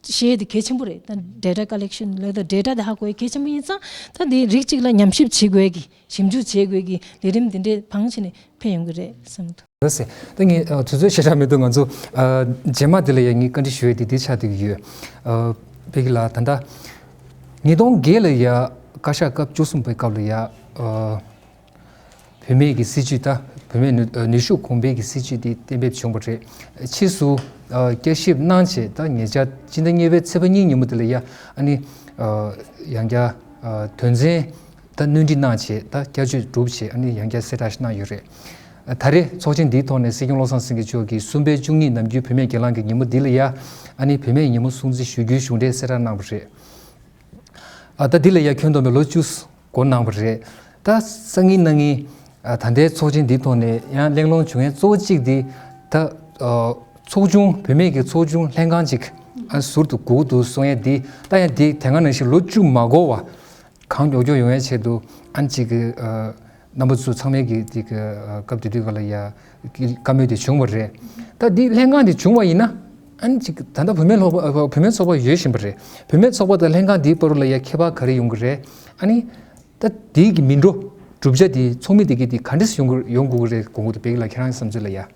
ད་ཤེས་དེ་གལ་ཆེན་པོ་རེད། ད་data collection ལ་ད་data དེ་ཧ་གོ་ཡ་གལ་ཆེན་པོ་ཡིན་ཙང་ད་དེ་རིགས་གཅིག་ལ་ཉམས་ཞིབ་བྱེད་དགོས་ཀྱི་ཞིབ་འཇུག་བྱེད་དགོས་ཀྱི་ལས་རིམ་དེ་འདྲའི་བང་ཆེ་ནས་ཕན་ཡོང་གི་རེད་བསམ་གི་འདུག་ལགས་སེ། ད་ངས་དུས་ཚོད་ཞེ་དྲག་མི་འདུག་ང་ཚོ་རྗེས་མ་དེ་ལ་ཡ་ངས་བཀའ་འདྲི་ཞུ་ཡ་དེ་འདི་ཆགས་བསྡད་ཀྱི་ཡོད། པེ་ཀི་ལགས་ད་ལྟ་ཉིས་སྟོང་བརྒྱད་ལ་ཡ་བཀའ་ཤག་སྐབས་བཅུ་གསུམ་པའི་སྐབས་ལ་ཡ། བུད་མེད་ཀྱི་སྲིད་བྱུས་དང་བུད་མེད་ནུས་ནུས་ཤུགས་གོང་འཕེལ་གྱི་སྲིད་བྱུས་དེ་གཏན་འབེབས་བྱུང་བ་རེད། ཕྱིས་སུ་བསྐྱར་ཞིབ་གནང་བྱས་ད་ཉེ་ཆར་སྤྱི་ཟླ་གཉིས་པའི་ཚེས་པ་གཉིས་ཉིན་མོ་དེ་ལ་ཡ་ཨ་ནི་ཡང་བསྐྱར་དོན་ཚན་ད་སྣོན་འཕྲི་གནང་བྱས་ད་བསྐྱར་བཅོས་གྲུབ་བྱས་ཨ་ནི་ཡང་བསྐྱར་གསལ་བསྒྲགས་ཤིག་གནང་ཡོད་རེད། ད་རེས་ཚོགས་ཆེན་འདིའི་ཐོག་ནས་སྲིད་སྐྱོང་བློ་བཟང་སེང་གེ་མཆོག་གིས་གསུམ་པའི་བཅུ་གཉིས་ནམ་རྒྱུན་བུད་མེད་སྒེར་ལངས་ཀྱི་ཉིན་མོ་འདི་ལ་ཡ་ཨ་ནི་བུད་མེད་ཉིན་མོ་སྲུང་བརྩི་ཞུ་རྒྱུའི་གཞུང་འབྲེལ་གསལ་བསྒྲགས་གནང་བ་རེད། ཨ་ད་འདི་ལ་ཡ་ཁྱོན་བསྡོམས་པའི་ལོ་བཅུ་འགོར་གནང་བ་རེད། ད་སང་ཉིན་གནངས་ཉིན་ཨ་ད་ལྟའི་ཚོགས་ཆེན་འདིའི་ཐོག་ནས་ཡང་གླེང་སློང་བྱུང་ཡས་གཙོ་བོ་གཅིག་འདི་ད་ཨ་ཚོགས་ཆུང་བུད་མེད་ཀྱི་ཚོགས་ཆུང་ལྷན་ཁང་ཅིག་ཨ་ཟུར་དུ་དགོས་ཀྱི་འདུག་གསུང་ཡས་འདི་ད་ཡང་འདི་དེ་སྔ་ནང་བཞིན་ལོ་བཅུ་མ་འགོར་བ་གང་མགྱོགས་མགྱོགས་ཡོང་ཡས་ཆེད་དུ་ཨ་ནི་གཅིག་གི་ཨ་རྣམ་པ་ཚོ་ཚང་མས་ཀྱི་འདི་གི་ཨ་སྐབས་དེ་དུས་ག་ལ་ཡ་བཀའ་མོལ་དེ་བྱུང་བ་རེད། ད་འདི་ལྷན་ཁང་དེ་བྱུང་བ་ཡིན་ན་ ཨ་ནི་ཅིག་ད་ལྟ་བུད་མེད་ཚོགས་པ་ཨ་བུད་མེད་ཚོགས་པ་ཡོད་བཞིན་པ་རེད། བུད་མེད་ཚོགས་པ་དང་ལྷན་ཁང་དེའི་བར་ལ་ཡ་ཁྱད་པར་ག་རེ་ཡོང་གི་རེད། ཨ་ནི་ད་དེའི་གི་མི་འགྲོ་གྲུབ་ཆ་དེ་ཚོགས་མི་དེ་གི་དེ་ག་འདྲས་ཡོང་གི་ཡོང་དགོས་ཀྱི་རེད་དགོངས་ཀྱི་འདུག་བེག་ལ་ཁྱེད་རང་གི་བསམ་ཚུལ་ལ་ཡ།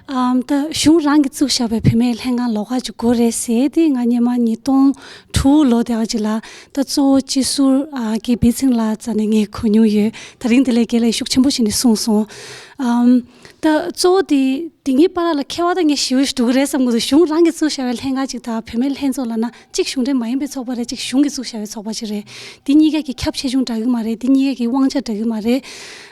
ཨམ། ད་གཞུང་རང་གིས་བཙུགས་བཞག་པའི་བུད་མེད་ལྷན་ཁང་ལོགས་ཀ་ཅིག་དགོས་རེད་ཟེར་དེ་ང་སྔོན་མ་ཉིས་སྟོང་དྲུག་ལོ་དེ་ག་ཅིག་ལ་ད་གཙོ་བོ་སྤྱི་ཟུར་ཨ་གི་བི་ཚིང་ལགས་རྩ་ནས་ངས་གོ་མྱོང་ཡོད། ད་རིང་དེ་ལས་རྒན་ལགས་ཤུགས་ཆེན་པོ་ཞིག་ནས་གསུངས་སོང་། ཨམ། ད་གཙོ་བོ་དེ་དེ་གཉིས་བར་ལ་ཁྱད་པར་ད་ངས་ཞེ་པོ་ཞིག་འགྲོ་གི་རེད་བསམ་གྱི་འདུག་གཞུང་རང་གིས་བཙུགས་བཞག་པའི་ལྷན་ཁང་ཅིག་དང་བུད་མེད་ལྷན་ཚོགས་ལབ་ན་གཅིག་གཞུང་འབྲེལ་མ་ཡིན་པའི་ཚོགས་པ་རེད། གཅིག་གཞུང་གིས་བཙུགས་བཞག་པའི་ཚོགས་པ་ཅིག་རེད། དེ་གཉིས་ཀ་གི་ཁྱབ་ཆེ་ཆུང་འདྲ་གི་མ་རེད། དེ་གཉིས་ཀ་གི་དབང་ཆ་འདྲ་གི་མ་རེད།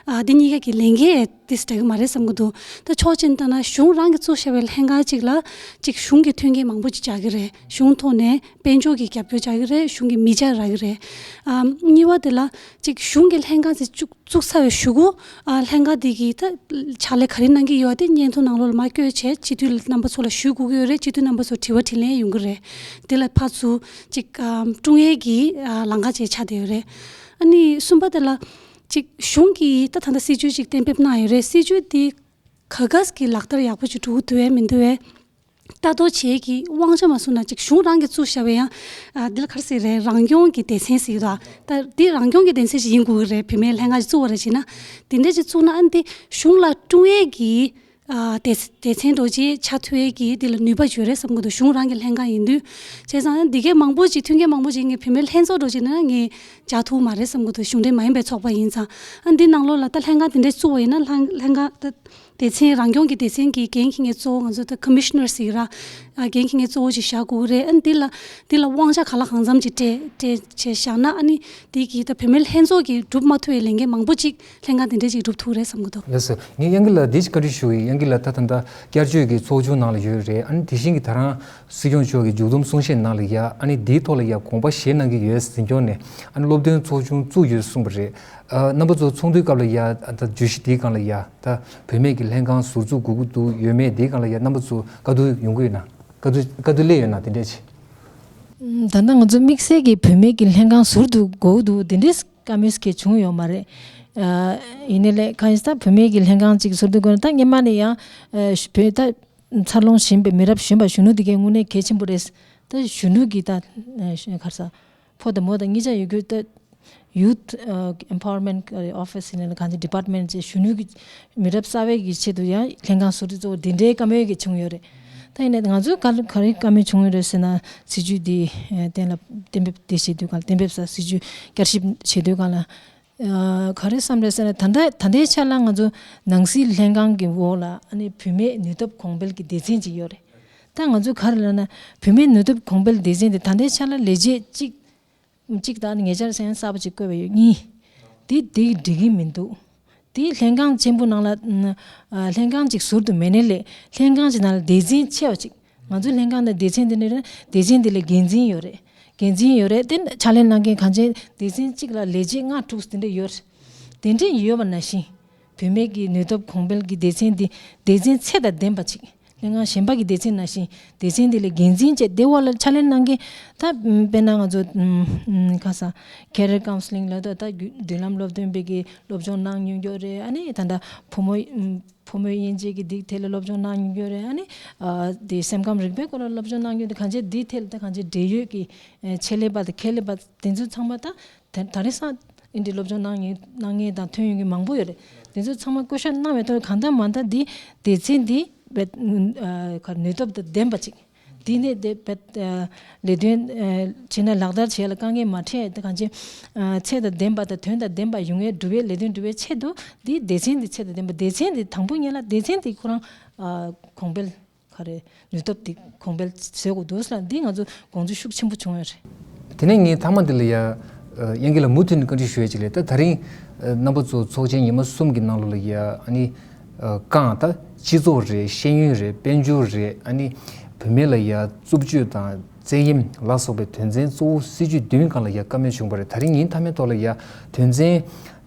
ཨ་དེ་གཉིས་ཀ་གི་ལས་འགན་ཏིས་དྲག་གི་མ་རེད་བསམ་གི་འདུག་ད་ཕྱོགས་གཅིག་ནས་བལྟས་ན་གཞུང་རང་གིས་བཙུགས་བཞག་པའི་ལྷན་ཁང་གཅིག་ལ་གཅིག་གཞུང་གི་མཐུན་རྐྱེན་མང་པོ་ཅིག་རྒྱག་གི་རེད། གཞུང་ཐོག་ནས་དཔལ་འབྱོར་གྱི་རྒྱབ་སྐྱོར་རྒྱག་གི་རེད། གཞུང་གི་མི་ཆ་རག་གི་རེད། ཨ་གཉིས་པ་དེ་ལ་གཅིག་གཞུང་གི་ལྷན་ཁང་ཅིག་བཙུགས་བཙུགས་ཚར་བའི་གཞུག་གུ་ཨ་ལྷན་ཁང་དེ་གིས་ད་ཕྱག་ལས་ག་རེ་གནང་གི་ཡོད་དེ་བརྙན་ཐུང་ནང་ལོགས་ལ་མར་བཀོད་བྱས་སྤྱི་འཐུས་རྣམ་པ་ཚོ་ལ་ཞུ་དགོས་ཀྱི་ཡོད་རེད། སྤྱི་འཐུས་རྣམ་པ་ཚོ་དྲི་བ་དྲིས་ལན་ཡོང་གི་རེད། དེ་ལ་ཕར་ཚུར་གཅིག་ཨ་ཀྲུང་ཨེ་གི་ཨ་ལམ་ཁ་ཅིག་ཆགས་བསྡད་ཡོད་རེད། ཨ་ནི་གསུམ་པ་དེ་ལ། གཅིག་གཞུང་གིས་ད་ད་ལྟ་སྲིད་ཇུས་གཅིག་གཏན་འབེབས་གནང་ཡོད་རེད། སྲིད་ཇུས་དེ་ག་གས་ཀྱི་ལག་བསྟར་ཡག་པོ་ཅིག་འགྲོ་གི་འདུག་བས་མི་འདུག་བས། ལྟ་རྟོག་བྱེད་ཀྱི་དབང་ཆ་མ་བཟུང་ན་གཅིག་གཞུང་རང་གིས་བཙུགས་བཞག་པའི་ཡང་ཨ་འདི་ལ་ག་རེ་ཟེར་རེད། རང་སྐྱོང་གི་སྡེ་ཚན་ཟེར་གྱི་འདུག་ད་འདི་རང་སྐྱོང་གི་སྡེ་ཚན་ཞིག་ཡིན་དགོས་ཀྱི་རེད། བུད་མེད་ལྷན་ཁང་ཞིག་བཙུགས་པ་རེད་བྱས་ན། དེ་འདྲས་ཅིག་བཙུགས་ན་ཨ་ནི་དེ་གཞུང་ལ་ཀྲུང་ཨེ་གི་ཨ་སྡེ་སྡེ་ཚན་འགྲོ་རྗེས་ཆ་མཐུན་ཨེ་གི་དེ་ལ་ནུས་པ་ཡོད་རེད་བསམ་གྱི་འདུག་གཞུང་རང་གི་ལྷན་ཁང་ཡིན་དུས། བྱས་ཙང་འདི་གའི་མང་པོ་ཅིག་མཐུན་རྐྱེན་མང་པོ་ཅིག་ངས་བུད་མེད་ལྷན་ཚོགས་འགྲོ་ཅིག་ན་ངས་བཅར་ཐུབ་མ་རེད་བསམ་གྱི་འདུག་གཞུང་འབྲེལ་མ་ཡིན་པའི་ཚོགས་པ་ཡིན་ཙང་། ཨ་འདི་ནང་ལོགས་ལ་ད་ལྷན་ཁང་དེ་འདྲས་བཙུགས་པ་ཡིན་ན་ལྷན་ལྷན་ཁང་ད་སྡེ་ཚན་རང་སྐྱོང་གི་སྡེ་ཚན་གྱི་འགན་འཁྱེར་མཁན་གཙོ་བོ་ང་ཚོ་ད་ཀོ་མི་ཤི་ནར་ཟེར་གྱི་ར། ཨ་འགན་འཁྱེར་མཁན་གཙོ་བོ་ཅིག་བཞག་དགོས་ཀྱི་རེད། ཨ་འདི་ལ་འདི་ལ་དབང་ཆ་གང་ལ་གང་འཚམ་ཅིག་སྤྲད་སྤྲད་བྱས་བཞག་ན་ཨ་ནི་དེ་གི་ད་བུད་མེད་ལྷན་ཚོགས་ཀྱིས་སྒྲུབ་མ་ཐུབ་པའི་ལས་འགན་མང་པོ་ཅིག་ལྷན་ཁང་དེ་འདྲས་ཅིག་སྒྲུབ་ཐུབ་རེད་བསམ་གྱི་འདུག་ལགས་སོ། ངས་དབྱངས་སྐྱིད་ལགས་འདི་ཅིག་བཀའ་འདྲི་ཞུ་གི། དབྱངས་སྐྱིད་ལགས་ད་ད་ལྟ་བསྐྱར་བཅོས་ཀྱི་ཚོགས་ཆུང་ནང་ལ་ཡོད་རེད། ཨ་ནི་དེ་བཞིན་གྱི་ད་རང་སྲིད་སྐྱོང་མཆོག་གི་མཇུག་བསྡོམས་གསུང་བཤད་ནང་ལ་ཡ་ཨ་ནི་འདིའི་ཐོག་ལ་ཡ་དགོངས་པ་བཞེས་གནང་གི་ཡོད་ཟེར་ཀྱང་ནས་ཨ་ནི་སློབ་སྟོན་ཚོགས་ཆུང་བཙུགས་ཡོད་གསུངས་པ་རེད། ཨ་རྣམ་པ་ཚོ་ཚོགས་འདུའི་སྐབས་ལ་ཡ་ད་བརྗོད་གཞི་འདིའི་སྒང་ལ་ཡ་ད་བུད་མེད་ཀྱི་ལྷན་ཁང་ཟུར་བཙུགས་དགོས་ཀྱི་འདུག་ཡོད་མེད་འདིའི་སྒང་ལ་ཡ་རྣམ་པ་ཚོ་བཀའ་བསྡུར་ཡོང་གི་ཡོད་ན་བཀའ་བསྡུར་བཀའ་བསྡུར་སླེབས་ཡོད་ན་དེ་འདྲས་ཅིག་ད་ལྟ་ང་ཚོ་དམིགས་བསལ་གྱི་བུད་མེད་ཀྱི་ལྷན་ཁང་ཟུར་དུ་དགོས་འདུག་དེ་འདྲའི་བཀའ་མོལ་གལ་བྱུང་ཡོད་མ་རེད། ཨ་ཡིན་ནའི་ལས་ཁ་ཡིན་ད་བུད་མེད་ཀྱི་ལྷན་ཁང་ཅིག་ཟུར་དུ་དགོས་ན་ད་སྔོན་མ་ནས་ཡང་ཨ་བོད་ད་འཚར་ལོངས་ཕྱིན་པའི་མི་རབས་གཞོན་པ་གཞོན་ནུ་དེ་གའི་དངོས་གནས་གལ་ཆེན་པོ་རེད། ད་གཞོན་ནུ་གི་ད་ཨ་ག་རེ་ཟ་ཕོ་དང་མོ་དང་གཉིས་ཆ་ཡོད་རྒྱུ་ད་ཡུ་ཐི་ཨ་ཨེམ་པ་ཝར་མེན་ཊི་ཨོ་ཕི་སི་ཡིན་ནའི་གང་ཅི་ཌི་པཊ་མེན་ཊི་ཅེས་གཞོན་ནུ་གི་མི་རབས་གསར་པའི་གི་ཆེད་དུ་ཡང་ལྷན་ཁང་ཟུར་དུ་གཙོ་བོ་འདི་འདྲའི་བཀའ་མོལ་གྱི་བྱུང་ཡོད་རེད། ད་ཡིན་ནའི་ང་ཚོས་ག་ག་རེ་བཀའ་མོལ་བྱུང་ཡོད་རེད་ཟེར་ན་སྲིད་ཇུས་འདི་གཏན་ལ་གཏན་འབེབས་འདི་བྱེད་དུས་གང་ལ་གཏན་འབེབས་ས་སྲིད་ཇུས་བསྐྱར་ཞིབ་བྱེད་དུས་གང་ལ་ག་རེ་བསམ་རེད་ཟེར་ན་ད་ལྟ་ད་ལྟའི་ཆ་ལ་ང་ཚོ་ནང་སྲིད་ལྷན་ཁང་གི་འོག་ལ་ཨ་ནི་བུད་མེད་ནུས་སྟོབས་གོང་འཕེལ་གྱི་སྡེ་ཚན་ཅིག་ཡོད་རེད། ད་ང་ཚོས་ག་རེ་ལབ་ན་བུད་མེད་ནུས་སྟོབས་གོང་འཕེལ་སྡེ་ཚན་དེ་ད་ལྟའི་ཆ་ལ་ལས་བྱེད་གཅིག་གཅིག་དང་ཉེ་ཆར་ཟེར་ཡང་གསར་པ་ཅིག་བསྐོས་པ་ཡོད་གཉིས། དེ་དེ་འགྲིག་གི་མི་འདུག་དེ་ལྷན་ཁང་ཆེན་པོ་ནང་ལ་ཨ་ལྷན་ཁང་ཅིག་ཟུར་དུ་མེད་ནའི་ལས་ལྷན་ཁང་ཅིག་ནང་ལ་སྡེ་ཚན་ཆེ་བ་ཅིག་ང་ཚོའི་ལྷན་ཁང་དང་སྡེ་ཚན་དེ་ནི་རེད། སྡེ་ཚན་དེ་ལ་འགན་འཛིན་ཡོད་རེད། འགན་འཛིན་ཡོད་རེད། དེ་ཕྱག་ལས་གནང་མཁན་གང་ཅི་སྡེ་ཚན་གཅིག་ལ་ལས་བྱེད་ལྔ་དྲུག་དེ་འདྲ་ཡོད་རེད། དེ་འདྲ་ཡོད་པ་ནང་བཞིན། བུད་མེད་ཀྱི་ནུས་སྟོབས་གོང་འཕེལ་གྱི་སྡེ་ཚན་འདི་སྡེ་ཚན་ཚད་དང་ལྡན་པ་ཅིག་ལྷན་ཁང་གཞན་པ་གི་སྡེ་ཚན་ནང་བཞིན་སྡེ་ཚན་འདི་ལ་འགན་འཛིན་བྱས་དེ་འོག་ལ་ཕྱག་ལས་གནང་མཁན་ད་དཔེར་ན་ང་ཚོ་ཁ་སང་ཁེ་རི་ཡར་ཀའུན་སི་ལིང་ལབ་དུས་ད་མདུན་ལམ་སློབ་སྟོན་པའི་གི་སློབ་སྦྱོང་གནང་མྱོང་ཡོད་རེད། ཨ་ནི་ད་ལྟ་ཕོ་མོ་ཕོ་མོའི་དབྱེ་འབྱེད་ཀྱི་འདི་ཐད་ལ་སློབ་སྦྱོང་གནང་མྱོང་ཡོད་རེད། ཨ་ནི་དེ་སེམས་ཁམས་རིག་པའི་སྐོར་ལ་སློབ་སྦྱོང་གནང་མྱོང་དེ་གང་ཅི་འདི་ཐད་ལ་ད་གང་ཅི་འབྲེལ་ཡོད་ཀྱི་ཆེད་ལས་པ་དང་ཁེ་ལས་པ་དེ་ཚོ་ཚང་མ་ད། དེ་ད་རེས་སང་ཨིན་དྲི་སློབ་སྦྱོང་གནང་ཡིན་གནང་མཁན་དང་ཐོན་ཡོང་མཁན་མང་པོ་ཡོད་རེད། དེ་ཚོ་ཚང་མ་བསྐོ་བཞག་གནང་བའི་ཐོག་གང་ལྟར་མ་ལྟར་འདི་སྡེ་ཚན་འདི་བེད་ཨ་ག་ནུས་སྟོབས་དང་ལྡན་པ་ཅིག་འདི་ནས་དེ་བེད་ལས་དོན་བྱེད་ན་ལག་བསྟར་བྱེད་ཡ་ལ་དཀའ་ངལ་མ་འཕྲད་དེ་གང་ཅི་ཚད་དང་ལྡན་པ་དང་དོན་དང་ལྡན་པ་ཡོང་བའི་འགྲུབ་པའི་ལས་དོན་འགྲུབ་པའི་ཆེད་དུ་འདི་སྡེ་ཚན་འདི་ཚད་དང་ལྡན་པ་སྡེ་ཚན་འདི་དང་པོ་ཉིད་ལ་སྡེ་ཚན་འདི་ཁོ་རང་གོང་འཕེལ། ག་རེ་ནུས་སྟོབས་དེ་གོང་འཕེལ་བཟོ་དགོས་འདུག་ཟེར་ལ་འདི་ང་ཚོ་དགོངས་ཚུལ་ཤུགས་ཆེན་པོ་བྱུང་ཡོད་རེད། དེ་ནས་ངས་མཐའ་མ་འདི་ལ་ཡ་དབྱངས་སྐྱིད་ལ་མུ་མཐུད་ནས་བཀའ་འདྲི་ཞུ་ཡ་ཅིག་ལས་ད་ད་རིང་རྣམ་པ་ཚོ་ཚོགས་ཆེན་ཉི་མ་གསུམ་གྱི་ནང་ལོགས་ལ་ཡ་ཨ་ནི་རྐང་ད་སྤྱི་ཚོགས་རེད། ཤེས་ཡོན་རེད། དཔལ་འབྱོར་རེད། ཨ་ནི་བུད་མེད་ལ་ཡ་རྩུབ་སྤྱོད་དང་བཙན་གཡེམ་ལ་སོགས་པའི་དོན་ཚན་གཙོ་བོ་སྲིད་ཇུས་བདུན་སྒང་ལ་ཡ་བཀའ་མོལ་བྱུང་བ་རེད། ད་རིང་ཉིན་མཐའ་མའི་ཐོག་ལ་ཡ་དོན་ཚན་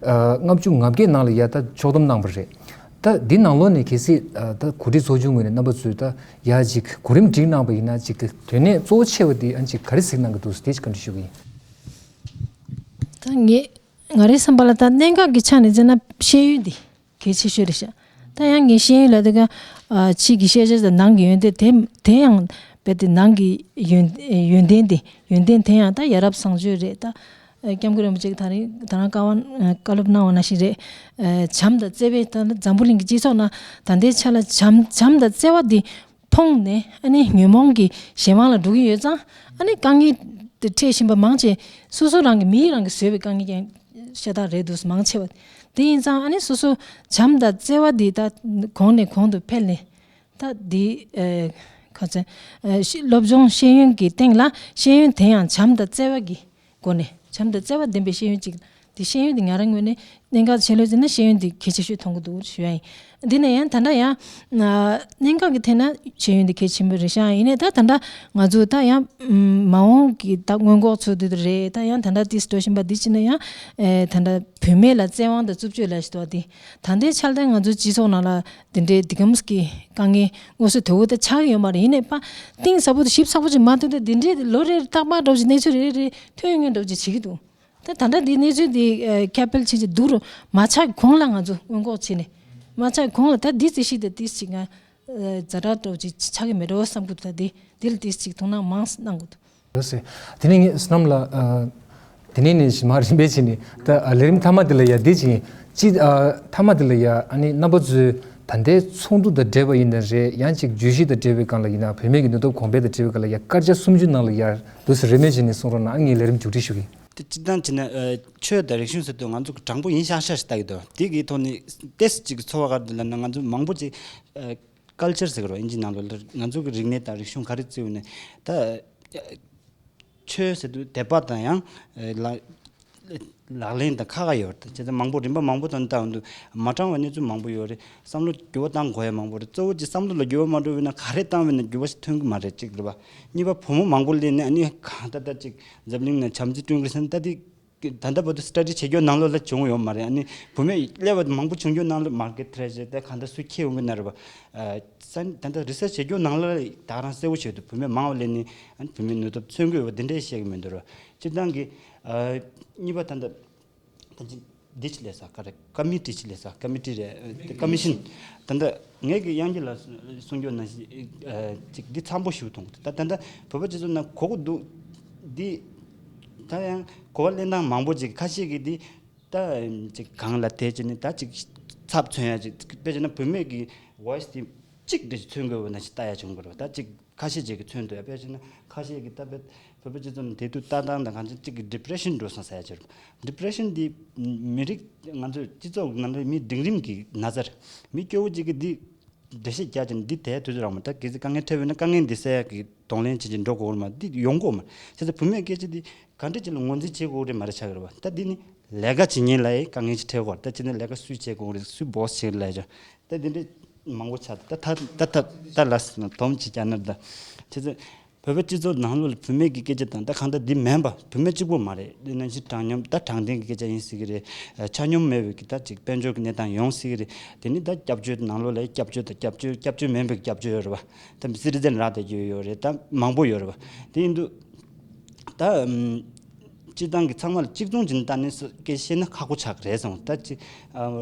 ལྔ་བཅུ་ང་བརྒྱད་ནང་ལ་ཡ་ད་ཕྱོགས་བསྡོམས་གནང་བ་རེད། ད་འདི་ནང་ལོགས་ནས་གལ་སྲིད་ད་གོ་སྒྲིག་ཚོགས་ཆུང་ངོས་ནས་རྣམ་པ་ཚོས་ད་ཡ་ཅིག་གོ་རིམ་སྒྲིག་གནང་བ་ཡིན་ན་ཅིག་དོན་གནད་གཙོ་བོ་ཆེ་བ་འདི་ཨ་ཅིག་ག་རེ་གཟིགས་གནང་གི་འདུག་དེ་ཅིག་བཀའ་འདྲི་ཞུ་གི་ཡིན། ད་ངས་ང་རའི་བསམ་པ་ལ་ད་གནད་འགག་གི་ཆ་ནས་བྱས་ན་ཤེས་ཡོན་འདི་གལ་ཆེ་ཤོས་རེད་ཤག་ད་ཡང་ངས་ཤེས་ཡོན་ལབ་དུས་ཀ་ཕྱི་གི་ཤེས་བྱ་དང་ནང་གི་ཡོན་ཏན་དེ་དེ་ཡང་རྦད་དེ་ནང་གི་ཡོན་ཡོན་ཏན་དེ་ཡོན་ཏན་དེ་ཡང་ད་ཡ་རབས་བཟང་སྤྱོད་རེད། ད་སྐྱབས་མགོན་རིན་པོ་ཆེ་གིས་ད་རིང་ད་རང་བཀའ་དབང་བཀའ་སློབ་གནང་བ་ནང་བཞིན་རེད། བྱམས་དང་བརྩེ་བའི་ད་འཛམ་བུ་གླིང་གི་སྤྱི་ཚོགས་ནང་ད་ལྟའི་ཆ་ལ་བྱམས་བྱམས་དང་བརྩེ་བ་འདི་ཕོངས་ནས་ཨ་ནི་ཉོན་མོངས་ཀྱི་གཞན་དབང་ལ་འགྲོ་གི་ཡོད་ཙང་ཨ་ནི་དཀའ་ངལ་དེ་འཕྲད་བཞིན་པ་མང་ཆེ་སོ་སོ་རང་གི་མིའི་རང་གི་བཟོས་པའི་དཀའ་ངལ་ཀྱང་ཤ་སྟག་རེད་འདུག་མང་ཆེ་བ། དེ་ཡིན་ཙང་ཨ་ནི་སོ་སོ་བྱམས་དང་བརྩེ་བ་འདི་ད་གོང་ནས་གོང་དུ་འཕེལ་ནས་ད་འདི་ཨེ་ག་ཚོད་ཨེ་ཤེ་སློབ་སྦྱོང་ཤེས་ཡོན་གྱི་སྟེང་ལ་ཤེས་ཡོན་དེ་ཡང་བྱམས་དང་བརྩེ་བ་གི་སྒོ་ནས་བྱམས་དང་བརྩེ་བ་ལྡན་པའི་ཤེས་ཡོན་ཅིག་དེ་ཤེས་ཡོན་དེ་ང་རང་ངོས་ནས་གནད་འགག་ཆེ་ལོས་ཟེར་ན་ཤེས་ཡོན་དེ་གལ་ཆེ་ཤོས་མཐོང་གི་འདུག་ཞུ་ཡ་ཡིན། འདི་ནས་ཡང་ད་ལྟ་ཡང་གནད་འགག་གི་ཐད་ན་ཤེས་ཡོན་དེ་གལ་ཆེན་པོ་རེད་ཤག་ཡིན་ནའི་ད་ད་ལྟ་ང་ཚོ་ད་ཡང་མ་འོངས་ཀྱི་ད་སྔོན་འགོག་ཚོ་དེ་རེད། ད་ཡང་ད་ལྟ་དེ་འགྲོ་བཞིན་པ་འདི་ཕྱིན་ན་ཡང་ད་ལྟ་བུད་མེད་ལ་བཙན་དབང་དང་རྩུབ་སྤྱོད་ལབ་ཞིག་འདུག་པ། དེ་ད་ལྟའི་ཆ་ལ་ད་ང་ཚོ་སྤྱི་ཚོགས་ནང་ལ་དེ་འདྲའི་འདི་གམ་གི་དཀའ་ངལ་དངོས་སུ་དོ་བོ་ད་ཆགས་ཡོད་མ་རེད། ཡིན་ནའི་པ་གཏིང་ཟབ་པོ་དང་ཞིབ་ཚགས་པོ་ཅིག་མ་ཐོན་ཏེ་འདི་འདྲའི་ལོ་རེར་རྟག་པར་འདྲ་བོ་ཅིག་གནས་ཚུལ་རེ་རེ་ཐོན་ཡོང་མཁན་འདྲ་བོ་ཅིག་བྱེད་ཀྱི་འདུག་ད་ད་ལྟ་འདི་གནས་ཚུལ་འདི་ཁྱབ་སྤེལ་བྱེད་ཀྱི་འདུག་རུང་མ་ཆགས་གོང་ལ་ང་ཚོ་སྔོན་འགོག་བྱས་ནས་མ་ཆགས་གོང་ལ་ད་འདི་རྩིས་གཞི་དེ་ཏིས་ཅིག་ང་ཛ་དྲག་འདྲ་བོ་ཅིག་ཆགས་ཀྱི་མེད་འགྲོ་བསམ་གྱི་འདུག་ད་འདི་འདི་ལ་ཏིས་ཅིག་ཐུགས་སྣང་མང་གནང་དགོས་འདུག་ལགས་སོ། དེ་ནས་ངས་བསོད་ནམས་ལགས། དེ་ནས་ནས་མར་རིམ་པས་བྱས་ནས་ད་ལས་རིམ་མཐའ་མ་དེ་ལ་ཡ་འདི་བྱས་ཅི། མཐའ་མ་དེ་ལ་ཡ་ཨ་ནི་རྣམ་པ་ཚོས་ད་ལྟའི་ཚོགས་འདུ་དང་འབྲེལ་བ་ཡིན་ན་རེད། ཡང་ཅིག་བརྗོད་གཞི་དང་འབྲེལ་བའི་སྒང་ལ་ཡིན་ན་བུད་མེད་ཀྱི་ནུས་སྟོབས་གོང་འཕེལ་དང་འབྲེལ་བའི་སྒང་ལ་ཡ་སྐར་ཆ་སུམ་ཅུ་ནང་ལ་ཡ་འདུག་སེ་རིན་མེད་བྱས་ནས་གསུང་རོགས་གནང་། ངས་ལས་རིམ་མཇུག་སྒྲིལ་ཞུ་གི་ཡིན། དེ་སྤྱིར་བཏང་བྱས་ན་ཆོས་དང་རིག་གཞུང་ཟེར་དུས་ང་ཚོ་གི་དྲང་པོ་ཡིན་ཤག་ཤག་ཞིག་ལྟ་གི་འདུག་དེ་གི་ཐོག་ནས་ཏེས་ཅིག་ཚོར་བ་ག་རེ་འདུག་ལབ་ན་ང་ཚོ་མང་པོ་ཅིག་ཀལ་ཅར་ཟེར་གི་རེད་པ་ཨིན་ཇིའི་ནང་ལོགས་ལ་ང་ཚོ་གི་རིག་གནས་དང་རིག་གཞུང་ག་རེ་བརྩི་ཡོད་ནས་ད། ཆོས་ཟེར་དུས་དད་པ་དང་ཡང་ལག་ལག་ལེན་དང་ཁ་ཁ་ཡོད་རེད། བྱས་ཙང་མང་པོ་རིམ་པ་མང་པོ་དང་ལྟ་འོང་དུས་མ་དྲང་བའི་གནས་ཚུལ་མང་པོ་ཡོད་རེད། བསམ་བློ་འགྱུར་བ་གཏང་དགོས་ཡ་མང་པོ་རེད། གཙོ་བོ་ཅིག་བསམ་བློ་ལ་འགྱུར་བ་མ་འགྲོ་བས་ན་ག་རེ་བཏང་བས་ན་འགྱུར་བ་ཞིག་ཐོན་གི་མ་རེད་ཅིག་རེད་པ། གཉིས་པ་བུ་མོ་མང་པོ་སླེབས་ནས་ཨ་ནི་གང་ལྟར་ད་ཅིག་འཛམ་གླིང་ནང་བྱམས་བརྩེ་བསྐྲུན་དགོས་ཟེར་ན་ད་དེ་ད་ལྟ་བར་དུ་སི་ཊ་ཌི་བྱེད་རྒྱུ་ནང་ལོགས་ལ་བྱུང་ཡོད་མ་རེད། ཨ་ནི་བུད་མེད་སླེབས་པ་མང་པོ་བྱུང་རྒྱུ་ནང་ལ་མར་ཀེཊ་ཊི་རེ་ཇི་ད་གང་ལྟར་སུ་ཁྱེར་ཡོང་གི་ན་རེད་པ། ས་ད་ལྟ་རི་སར་ཆི་བྱེད་རྒྱུ་ནང་ལ་ད་རང་གསལ་པོ་བྱེད་དུས་བུད་མེད་མང་བ་སླེབས་ནས་ཨ་ནི་བུད་མེད་ནུས་སྟོབས་མཚོན་གི་ཡོད་པ་འདི་འདྲས་བཤད་གི་མི་འདུག་ར། སྤྱིར་བཏང་གི་ཨ་གཉིས་པ་ད་ལྟ་ད་ཅི་འདི་ཅི་ལས་ས་ག་རེ་ཀ་མི་ཊི་ཅི་ལས་ས་ཀ་མི་ཊི་རེད། ཀ་མི་ཤན་ད་ལྟ་ངས་གི་དབྱངས་སྐྱིད་ལགས་གསུང་རྒྱུ་ནང་བཞིན་ཅིག་འདི་འཚམ་པོ་ཞིག་མཐོང་གི་འདུག་ད་ད་ལྟ་བོད་པ་སྤྱི་ཚོགས་ནང་གོ་གི་འདུག་འདི་ད་ཡང་གོ་བ་ལེན་སྟངས་མང་པོ་ཅིག་ཁ་ཤས་ཀྱིས་འདི་ད་ཅིག་གང་ལ་དེ་ཅི་ནི་ད་ཅིག་ཚབ་མཚོན་ཡ་ཅིག་དཔེ་བྱས་ན་བུད་མེད་ཀྱི་ཝོ་ཡི་སི་དེ་གཅིག་འདྲ་ཞིག་མཚོན་དགོས་པ་ནང་བཞིན་ལྟ་ཡ་བྱུང་དགོས་རེད་པ། ད་གཅིག་ཁ་ཤས་ཅིག་གིས་མཚོན་འདུག་དཔེ་བྱས་ན་ཁ་ཤས་ཀྱིས་ད་བོད་བོད་པའི་སྤྱི་ཚོགས་ནང་བསྡད་དུས་ལྟ་སྟངས་དང་གང་ཅི་གཅིག་གིས་ཌི་པི་རེ་ཤན་འགྲོ་སོང་ཟེར་ཡ་ཅིག་རེད། ཌི་པི་རེ་ཤན་འདི་མི་རིགས་ང་ཚོའི་སྤྱི་ཚོགས་ནང་ལ་མི་འབྲིང་རིམ་གྱི་ན་ཚ་རེད། མི་སྐྱོ་བོ་ཅིག་གིས་འདི་འགྲེལ་བཤད་རྒྱག་ཅིང་འདི་དེ་དུས་ཚོད་རག་མ་ད་གལ་སྲིད་དཀའ་ངལ་འཕྲད་པ་ཡིན་ན་དཀའ་ངལ་འདི་སེལ་ཡ་གི་གདོང་ལེན་བྱེད་ཅིང་འགྲོ་དགོས་རེད་མ་འདི་ཡོང་གི་ཡོད་མ་རེད། བྱས་ཙང་བུད་མེད་སྐད་ཆ་འདི་ག་འདྲ་ཅིག་ལ་ངོས་འཛིན་བྱེད་དགོས་རེད་མ་རེད་ཆགས་ཀྱི་རེད་པ། ད་འདི་ནི་ལས་ཀ་བྱེད་མཁན་ལ་ཡང་དཀའ་ངལ་ཅིག་འཕྲད་ཀྱི་ཡོད་རེད། ད་ཅི་ནས་ལས་ཀ་སུས་བྱེད་དགོས་རེད་སུས་སྦོ་སི་བྱེད་ལས་ཀྱང་། ད་འདི་འདྲའི་མང་པོ་ཆགས་ད་ད་ད་ད་ད་ལ་སོང་དོམ་ཅིག་ཀྱང་ནར་ད། བྱས་ཙང་བོད་པའི་སྤྱི་ཚོགས་ནང་ལོགས་ལ་བུད་མེད་ཀྱི་སྐད་ཆ་དང་ད་གང་ལྟར་འདི་མིན་པ་བུད་མེད་གཅིག་པོ་མ་རེད། འདི་ནང་བཞིན་དྲང་སྙོམས་ད་དྲང་བདེན་གྱི་སྐད་ཆ་ཡིན་སྲིད་ཀྱི་རེད། ཆ་སྙོམས་མེད་པའི་གི་ད་ཅིག་དཔལ་འབྱོར་གྱི་གནས་སྟངས་ཡོང་སྲིད་ཀྱི་རེད། དེ་ནི་ད་སྐྱབས་བཅོལ་ནང་ལོགས་ལ་སྐྱབས་བཅོལ་དང་སྐྱབས་བཅོལ་སྐྱབས་བཅོལ་མིན་པའི་སྐྱབས་བཅོལ་ཡོད་རེད་པ། ད་སི་ཊི་ཛེན་རག་བསྡད་རྒྱུ་ཡོད་རེད། ད་མང་པོ་ཡོད་རེད་པ། དེ་ཡིན་དུས་ད་སྤྱིར་བཏང་གི་ཚང་མ་ལ་གཅིག་མཚུངས་བྱས་ནས་ད་ནི་སྐད་བཤད་ན་ཁག་པོ་ཆགས་ཀྱི་རེད་བསམ། ད་ཅི་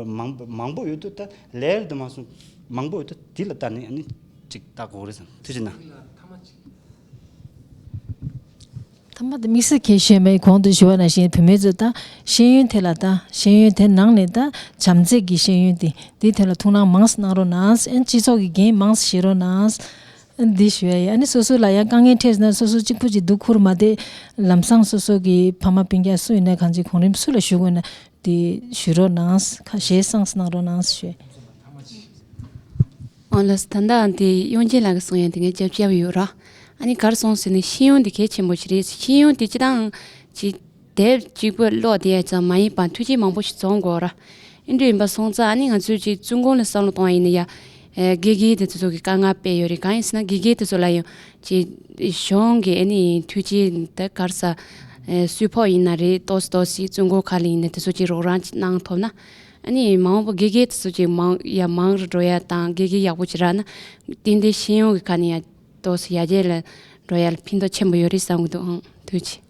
མང་མང་པོ་ཡོད་དུས་ད་ལེ་ཡར་དུ་མ་སོང་མང་པོ་ཡོད་དུས་དེ་ལ་ད་ནི་ཨ་ནི་ཅིག་ལྟ་དགོས་རེད་བསམ། ཐུགས་རྗེ་གནང་། ཐ་མ་དེ་དམིགས་བསལ་གྱིས་ཞུས་མེད། གོང་དུ་ཞུ་བ་ནང་བཞིན་བུད་མེད་ཚོས་ད་ཤེས་ཡོན་ཐད་ལ་ད་ཤེས་ཡོན་དེ་ནང་ནས་ད་བྱམས་བརྩེ་གི་ཤེས་ཡོན་དེ་དེའི་ཐད་ལ་ཐུགས་སྣང་མང་ཙམ་གནང་རོགས་གནང་། སྤྱི་ཚོགས་ཀྱི་འགན་མང་ཙམ་བཞེས་རོགས་གནང་། འདི་ཞུ་ཡ་ཡིན། ཨ་ནི་སོ་སོ་ལ་ཡང་དཀའ་ངལ་འཕྲད་ན་སོ་སོ་གཅིག་པུ་གཅིག་སྡུག་ཁུར་མ་བསྡད། ལམ་སང་སོ་སོ་གི་ཕ་མ་སྤུན་ཀྱག་སུ་ཡིན་ན་གང་ཅི་གོང་རིམ་སུ་ལ་ཞུ་དགོས་ན་དེ་ཞུ་རོགས་གནང་། ཁ་ཞེ་སངས་གནང་རོགས་གནང་ཞུ། ཨོ་ལགས་སོ། ད་ལྟ་དེ་གཡོན་ཅན་ལགས་ཀྱིས་གསུང་ཡ་དེ་ངས་རྒྱབ་སྐྱོར་ཡོད་ར། ཨ་ནི་ག་རེ་སོང་ཟེར་ན་ཤེས་ཡོན་དེ་གལ་ཆེན་པོ་ཞིག་རེད། ཤེས་ཡོན་དེ་སྤྱིར་བཏང་ཅིག་དེབ་གཅིག་པོ་ཀློག་བསྡད་ཡ་ཙམ་མ་ཡིན་པར་ཐུགས་རྗེ་མང་པོ་ཞིག་འཛོམས་དགོས་ར། ཨིན་འདྲ་ཡིན་པ་སོང་ཙང་ཨ་ནི་ང་ཚོས་ཅིག་བཙུན་ཁོང་ལ་བསམ་བློ་གཏོང་བ་ཡིན་ན་ཡ། ཨེ་དགེ་རྒན་དེ་ཚོ་གི་དཀའ་ངལ་དཔེ་ཡོད་རེད། གང་ཡིན་ཟེར་ན་དགེ་རྒན་དེ་ཚོ་ལ་ཡང་ཅིག་གཞུང་གི་ཨ་ནི་ཐུགས་རྗེ་ད་ག་རེ་ཟ། ཨེ་གསོལ་ཕོགས་ཡིན་ན་རེད། ཏོག་ཙམ་ཏོག་ཙམ་ཞིག་བཙུན་ཁོང་ཁ་ལ་ཡིན་ན་དེ་ཚོ་ཅིག་རོགས་རམ་ཅིག་གནང་ཐུབ་ན། ཨ་ནི་མ་འོངས་པ་དགེ་རྒན་དེ་ཚོ་ཅིག་མང་ཡ་མང་རུ་འགྲོ་ཡ་དང་དགེ་རྒན་ཡག་པོ་ཅིག་རག་ན་ཏན་ཏན་ཤེས་ཡོན་གི་ཁ་ནས་ཡ་ཏོག་ཙམ་ཡར་རྒྱས་ལ་འགྲོ་ཡ་ལ་ཕན་ཐོགས་ཆེན་པོ་ཡོད་རེད་བསམ་གི་འདུག་ཨང་། ཐུགས་རྗེ་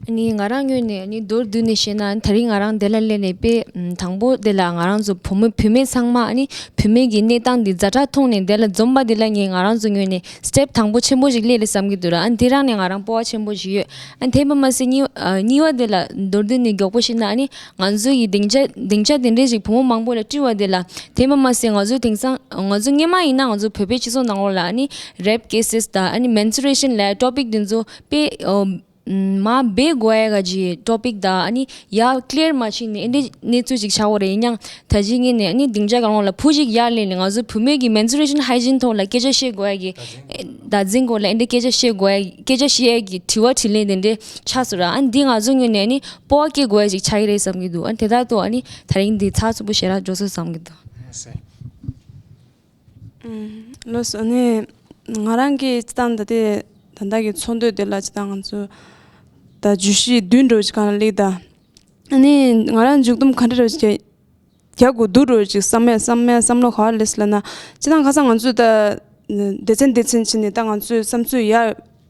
ཆེ། ནི་ང་རང་ངོས་ནས་ནི་མདོར་བསྡུས་ནས་བཤད་ན་ད་རིང་ང་རང་འདི་ལ་སླེབས་ནས་དཔེ་དང་པོ་འདི་ལ་ང་རང་ཚོ་བུ་མོ་བུད་མེད་ཚང་མ་ནི་བུད་མེད་ཀྱི་གནས་སྟངས་འདི་ཛ་དྲག་མཐོང་ནས་འདི་ལ་འཛོམས་པ་འདི་ལ་ངས་ང་རང་ཚོ་ངོས་ནས་སི་ཊེབ་དང་པོ་ཆེན་པོ་ཞིག་སླེབས་རེད་བསམ་གྱི་འདུག་ར། ཨ་ནི་དེ་རང་ནས་ང་རང་སྤོབས་པ་ཆེན་པོ་ཞིག་ཡོད། ཨ་ནི་དེ་མ་མ་ཟད་གཉིས་ཨ་གཉིས་པ་འདི་ལ་མདོར་བསྡུས་ནས་མགྱོགས་པོ་བཤད་ན་ནི་ང་ཚོ་ཡི་སྡིངས་ཆ་སྡིངས་ཆ་དེ་འདྲས་ཞིག་བུ་མོ་མང་པོ་ལ་དཀྲིས་པ་འདི་ལ། དེ་མ་མ་ཟད་ང་ཚོ་དེང་སང་ང་ཚོ་སྔོན་མ་ཡིན་ན་ང་ཚོ་བོད་པའི་སྤྱི་ཚོགས་ནང་ལོགས་ལ་ནི་རེབ་ཀེ་སེས་དང་ཨ་ནི་མེན་སུ་རེ་ཤན་ལབ་ཊོ་པིག་འདི་ཚོ་དཔེ་ཨ་མ་སྦས་དགོས་ཡ་ག་ཅིག་ཊོ་པིག་དང་ཨ་ནི་ཡ་ཀླེར་མ་ཕྱིན་ནས་ཨེ་འདྲའི་གནས་ཚུལ་ཅིག་ཆགས་ཡོད་རེད། ཡིན་ཡང་ད་ཅི་ངས་ནས་ཨ་ནི་སྡིངས་ཆ་གང་ལོགས་ལ་བུ་ཞིག་ཡར་སླེབས་ནས་ང་ཚོ་བུད་མེད་ཀྱི་མེན་སུ་རེ་ཤན་ཧའི་ཇིན་ཐོག་ལ་སྐད་ཆ་བཤད་དགོས་ཡ་གི་བདག་འཛིན་སྐོར་ལ་ཨེ་འདྲའི་སྐད་ཆ་བཤད་དགོས་ཡ་སྐད་ཆ་བཤད་ཡ་གི་དྲི་བ་དྲིས་ལན་དེ་འདྲའི་ཆགས་སོང་ར། ཨ་ནི་འདི་ང་ཚོ་ངོས་ནས་ཨ་ནི་སྤོབས་པ་སྐྱེ་དགོས་ཡ་ཅིག་ཆགས་ཀྱི་རེད་བསམ་གྱི་འདུག་ཨ་ནི་དེ་ལྟར་དུ་ཨ་ནི་ད་རིང་འདི་ཚགས་ཚུད་པོ་ཞེ་དྲག་འགྲོ་སོང་བསམ་གྱི་འདུག་ལགས་སོ། ཨ་ནི་ང་རང་གི་སྤྱི་བཏང་ད་ལྟའི་ད་ལྟ་གི་ཚོགས་འདུ་དེ་ལ་སྤྱི་བཏང་ང་ཚོ་ད་བརྗོད་གཞི་བདུན་འདྲ་བོ་ཅིག་སྒང་ལ་སླེབས། ད་ཨ་ནི་ང་རང་མཇུག་བསྡོམས་ག་འདྲ་འདྲ་བོ་ཅིག་རྒྱག་དགོས་འདུག་འདྲ་བོ་ཅིག་བསམ་ཡ་བསམ་ཡ་བསམ་བློ་ག་པར་སླེབས་སོང་ལབ་ན། སྤྱི་བཏང་ཁ་སང་ང་ཚོས་ད་སྡེ་ཚན་སྡེ་ཚན་བྱས་ནས་ད་ང་ཚོས་བསམ་ཚུལ་ཡར་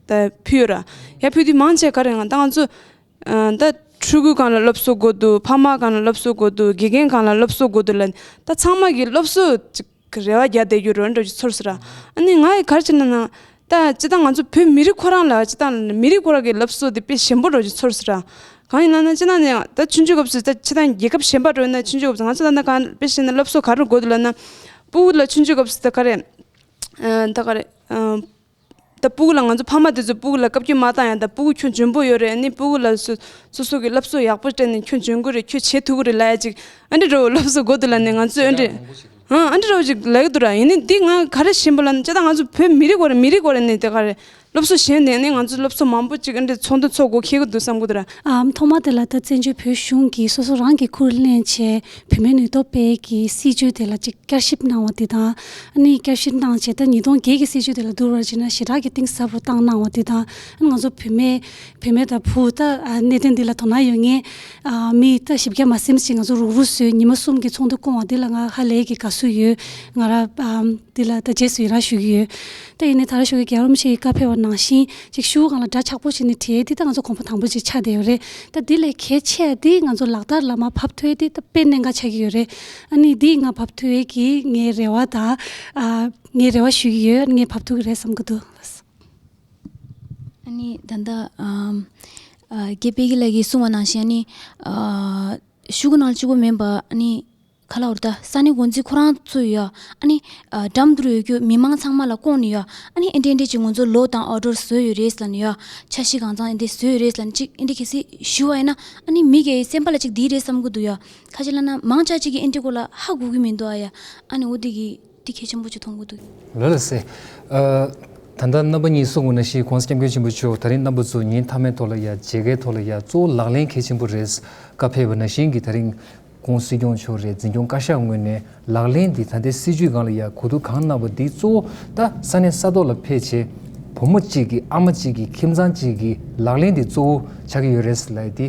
ད་ཕུལ་ཡོད་ར། ཡར་ཕུལ་དུས་མང་ཆེ་ག་རེ་ང་ད་ང་ཚོ་ཨ་ད་ཕྲུ་གུ་སྒང་ལ་སློབ་གསོ་དགོས་འདུག་ཕ་མ་སྒང་ལ་སློབ་གསོ་དགོས་འདུག་དགེ་རྒན་སྒང་ལ་སློབ་གསོ་དགོས་འདུག་ལབ་ནས་ད་ཚང་མ་གིས་སློབ་གསོ་ཅིག་རེ་བ་རྒྱག་བསྡད་རྒྱུ་རེད་འདྲ་བོ་ཅིག་ཚོར་སོང་ར། ཨ་ནི་ང་ཡི་ག་རེ་བྱས་ན་ན་ད་སྤྱི་བཏང་ང་ཚོ་བོད་མི་རིགས་ཁོ་རང་ལ་སྤྱི་བཏང་མི་རིགས་ཁོ་རང་གི་སློབ་གསོ་དེ་དཔེ་ཞན་པོ་འདྲ་བོ་ཅིག་ཚོར་སོང་ར། གང་ཡིན་ལབ་ན་སྤྱི་བཏང་ནས་ད་ཆུང་ཆུང་སྐབས་སུ་ད་སྤྱི་བཏང་རྒྱལ་ཁབ་གཞན་པ་འགྲོ་ཡིན་ན་ཆུང་ཆུང་སྐབས་སུ་ང་ཚོ་ད་ལྟ་གང་དཔེ་བཤད་ན་སློབ་གསོ་ག་རེ་དགོས་འདུག་ལབ་ན། སྤུ་གུ་ལ་ཆུང་ཆུང་སྐབས་སུ་ད་ག་རེ་ཨ་ད་ག་རེ་ཨ། ད་སྤུ་གུ་ལ་ང་ཚོ་ཕ་མ་དེ་ཚོ་སྤུ་གུ་ལ་བཀའ་བཀྱོན་མ་བཏང་ཡང་ད་སྤུ་གུ་ཁྱོད་འཇོན་པོ་ཡོད་རེད། ཨ་ནི་སྤུ་གུ་ལ་སོ་སོ་སོ་གི་སློབ་གསོ་ཡག་པོ་སྤྲད་ནས་ཁྱོད་འཇོན་གི་རེད། ཁྱོད་བྱེད་ཐུབ་གི་རེད་ལབ་ཡ་ཅིག་ཨ་འདྲ་འདྲ་བོ་སློབ་གསོ་དགོས་འདུག་ལབ་ནས་ང་ཚོས་ཨ་འདྲ་ཨ་འདྲ་འདྲ་བོ་ཅིག་ལབ་གི་འདུག་ར། ཡིན་ནའི་འདི་ང་ག་རེ་ཞེན་པ་ལབ་ན་སྤྱི་བཏང་ང་ཚོ་བོད་མི་རིགས་སྐོར་རེད། མི་རིགས་སྐོར་རེད་ནས་དེ་ག་རེད། སློབ་གསོ་གཞན་ནས་ནི་ང་ཚོ་སློབ་གསོ་མང་པོ་ཅིག་ཨ་འདྲ་ཚོགས་འདུ་ཚོགས་དགོས་ཁེལ་གི་འདུག་བསམ་གི་འདུག་ར། ཨམ་ཐོག་མ་དེ་ལ་ད་བཙན་བྱོལ་བོད་གཞུང་གིས་སོ་སོ་རང་གི་ཁུར་ལེན་བྱས་བུད་མེད་ནུས་སྟོབས་སྤེལ་གྱི་སྲིད་བྱུས་དེ་ལ་ཅིག་བསྐྱར་ཞིབ་གནང་བ་དེ་དང་། ཨ་ནི་བསྐྱར་ཞིབ་གནང་བྱས་ད་ཉིས་སྟོང་བརྒྱད་ཀྱི་སྲིད་བྱུས་དེ་ལ་བསྡུར་བ་བྱས་ན་ཞེ་དྲག་གི་གཏིང་ཟབ་རུ་བཏང་གནང་བ་དེ་དང་། ཨ་ནི་ང་ཚོ་བུད་མེད་བུད་མེད་དང་བུ་ད་ཨ་གནད་དོན་འདི་ལ་དོ་སྣང་ཡོད་མཁན་ཨ་མི་ད་བཞི་བརྒྱ་མ་ཟིན་ཞིག་ང་ཚོ་རུག་རུག་བཟོས་ཉི་མ་གསུམ་གྱི་ཚོགས་འདུ་བསྐོང་བ་འདི་ལ་ང་ཧ་ལས་ཀྱི་དགའ་བསུ་ཡོད། ང་རང་ཨམ། འདི་ལ་ད་རྗེས་སུ་ཡི་རང་ཞུ་གི་ཡོད། ད་ཡིན་ནའི་ད་རང་ཞུ་གི་རྒྱལ་བ་རིན་པོ་ཆེ་ཡི་བཀའ་ཕེབས་པ་ནང་བཞིན་ཅིག་ཤོག་བུ་སྒང་ལ་སྒྲ་ཆག་པོ་བྱས་ནས་བྲིས་ཏེ་ད་ང་ཚོ་གོམ་པ་དང་པོ་ཅིག་ཆགས་བསྡད་ཡོད་རེད། ད་འདི་ལས་གལ་ཆེ་འདི་ང་ཚོ་ལག་བསྟར་ལ་མར་བབས་ཐུབ་ཡས་འདི་ད་དཔེ་གནད་འགག་ཆགས་ཀྱི་ཡོད་རེད། ཨ་ནི་འདི་ང་བབས་ཐུབ་ཡས་ཀྱི་ངའི་རེ་བ་དང་ཨ་ངའི་རེ་བ་ཞུ་གི་ཡོད། ཨ་ནི་ངས་བབས་ཐུབ་ཀྱི་རེད་བསམ་གྱི་འདུག་ཨ་ནི་ད་ལྟ་ཨམ་ཨ་སྐྱེ་འཕེལ་གྱི་ལགས་ཀྱིས་གསུངས་པ་ནང་བཞིན་ཨ་ནི་ཨ་ཤོག་གུ་ནང་གཅིག་པོ་མིན་པ་ཨ་ནི། ག་ལབ་དགོས་རེད། ད་ས་གནས་འགོ་འཛིན་ཁོ་རང་ཚོ་ཡ་ཨ་ནི་ཨ་འགྲམ་དུ་ཡོད་རྒྱུ་མི་མང་ཚང་མ་ལ་བསྐོང་ནས་ཡ་ཨ་ནི་ཨེ་འདྲས་ཨེ་འདྲས་ཅིག་ང་ཚོ་ལོ་དང་ཨོ་ཌར་བཟོས་ཡོད་རེད་ལབ་ནས་ཡ་འཆར་གཞི་གང་ཚང་ཨེ་འདྲས་བཟོས་ཡོད་རེད་ལབ་ནས་ཅིག་ཨེ་འདྲས་གལ་སྲིད་ཞུ་བ་ཡིན་ན་ཨ་ནི་མི་གི་སེམས་པ་ལ་ཅིག་བསྡད་རེད་བསམ་གི་འདུག་ཡ། ཁ་ཅིག་ལབ་ན་མང་ཆེ་ཅིག་གིས་ཨེ་འདྲས་སྐོར་ལ་ཧ་གོ་གི་མི་འདུག་ཨ་ཡ། ཨ་ནི་འོ་དེ་གི་དེ་གལ་ཆེན་པོ་ཅིག་མཐོང་གི་འདུག་ལགས་ལགས་སེ། ཨ་ད་ལྟ་རྣམ་པ་གཉིས་གསུངས་པ་ནང་བཞིན་༸གོང་ས་༸སྐྱབས་མགོན་ཆེན་པོ་མཆོག་ད་རིང་རྣམ་པ་ཚོ་ཉིན་མཐའ་མའི་ཐོག་ལ་ཡ་མཇལ་ཁའི་ཐོག་ལ་ཡ་གཙོ་བོ་ལག་ལེན་གལ་ཆེན་པོ་རེད། བཀའ་ཕེབས་པ་ནང་བཞིན་གྱི་ད་རིང་༸གོང་ས་༸སྐྱབས་མགོན་མཆོག་རེད། འཛིན་སྐྱོང་བཀའ་ཤག་ངོས་ནས་ལག་ལེན་འདི་ད་ལྟའི་སྲིད་བྱུས་སྒང་ལ་ཡ་གོ་བསྡུར་གང་གནང་བ་འདི་གཙོ་བོ་ད་ས་གནས་ས་ཐོག་ལ་ཕེབས་བྱས་བུ་མོ་གཅིག་གི་ཨ་མ་གཅིག་གི་ཁྱིམ་ཚང་གཅིག་གི་ལག་ལེན་འདི་གཙོ་བོ་ཆགས་ཀྱི་ཡོད་རེད་ལབ་ཡ་འདི་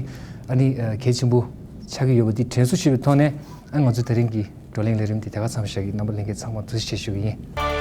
ཨ་ནི་གལ་ཆེན་པོ་ཆགས་ཀྱི་ཡོད་པ་འདི་དྲན་གསོ་ཞུས་པའི་ཐོག་ནས་ཨ་ང་ཚོ་ད་རིང་གི་བགྲོ་གླེང་ལས་རིམ་འདི་དེ་ག་ཙམ་བཞག་གི། རྣམ་པ་ལྷན་རྒྱས་ཚང་མ་ཐུགས་རྗེ་ཆེ་ཞུ་གི་ཡིན།